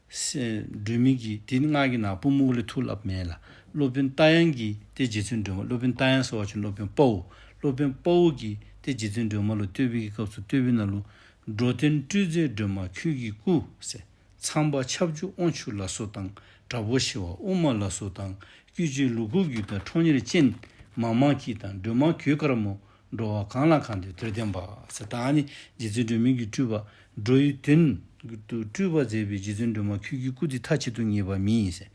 སེ་སྒྲོལ་མའི་གི་དེ་ནི་ང་གིས་ནཱ་པུས་མོ་ལས་འཐུ་སླབ་མེན་ལགས། སློབ་དཔོན་རྟ་དབྱངས་ཀྱིས་ཏེ་རྗེ་བཙུན་སྒྲོལ་མ་སློབ་དཔོན་རྟ་དབྱངས་ཟེར་བ་ཅིན་སློབ་དཔོན་དཔའ་བོ། སློབ་དཔོན་དཔའ་བོ་གིས་ཏེ་རྗེ་བཙུན་སྒྲོལ་མ་ལུ་བསྟོད་པའི་གི་སྐབས་སུ་བསྟོད་པའི་ནང་ལུ། འགྲོ་དོན་སྤྲུལ་མཛད་སྒྲོལ་མ་ཁྱོད་ཀྱི་སྐུ་ཟེར། ཚངས་པ་ཁྱབ་འཇུག་དབང་ཕྱུག་ལ་སོགས་དང་། དྲག་པོ་ཞི་བ་ཨུ་མ་ལ་སོགས་དང་། སྐུལ་བྱེད་ལུ་གུ་རྒྱུད་དང་ཁྲོ་གཉེར་ཅན། མཱ་མ་ཀི་དང་སྒྲོལ་མ་གོས་དཀར་མོ། འགྲོ་བ་གང་ལ་གང་འདུལ་དེར་སྟོན་པ་ཟེར། ད་ཨ་ནི་རྗེ་བཙུན་སྒྲོལ་མའི་གི་སྤྲུལ་པ་འགྲོ་བའི་དོན་དུ་སྤྲུལ་པ་མཛད་པའི་རྗེ་བཙུན་སྒྲོལ་མ་ཁྱོད་ཀྱི་སྐུ་འདི་མཐའ་གཅིག་ཏུ་ངེས་པ་མེད་ཟེར།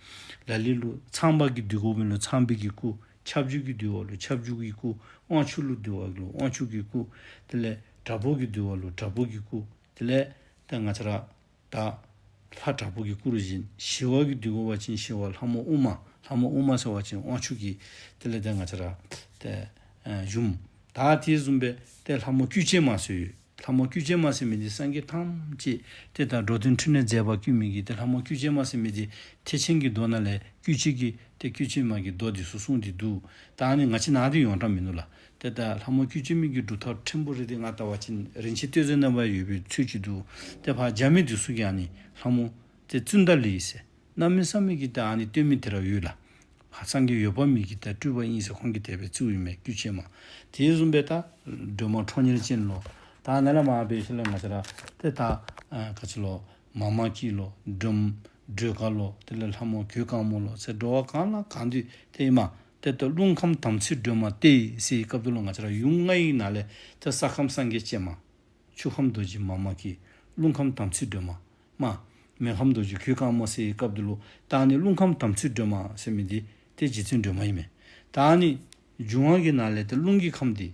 ལ་ལུ་ཚངས་པ་གིས་འདུལ་དགོ་མི་ལུ་ཚངས་པའི་གི་སྐུ། ཁྱབ་འཇུག་གིས་འདུལ་བ་ལུ་ཁྱབ་འཇུག་གི་སྐུ། དབང་ཕྱུག་ལུ་འདུལ་བ་ལུ་དབང་ཕྱུག་གི་སྐུ། དེ་ལས་དྲག་པོ་གིས་འདུལ་བ་ལུ་དྲག་པོ་གི་སྐུ། དེ་ལས་ད་ང་བཅས་ར་ད་ལྷ་དྲག་པོ་གི་སྐུ་རུ་བཞེངས། ཞི་བ་གིས་འདུལ་དགོ་པ་ཅིན་ཞི་བ་ལྷ་མོ་ཨུ་མ། ལྷ་མོ་ཨུ་མ་ཟེར་བ་ཅིན་དབང་ཕྱུག་གི་དེ་ལས་ད་ང་བཅས་ར་ཏེ་ཨེ་ཡུམ། ད་དེ་བཟུམ་སྦེ་ཏེ་ལྷ་མོ་སྐུལ་བྱེད་མ་ཟེར་ཡོད། ལྷ་མོ་སྐུལ་བྱེད་མ་ཟེར་མི་འདི་སངས་རྒྱས་ཐམས་ཅད་ཏེ་ད་འགྲོ་དོན་ཕྲིན་ལས་མཛད་པ་བསྐུལ་མི་གི་ཏེ་ལྷ་མོ་སྐུལ་བྱེད་མ་ཟེར་མི་འདི་ཐེག་ཆེན་གྱི་མདོ་ནང་ལས་སྐུལ་བྱེད་ཀྱི་ཏེ་སྐུལ་བྱེད་མ་གི་མདོ་འདི་ཚུ་གསུངས་ཏེ་འདུག། ད་ཨ་ནི་ང་བཅས་ནཱ་འདི་ཡོངས་གྲགས་མིན་ནུག་ལགས། ཏེ་ད་ལྷ་མོ་སྐུལ་བྱེད་མའི་གི་སྒྲུབ་ཐབས་ཕྲན་བུ་རེ་འདི་ང་བལྟ་བ་ཅིན་རིན་ཆེན་གཏེར་མཛོད་ནང་ལུ་ཡོད་པའི་ཚུལ་ཅིག་འདུག། ཏེ་ཕར་རྒྱ་མི་འདི་ཚུ་གིས་ཨ་ནི་ལྷ་མོ་ཏེ་ཙུན་ད་ལི་ཟེར་གནམ་མེད་ས་མེད་ཀྱི་ད་ཨ་ནི་སྟོན་མི་དེ་ར་ཡོད་ལགས། ཕར་སངས་རྒྱས་འོད་དཔག་མེད་ཀྱི་ད་སྤྲུལ་པ་ཨིན་ཟེར་ཁོང་གིས་དེ་སྦེ་བརྩིཝ་ཨིན་མས། སྐུལ་བྱེད་མ། དེ་བཟུམ་སྦེ་ད་སྒྲོལ་མ་ཁྲོ་གཉེར་ཅན་ལོ། ད་ནཱ་ལས་མར་འབད་ཞིནམ་ལས་ང་བཅས་ར་ཏེ་ད་ཨ་ག་ཅི་ལོ། མཱ་མ་ཀི་ལོ། སྒྲོལ་སྒྲོལ་དཀར་ལོ། དེ་ལས་ལྷ་མོ་གོས་དཀར་མོ་ལོ་ཟེར་འགྲོ་བ་གང་ལ་གང་འདུལ་ཏེ་ཨིན་མས། ཏེ་ད་རླུང་ཁམས་དམ་ཚིག་སྒྲོལ་མ་སྟེ་ཟེར་བའི་སྐབས་སུ་ལུ་ང་བཅས་ར་ཡུམ་ལྔ་ཡི་ནང་ལས་ཏེ་ས་ཁམས་སངས་རྒྱས་སྤྱན་མ། ཆུ་ཁམས་རྡོ་རྗེ་མཱ་མ་ཀི། རླུང་ཁམས་དམ་ཚིག་སྒྲོལ་མ། མ། མེ་ཁམས་རྡོ་རྗེ་གོས་དཀར་མོ་ཟེར་བའི་སྐབས་སུ་ལུ་ད་ཨ་ནི་རླུང་ཁམས་དམ་ཚིག་སྒྲོལ་མ་ཟེར་མི་འདི་ཏེ་རྗེ་བཙུན་སྒྲོལ་མ་ཨིན་མས། ད་ཨ་ནི་འབྱུང་བ་གི་ནང་ལས་ཏེ་རླུང་གི་ཁམས་འདི་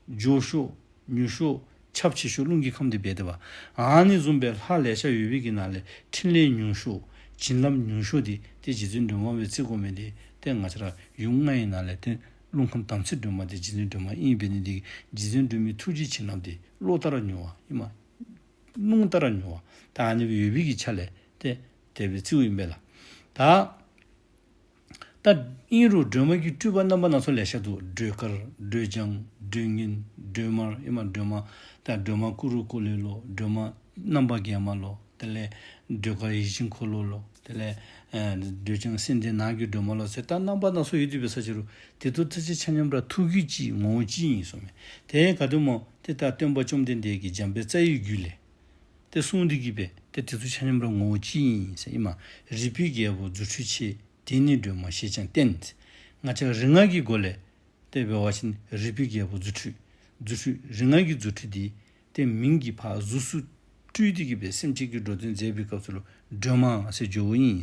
མགྱོགས་ཤོས་མྱུར་ཤོས་ཁྱབ་ཆེ་ཤོས་རླུང་གི་ཁམས་འདི་འབད་དེ་འབད། ཨ་ནི་བཟུམ་སྦེ་ལྷ་ལེ་ཤ་ཡོད་པའི་གི་ནང་ལས་ཕྲིན་ལས་ཉུང་ཤོས་བྱིན་རླབས་ཉུང་ཤོས་འདི་ཏེ་རྗེ་བཙུན་སྒྲོལ་མ་སྦེ་བརྩི་དགོ་མི་འདི་ཏེ་ང་བཅས་ར་ཡུམ་ལྔ་ཡི་ནང་ལས་ཏེ་རླུང་ཁམས་དམ་ཚིག་སྒྲོལ་མ་འདི་རྗེ་བཙུན་སྒྲོལ་མ་ཨིན་པས། ཨ་ནི་འདི་རྗེ་བཙུན་སྒྲོལ་མའི་ཐུགས་རྗེ་བྱིན་རླབས་འདི་གློག་ལྟར་མྱུར་བ་ཨིན་མས། རླུང་ལྟར་མྱུར་བ། ད་ཨ་ནི་སྦེ་ཡོད་པའི་གི་ཆ་ལས་ཏེ་དེ་སྦེ་བརྩིཝ་ཨིན་པས་ལགས། ད་ ད་ཨིན་རུང་སྒྲོལ་མ་གི་སྤྲུལ་པ་རྣམ་པ་སྣ་ཚོགས་ལེ་ཤ་འདུག། སྒྲོལ་དཀར། སྒྲོལ་ལྗང་། སྒྲོལ་སྔོན། སྒྲོལ་དམར། ཨིན་མས། སྒྲོལ་མ་ད་སྒྲོལ་མ་ཀུ་རུ་ཀུ་ལེ་ལོ། སྒྲོལ་མ་རྣམ་པར་རྒྱལ་མ་ལོ། དེ་ལས་སྒྲོལ་དཀར་ཡིད་བཞིན་འཁོར་ལོ་ལོ། དེ་ལས་ཨེ་སྒྲོལ་ལྗང་སེང་ལྡེང་ནགས་ཀྱི་སྒྲོལ་མ་ལོ་ཟེར་ད་རྣམ་པ་སྣ་ཚོགས་ཡོད་དེ་འབད་ས་ཅི་རུང་དེ་ཚུ་ཐམས་ཅད་ཆ་མཉམ་ར་ཐུགས་རྒྱུད་གཅིག་ངོ་བོ་གཅིག་ཨིན་གསུངས་མས། དེ་ག་དེ་སྨོ་ཏེ་ད་སྟོན་པ་བཅོམ་ལྡན་འདས་ཀྱིས་འཇམ་དཔལ་རྩ་བའི་རྒྱུད་ལས་ཏེ་གསུངས་ཏེ་གི་སྦེ་ཏེ་དེ་ཚུ་ཆ་མཉམ་ར་ངོ་བོ་གཅིག་ཨིན་ཟེར་ཨིན་མས། རིག་པའི་རྒྱལ་པོ་རྫུ་འཕྲུལ་ཆེ། དེ་ནི་སྒྲོལ་མ་ཞེས་ཀྱང་བསྟན། ང་བཅས་རིག་སྔགས་ཀྱི་སྒོ་ལས་ཏེ་འབད་བ་ཅིན་རིག་པའི་རྒྱལ་པོ་རྫུ་འཕྲུལ། རྫུ་འཕྲུལ་རིག་སྔགས་ཀྱི་རྫུ་འཕྲུལ་འདི་ཏེ་མིང་གིས་ཕར་གཟུགས་སུ་སྤྲུལ་ཏེ་གི་སྦེ་སེམས་ཅན་གྱི་འགྲོ་དོན་མཛད་པའི་སྐབས་སུ་ལུ་སྒྲོལ་མ་ཟེར་བརྗོདཔ་ཨིན།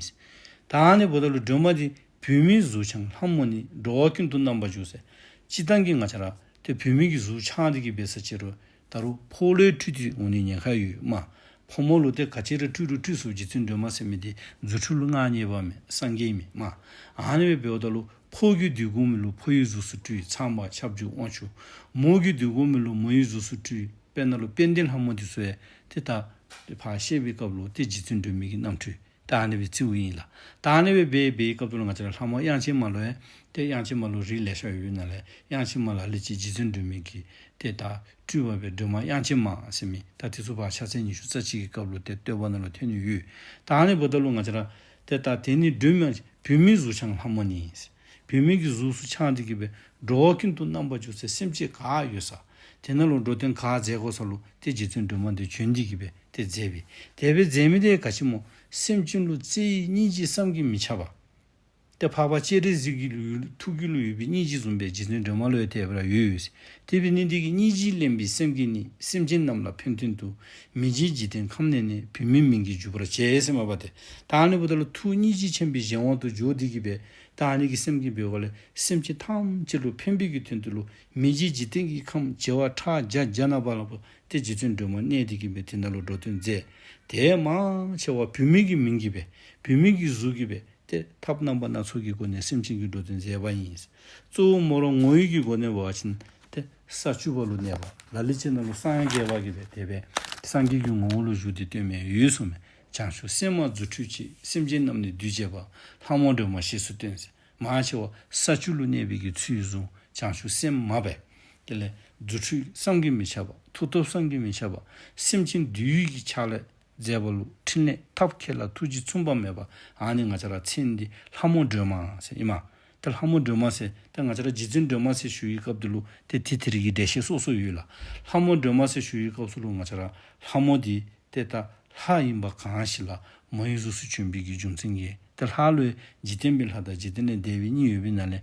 ད་ཨ་ནི་འབདཝ་ད་ལུ་སྒྲོལ་མ་འདི་བུད་མེད་གཟུགས་འཆང་ལྷ་མོ་ནི། འགྲོ་བ་ཀུན་ཏུ་རྣམ་པར་འཇུག་ཟེར། སྤྱིར་བཏང་གི་ང་བཅས་ར་ཏེ་བུད་མེད་ཀྱི་གཟུགས་འཆང་སྟེ་གི་འབད་ས་ཅི་རུང་ད་རུང་ཕོ་ལུ་སྤྲུལ་ཏེ་འོང་ནི་ཉེན་ཁ་ཡོད་མས། ཕོ་མོ་ལུ་ཏེ་ག་ཅི་ར་སྤྲུལ་རུང་སྤྲུལ་ཚུགས། རྗེ་བཙུན་སྒྲོལ་མ་ཟེར་མི་འདི་རྫུ་འཕྲུལ་ལུ་མངའ་བརྙེས་པ་མས། སངས་རྒྱས་མས་མས། ཨ་ནི་སྦེ་འབདཝ་ད་ལུ་ཕོ་གི་འདུལ་དགོ་མི་ལུ་ཕོ་ཡི་གཟུགས་སུ་སྤྲུལ། ཚངས་པ་ཁྱབ་འཇུག་དབང་ཕྱུག། མོ་གི་འདུལ་དགོ་མི་ལུ་མོ་ཡི་གཟུགས་སུ་སྤྲུལ། དཔེར་ན་ལུ་དཔལ་ལྡན་ལྷ་མོ་འདི་ཚུ་ཡང་ཏེ་ད་ཕར་བཤད་པའི་སྐབས་ལུ་ཏེ་རྗེ་བཙུན་སྒྲོལ་མའི་གི་རྣམ་འཕྲུལ་ད་ཨ་ནི་སྦེ་བརྩིཝ་ཨིན་ལགས། ད་ཨ་ནི་སྦེ་འབད་བའི་སྐབས་ལུ་ང་བཅས་ར་ལྷ་མོ་དབྱངས་ཅན་མ་ལུ་ཡང་ཏེ་དབྱངས་ཅན་མ་ལུ་རིགས་ལེ་ཤ་ཡོད་པའི་ནང་ལས་དབྱངས་ཅན་མ་ལ་ལུ་ཅིག་རྗེ་བཙུན་སྒྲོལ་མའི་གི་ཏེ་ད་སྤྲུལ་པ་སྦེ་སྒྲོལ་མ་དབྱངས་ཅན་མ་ཟེར་མི་ད་དེ་ཚུ་ཕར་ཕྱག་འཚལ་ཉི་ཤུ་རྩ་གཅིག་གི་སྐབས་ལུ་ཏེ་བསྟོད་པ་ནང་ལུ་ཐོན་ནི་ཡོད། ད་ཨ་ནི་འབདཝ་ད་ལུ་ང་བཅས་ར་ཏེ་ད་དེ་ནི་སྒྲོལ་མ་བུད་མེད་གཟུགས་འཆང་ལྷ་མོ་ནི། བུད་མེད་ཀྱི་གཟུགས་སུ་འཆང་སྟེ་གི་སྦེ་འགྲོ་བ་ཀུན་ཏུ་རྣམ་པར་འཇུག་ཟེར། སེམས་ཅན་ག་ཡོད་ས་དེ་ནང་ལུ་འགྲོ་དོན་ག་མཛད་དགོ་ས་ལུ་ཏེ་རྗེ་བཙུན་སྒྲོལ་མ་འདི་བྱོན་ཏེ་གི་སྦེ་ཏེ་མཛད་པས། དེ་སྦེ་མཛད་མི་འདི་ག་ཅི་སྨོ། སེམས་ཅན་ལུ་བརྩེ་བའི་སྙིང་རྗེ་བསམ་གྱིས་མི་ཁྱབ་པ། ཏེ་འཕགས་པ་སྤྱན་རས་གཟིགས་ཀྱི་ལུ་ཐུགས་རྒྱུད་ལུ་ཡོད་པའི་སྙིང་རྗེ་བཟུམ་སྦེ་རྗེ་བཙུན་སྒྲོལ་མ་ལུ་ཡང་དེ་སྦེ་ར་ཡོད་ཡོད་ཟེར། དེ་འབད་ནི་འདི་གིས་སྙིང་རྗེས་བརླན་པའི་སེམས་ཀྱིས་ནི། སེམས་ཅན་རྣམས་ལ་ཕན་དོན་དུ། མི་མཇེད་འཇིག་རྟེན་ཁམས་ནས་ནི། བུད་མེད་མིང་གིས་བརྗོད་པར་བྱ་ཟེར་མ་པ་ཏེ། ད་ཨ་ནི་འབདཝ་ད་ལུ་ཐུགས་སྙིང་རྗེ་ཆེན་པོའི་གཞན་དབང་དུ་འགྱོ་སྟེ་གི་སྦེ་ད་ཨ་ནི་གི་སེམས་ཀྱིས་འབད་བ་ལས་སེམས་ཅན་ཐམས་ཅད་ལུ་ཕན་པའི་གི་དོན་དུ་ལུ་མི་མཇེད་འཇིག་རྟེན་གྱི་ཁམས་བྱེ་བ་ཕྲག་བརྒྱ་བརྒྱ་ནང་པ་ལུ་ཏེ་རྗེ་བཙུན་སྒྲོལ་མ་གནས་ཏེ་གི་སྦེ་དེ་ནང་ལུ་འགྲོ་དོན་མཛད། དེ་མང་ཆེ་བ་བུད་མེད་ཀྱི་མིང་གིས་སྦེ་བུད་མེད་ཀྱི་གཟུགས་ཀྱིས་སྦེ་ཏེ་ཐབས་རྣམ་པ་སྣ་ཚོགས་ཀྱི་སྒོ་ནས་སེམས་ཅན་གྱི་འགྲོ་དོན་མཛད་པ་ཨིན། གཙོ་བོ་མོ་ར་ངོ་བོའི་གི་སྒོ་ནས་འབད་བ་ཅིན་ཏེ་ས་བཅུ་པ་ལུ་གནས་པ། ལ་ལུ་ཅིག་ནང་ལུ་སངས་རྒྱས་པ་གིས་སྦེ་དེ་སྦེ་སངས་རྒྱས་ཀྱི་ངོ་བོ་ལུ་བཞུགས་ཏེ་སྟོན་མི་ཡོད་གསུངས་མས། བྱང་ཆུབ་སེམས་མ་རྫུ་འཕྲུལ་གྱིས། སེམས་ཅན་རྣམས་ནི་འདུལ་བྱེད་པ། ལྷ་མོ་སྒྲོལ་མ་ཞེས་སུ་སྟོན་ཟེར། མང་ཆེ་བ་ས་བཅུ་ལུ་གནས་པའི་གི་ཚུལ་བཟུང་། བྱང་ཆུབ་སེམས་མ་སྦེ་དེ་ལས་རྫུ་འཕྲུལ་བསམ་གྱིས་མི་ཁྱབ་པ། མཐུ་སྟོབས་བསམ་གྱིས་མི་ཁྱབ་པ། སེམས་ཅན་འདུལ་བའི་གི་ཕྱག་ལཱ་མཛད་པ་ལུ་ཕྲིན་ལས་ཐབས་མཁས་ལ་ཐུགས་རྗེ་མཚུངས་པ་མེད་པ། ཨ་ནི་ང་བཅས་ར་མཚན་འདི་ལྷ་མོ་སྒྲོལ་མ་ཟེར་ཨིན་མས། ཏེ་ལྷ་མོ་སྒྲོལ་མ་ཟེར་ཏེ་ང་བཅས་ར་རྗེ་བཙུན་སྒྲོལ་མ་ཟེར་ཞུ་བའི་སྐབས་དེ་ལུ་ཏེ་དེ་དེ་རིགས་ཀྱི་འགྲེལ་བཤད་སོ་སོ་ཡོད་ལགས། ལྷ་མོ་སྒྲོལ་མ་ཟེར་ཞུ་བའི་སྐབས་སུ་ལུ་ང་བཅས་ར་ལྷ་མོ་འདི་ཏེ་ད་ལྷ་ཨིན་པ་གང་ཞིག་ལགས། མོ་ཡི་གཟུགས་སུ་བྱོན་པའི་གི་རྒྱུ་མཚན་གྱིས་ཏེ་ལྷ་ལུ་འཇིག་རྟེན་པའི་ལྷ་དང་འཇིག་རྟེན་ལས་འདས་པའི་གཉིས་ཡོད་པའི་ནང་ལས་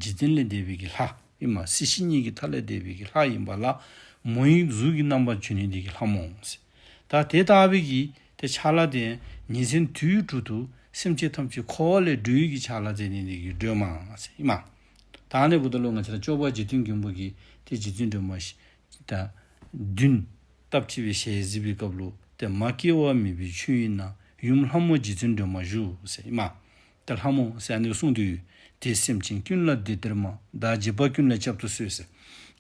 འཇིག་རྟེན་ལས་འདས་པའི་གི་ལྷ་ཨིན་མས། སྲིད་ཞི་གཉིས་ཀྱི་མཐའ་ལས་འདས་པའི་གི་ལྷ་ཨིན་པ་ལ་མོ་ཡི་གཟུགས་ཀྱི་རྣམ་པར་བྱོན་ནི་འདི་གིས་ལྷ་མོ་ཟེར། ད་དེ་ལྟ་བུའི་གི་ཏེ་ཕྱག་ལཱ་དེ་ཉིན་མཚན་དུས་དྲུག་ཏུ་སེམས་ཅན་ཐམས་ཅད་འཁོར་བ་ལས་སྒྲོལ་བའི་གི་ཕྱག་ལཱ་མཛད་ནི་འདི་གིས་སྒྲོལ་མ་ཟེར་ཨིན་མས། ད་ཨ་ནི་འབདཝ་ད་ལུ་ང་བཅས་ར་སྐྱོབ་པ་འཇིག་རྟེན་མགོན་པོ་གིས་ཏེ་རྗེ་བཙུན་སྒྲོལ་མ་ཞེས་ད་བདུན་སྟབས་གཅིག་སྦེ་ཞལ་གཟིགས་པའི་སྐབས་ལུ་ཏེ་མ་སྐྱེ་བ་མེད་པའི་ཆོས་དབྱིངས་ན། ཡུམ་ལྷ་མོ་རྗེ་བཙུན་སྒྲོལ་མ་བཞུགས་ཟེར་ཨིན་མས། ཏེ་ལྷ་མོ་ཟེར་ཨ་ནི་གསུངས་ཏེ་ཡོད། དེས་སེམས་ཅན་ཀུན་ལ་བདེ་སྟེར་མ། བདག་འཇིགས་པ་ཀུན་ལས་བསྐྱབ་ཏུ་གསོལ་ཟེར།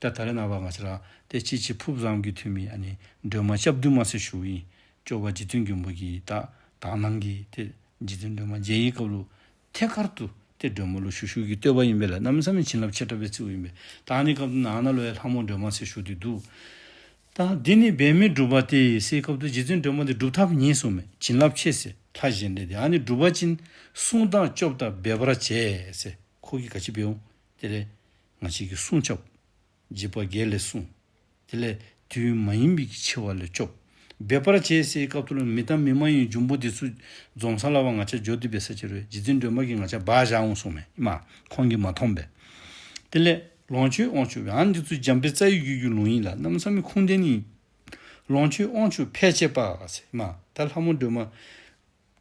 ད་ད་རེས་ནངས་པ་ང་བཅས་ར་ཏེ་ཅིག་ཅིག་ཕུབ་བཟངམ་གིས་ཐོན་མི་ཨ་ནི་སྒྲོལ་མ་སྐྱབས་བདུན་མ་ཟེར་ཞུཝ་ཨིན། སྐྱོབ་པ་འཇིག་རྟེན་མགོན་པོ་གིས་ད་དག་སྣང་གིས་ཏེ་རྗེ་བཙུན་སྒྲོལ་མ་མཇལ་བའི་སྐབས་ལུ་ཐད་ཀར་དུ་ཏེ་སྒྲོལ་མ་ལུ་ཞུ་ཞུཝ་གི་བསྟོད་པ་ཨིན་པས་ལགས། གནམ་མེད་ས་མེད་བྱིན་རླབས་ཆེ་དྲགས་སྦེ་བརྩིཝ་ཨིན་པས། ད་ཨ་ནི་སྐབས་ནང་ན་ལུ་ཡང་ལྷ་མོ་སྒྲོལ་མ་ཟེར་ཞུ་སྟེ་འདུག། ད་འདི་ནི་འབད་མེད་སྒྲུབ་པ་སྟེ་ཟེར་སྐབས་དུ་རྗེ་བཙུན་སྒྲོལ་མ་འདི་སྒྲུབ་ཐབས་ཉིད་གསུངས་མས། བྱིན་རླབས་ཆེ་ཟེར་ལྷ་གཞན་ལས་ཏེ། ཨ་ནི་སྒྲུབ་པ་ཅིན་བསྲུང་དང་སྐྱོབ་དང་འབད་པར་བྱེད་ཟེར། ཁོ་གིས་ག་ཅི་འབད་འོང་། དེ་ལས་ང་བཅས་ཀྱི་སྲུང་སྐྱོབ། འཇིགས་པ་བརྒྱད་ལས་སྲུང་། དེ་ལས་དུས་མ་ཡིན་པའི་གི་འཆི་བ་ལས་སྐྱོབ། འབད་པར་བྱེད་ཟེར་སྐབས་དུ་ལུ་མི་དང་མི་མ་ཡིན་འབྱུང་པོ་འདི་ཚུ་འཛོམས་ས་ལུ་ང་བཅས་འགྱོ་སྟེ་འབད་ས་ཅི་རུང་རྗེ་བཙུན་སྒྲོལ་མ་གིས་ང་བཅས་སྦ་བཞག་འོང་གསུངས་མས། ཨིན་མས། ཁོང་གིས་མ་མཐོང་པས། དེ་ལས་ལོངས་སྤྱོད་དབང་ཕྱུག་སྦེ་ཨ་ནི་འདི་ཚུ་འཇམ་དཔལ་རྩ་བའི་རྒྱུད་ཀྱི་ལུང་ཨིན་ལགས། གནམ་མེད་ས་མེད་ཁུངས་ལྡན་ཨིན། ལོངས་སྤྱོད་དབང་ཕྱུག་འཕེལ་བྱེད་པ་ཟེར་ཨིན་མས། ད་ལྷ་མོ་སྒྲོལ་མ་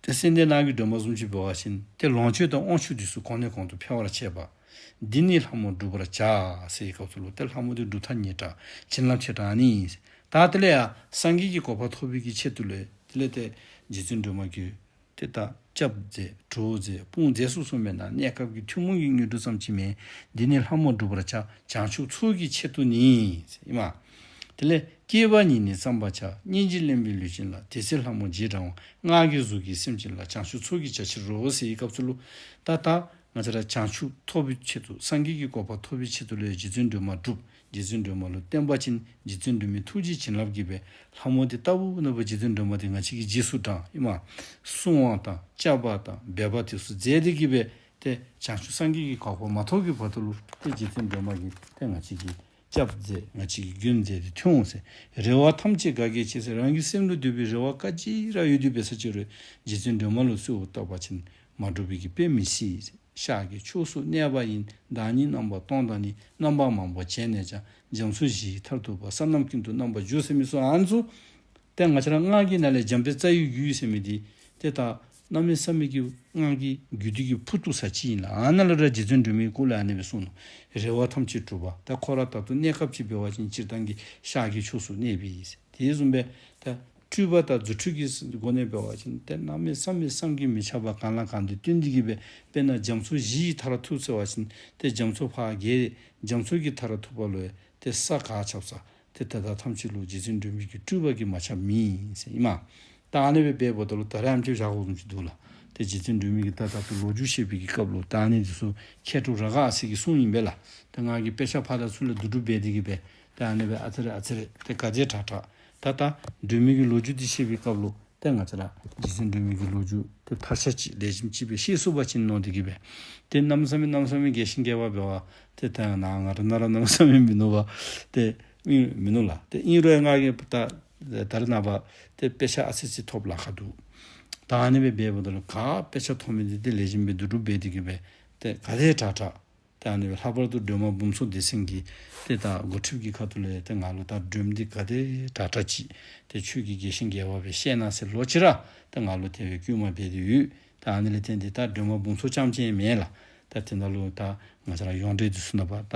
ཏེ་སེང་ལྡེང་ནགས་ཀྱི་སྒྲོལ་མ་བཟུམ་ཅིག་འབད་བ་ཅིན་ཏེ་ལོངས་སྤྱོད་དང་དབང་ཕྱུག་འདི་ཚུ་གོང་ནས་གོང་དུ་འཕེལ་བར་བྱེད་པ། འདི་ནི་ལྷ་མོ་སྒྲུབ་པར་བྱ་ཟེར་བའི་སྐབས་སུ་ལུ་ཏེ་ལྷ་མོ་འདི་སྒྲུབ་ཐབས་ཉེ་དྲགས་བྱིན་རླབས་ཆེ་དྲགས་ཨ་ནི་ཨིན། ད་དེ་ལས་ཡང་སངས་རྒྱས་ཀྱི་གོ་འཕང་ཐོབ་པའི་གི་ཆེད་དུ་ལུ་དེ་ལས་ཏེ་རྗེ་བཙུན་སྒྲོལ་མ་གིས་ཏེ་ད་སྐྱབས་མཛད་གྲོགས་མཛད་དཔུང་མཛད་ཚུ་གསུངས་མེན་ན། གནས་སྐབས་ཀྱི་ཐུན་མོང་གི་དངོས་གྲུབ་ཙམ་ཅིག་མེན། འདི་ནི་ལྷ་མོ་སྒྲུབ་པར་བྱ། བྱང་ཆུབ་ཚོགས་ཀྱི་ཆེད་དུ་ནི་ཟེར་ཨིན་མས། དེ་ལས་སྐྱེ་བ་ཉིད་ནི་བརྩམ་པར་བྱ། སྙིང་རྗེ་བརླན་པའི་ལུས་ཅན་ལ། དེ་ཚེ་ལྷ་མོ་རྗེས་འབྲང་བ། སྔགས་ཀྱི་གཟུགས་ཀྱིས་སེམས་ཅན་ལ། བྱང་ཆུབ་ཚོགས་ཀྱི་བྱ་ཕྱིར་རོ་ཟེར་བའི་སྐབས་སུ་ལུ་ད་ད་ ང་བཅས་ར་བྱང་ཆུབ་ཐོབ་པའི་ཆེད་དུ་སངས་རྒྱས་ཀྱི་གོ་འཕང་ཐོབ་པའི་ཆེད་དུ་ལུ་རྗེ་བཙུན་སྒྲོལ་མ་སྒྲུབ། རྗེ་བཙུན་སྒྲོལ་མ་ལུ་བརྟེན་པ་ཅིན་རྗེ་བཙུན་སྒྲོལ་མའི་ཐུགས་རྗེ་བྱིན་རླབས་ཀྱིས་སྦེ་ལྷ་མོ་འདི་ལྟ་བུ་ན་བུ་རྗེ་བཙུན་སྒྲོལ་མ་འདི་ང་བཅས་ཀྱི་རྗེས་སུ་འབྲང་ཨིན་མས། བསྲུང་བ་དང་བསྐྱབ་པ་དང་སྦེད་པ་དེ་ཚུ་མཛད་དེ་གིས་སྦེ་ཏེ་བྱང་ཆུབ་སངས་རྒྱས་ཀྱི་གོ་འཕང་མ་ཐོབ་ཀྱི་བར་དུ་ལུ་ཏེ་རྗེ་བཙུན་སྒྲོལ་མ་གིས་ཏེ་ང་བཅས་ཀྱི་སྐྱབས་མཛད། ང་བཅས་ཀྱི་མགོན་མཛད་དེ་ཐོན་འོང་ཟེར། རེ་བ་ཐམས་ཅད་ག་གེ་ཆེ་ཟེར། རང་གི་སེམས་ལུ་འདོད་པའི་རེ་བ་ག་ཅི་ར་ཡོད་དེ་འབད་ས་ཅིག་རུང་རྗེ་བཙུན་སྒྲོལ་མ་ལུ་གསོལཝ་བཏབ་པ་ཅིན་མ་འགྲུབ་པའི་གི་དཔེ་མི་སྲིད་ཟེར། ཤར་གྱི་ཕྱོགས་སུ་གནས་པ་ཡིན། བདག་ཉིད་རྣམ་པར་སྟོང་དང་ནི། རྣམ་པ་མང་པོ་བྱས་ནས་ཀྱང་། རྒྱ་མཚོ་བཞི་ཡི་མཐར་ཐུག་པ། ས་རྣམས་ཀུན་ཏུ་རྣམ་པར་རྒྱུ་ཟེར་མི་ཚུ་ཨ་ནི་ཚུ་ཏེ་ང་བཅས་ར་སྔགས་ཀྱི་ནང་ལས་འཇམ་དཔལ་རྩ་བའི་རྒྱུད་ཟེར་མི་འདི་ཏེ་ད་གནམ་མེད་ས་མེད་ཀྱི་སྔགས་ཀྱི་རྒྱུད་སྡེ་གི་ཕུ་ཏོ་ས་ཅིག་ཨིན་ལགས། ཨ་ནཱ་ལས་ར་རྗེ་བཙུན་སྒྲོལ་མའི་སྐོར་ལས་ཨ་ནི་སྦེ་གསུངས་ནུག། རེ་བ་ཐམས་ཅད་གྲུབ་པ། ད་ཁོ་ར་ད་ལྟོ་གནས་སྐབས་ཅིག་འབད་བ་ཅིན་སྤྱིར་བཏང་གི་ཤར་གྱི་ཕྱོགས་སུ་གནས་པའི་ཨིན་ཟེར། དེ་བཟུམ་སྦེ་ད་སྤྲུལ་པ་དང་རྫུ་འཕྲུལ་གྱི་སྒོ་ནས་འབད་བ་ཅིན་ཏེ་གནམ་མེད་ས་མེད་བསམ་གྱིས་མི་ཁྱབ་པ་གང་ལ་གང་འདུལ་སྟོན་ཏེ་གིས་སྦེ་དཔེར་ན་རྒྱ་མཚོ་བཞི་ཡི་མཐའ་ར་ཐུག་ཟེར་བ་ཅིན་ཏེ་རྒྱ་མཚོ་ཕར་བརྒལ་རྒྱ་མཚོ་གི་མཐའ་ར་ཐུག་པ་ལུ་ཡང་ཏེ་ས་ག་ཁྱབ་ས་ཏེ་ད་ལྟ་ཐམས་ཅད་ལུ་རྗེ་བཙུན་སྒྲོལ་མའི་གི་སྤྲུལ་པ་གིས་མ་ཁྱབ་མེད་ཟེར་ཨིན་མས། ད་ཨ་ནི་སྦེ་འབདཝ་ད་ལུ་ད་རེས་ཨམ་ཅིག་བཞག་དགོཔ་བཟུམ་ཅིག་འདུག་ལགས། ཏེ་རྗེ་བཙུན་སྒྲོལ་མའི་གི་ད་ད་ལྟོ་ལོ་རྒྱུས་བཤད་པའི་གི་སྐབས་ལུ་ད་ཨ་ནི་འདི་ཚུ་མཁས་གྲུབ་རཱ་ག་ཨ་སྱ་གིས་གསུངས་ཨིན་པས་ལགས། ད་ང་གིས་དཔེ་ཆ་ཕར་དང་ཚུར་ལས་བསྡུ་སྒྲུབ་འབད་དེ་གིས་སྦེ་ད་ཨ་ནི་སྦེ་ཨ་ཙི་རེ་ཨ་ཙི་རེ་ཏེ་ག་དེ་དྲག་དྲག་ད་ད་སྒྲོལ་མའི་གི་ལོ་རྒྱུས་འདི་བཤད་པའི་སྐབས་ལུ་ཏེ་ང་བཅས་ར་རྗེ་བཙུན་སྒྲོལ་མའི་གི་ལོ་རྒྱུས་ཏེ་ཐག་ཆོད་ཅིག་ལེགས་ཤོམ་ཅིག་སྦེ་ཤེས་ཚུགས་པ་ཅིན་མནོ་སྟེ་གིས་སྦེ་ཏེ་གནམ་མེད་ས་མེད་གནམ་མེད་ས་མེད་རྒྱས་ཤིང་རྒྱས་པ་འབད་བ་ཏེ་ད་ཡང་ན་ང་ར་ནཱ་ར་གནམ་མེད་ས་མེད་མིན་ནུག་པ། ཏེ་མིན་མིན་ནུག་ལགས། ཏེ་ཨིན་རུང་ང་གིས་ད་ད་རེས་ནངས་པ་ཏེ་དཔེ་ཆ་ཨ་ཙི་ཙི་ཐོབ་ལཱ་ཁག་འདུག། ད་ཨ་ནི་སྦེ་འབདཝ་ད་ལུ་ག་དཔེ་ཆ་ཐོབ་མི་འདི་ཏེ་ལེགས་ཤོམ་སྦེ་བསྡུ་སྒྲུབ་འབད་དེ་གིས་སྦེ་ཏེ་ག་དེ་དྲག་དྲག་ཏེ་ཨ་ནི་སྦེ་ལྷག་པར་དུ་སྒྲོལ་མ་འབུམ་ཚོགས་སྡེ་ཚན་གྱི་ཏེ་ད་འགོ་ཁྲིདཔ་གི་ཁ་ཐུག་ལས་ཏེ་ང་ལུ་ད་སྒྲོལ་མ་འདི་ག་དེ་དྲག་དྲག་ཅིག་ཏེ་ཁྱོད་ཀྱིས་རྒྱས་ཤིང་རྒྱས་པ་སྦེ་བཤད་གནང་ཟེར་ལོག་ཅི་ར་ཏེ་ང་ལུ་དེ་སྦེ་བསྐུལ་མ་འབད་དེ་ཡོད། ད་ཨ་ནི་ལས་བརྟེན་ཏེ་ད་སྒྲོལ་མ་འབུམ་ཚོགས་རྐྱངམ་ཅིག་མེན་ལགས། ད་དེ་ནང་ལུ་ད་ང་བཅས་ར་ཡོངས་འབྲེལ་འདི་ཚུ་ནང་པ་ད་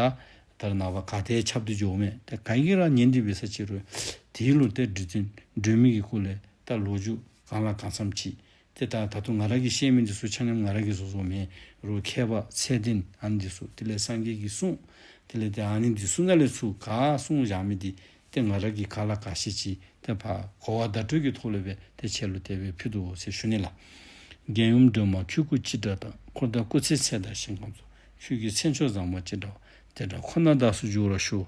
ད་རེས་ནངས་པ་ག་དེ་ཁྱབ་སྟེ་འགྱོཝ་མས། ད་ག་གིས་ར་ཉན་ཏེ་འབད་ས་ཅིག་རུང་དེ་ལུ་ཏེ་རྗེ་བཙུན་སྒྲོལ་མའི་གི་སྐོར་ལས་ད་ལོ་རྒྱུས་གང་ལ་གང་འཚམས་ཅིག་ཏེ་ད་ད་ལྟོ་ང་ར་གིས་བཤད་མི་འདི་ཚུ་ཆ་མཉམ་ང་ར་གིས་བཟོ་བཟོཝ་མེན། རོགས་མཁས་པ་ཚད་ལྡན་ཨ་ནི་འདི་ཚུ་དེ་ལས་སངས་རྒྱས་ཀྱི་གསུང་དེ་ལས་ཏེ་ཨ་ནི་འདི་ཚུ་ནང་ལས་ཚུར་ག་གསུངས་བཞག་མི་འདི་ཏེ་ང་ར་གིས་ག་ལ་ག་ཤེས་ཅིག་ཏེ་ཕར་གོ་བ་བརྡ་སྤྲོད་ཀྱི་ཐོག་ལས་སྦེ་ཏེ་ཁྱེད་ལུ་དེ་སྦེ་ཕུལ་དོ་ཟེར་ཞུ་ནི་ལགས། རྒྱལ་ཡུམ་སྒྲོལ་མ་ཁྱེད་སྐུ་ཅི་འདྲ་དང་། འཁོར་དང་སྐུ་ཚེ་ཚད་དང་ཞིང་ཁམས་སོགས། ཁྱེད་ཀྱི་མཚན་མཆོག་བཟང་པོ་ཅི་འདྲ་བ། དེ་འདྲ་ཁོ་ན་བདག་སོགས་འབྱོར་བར་ཤོག།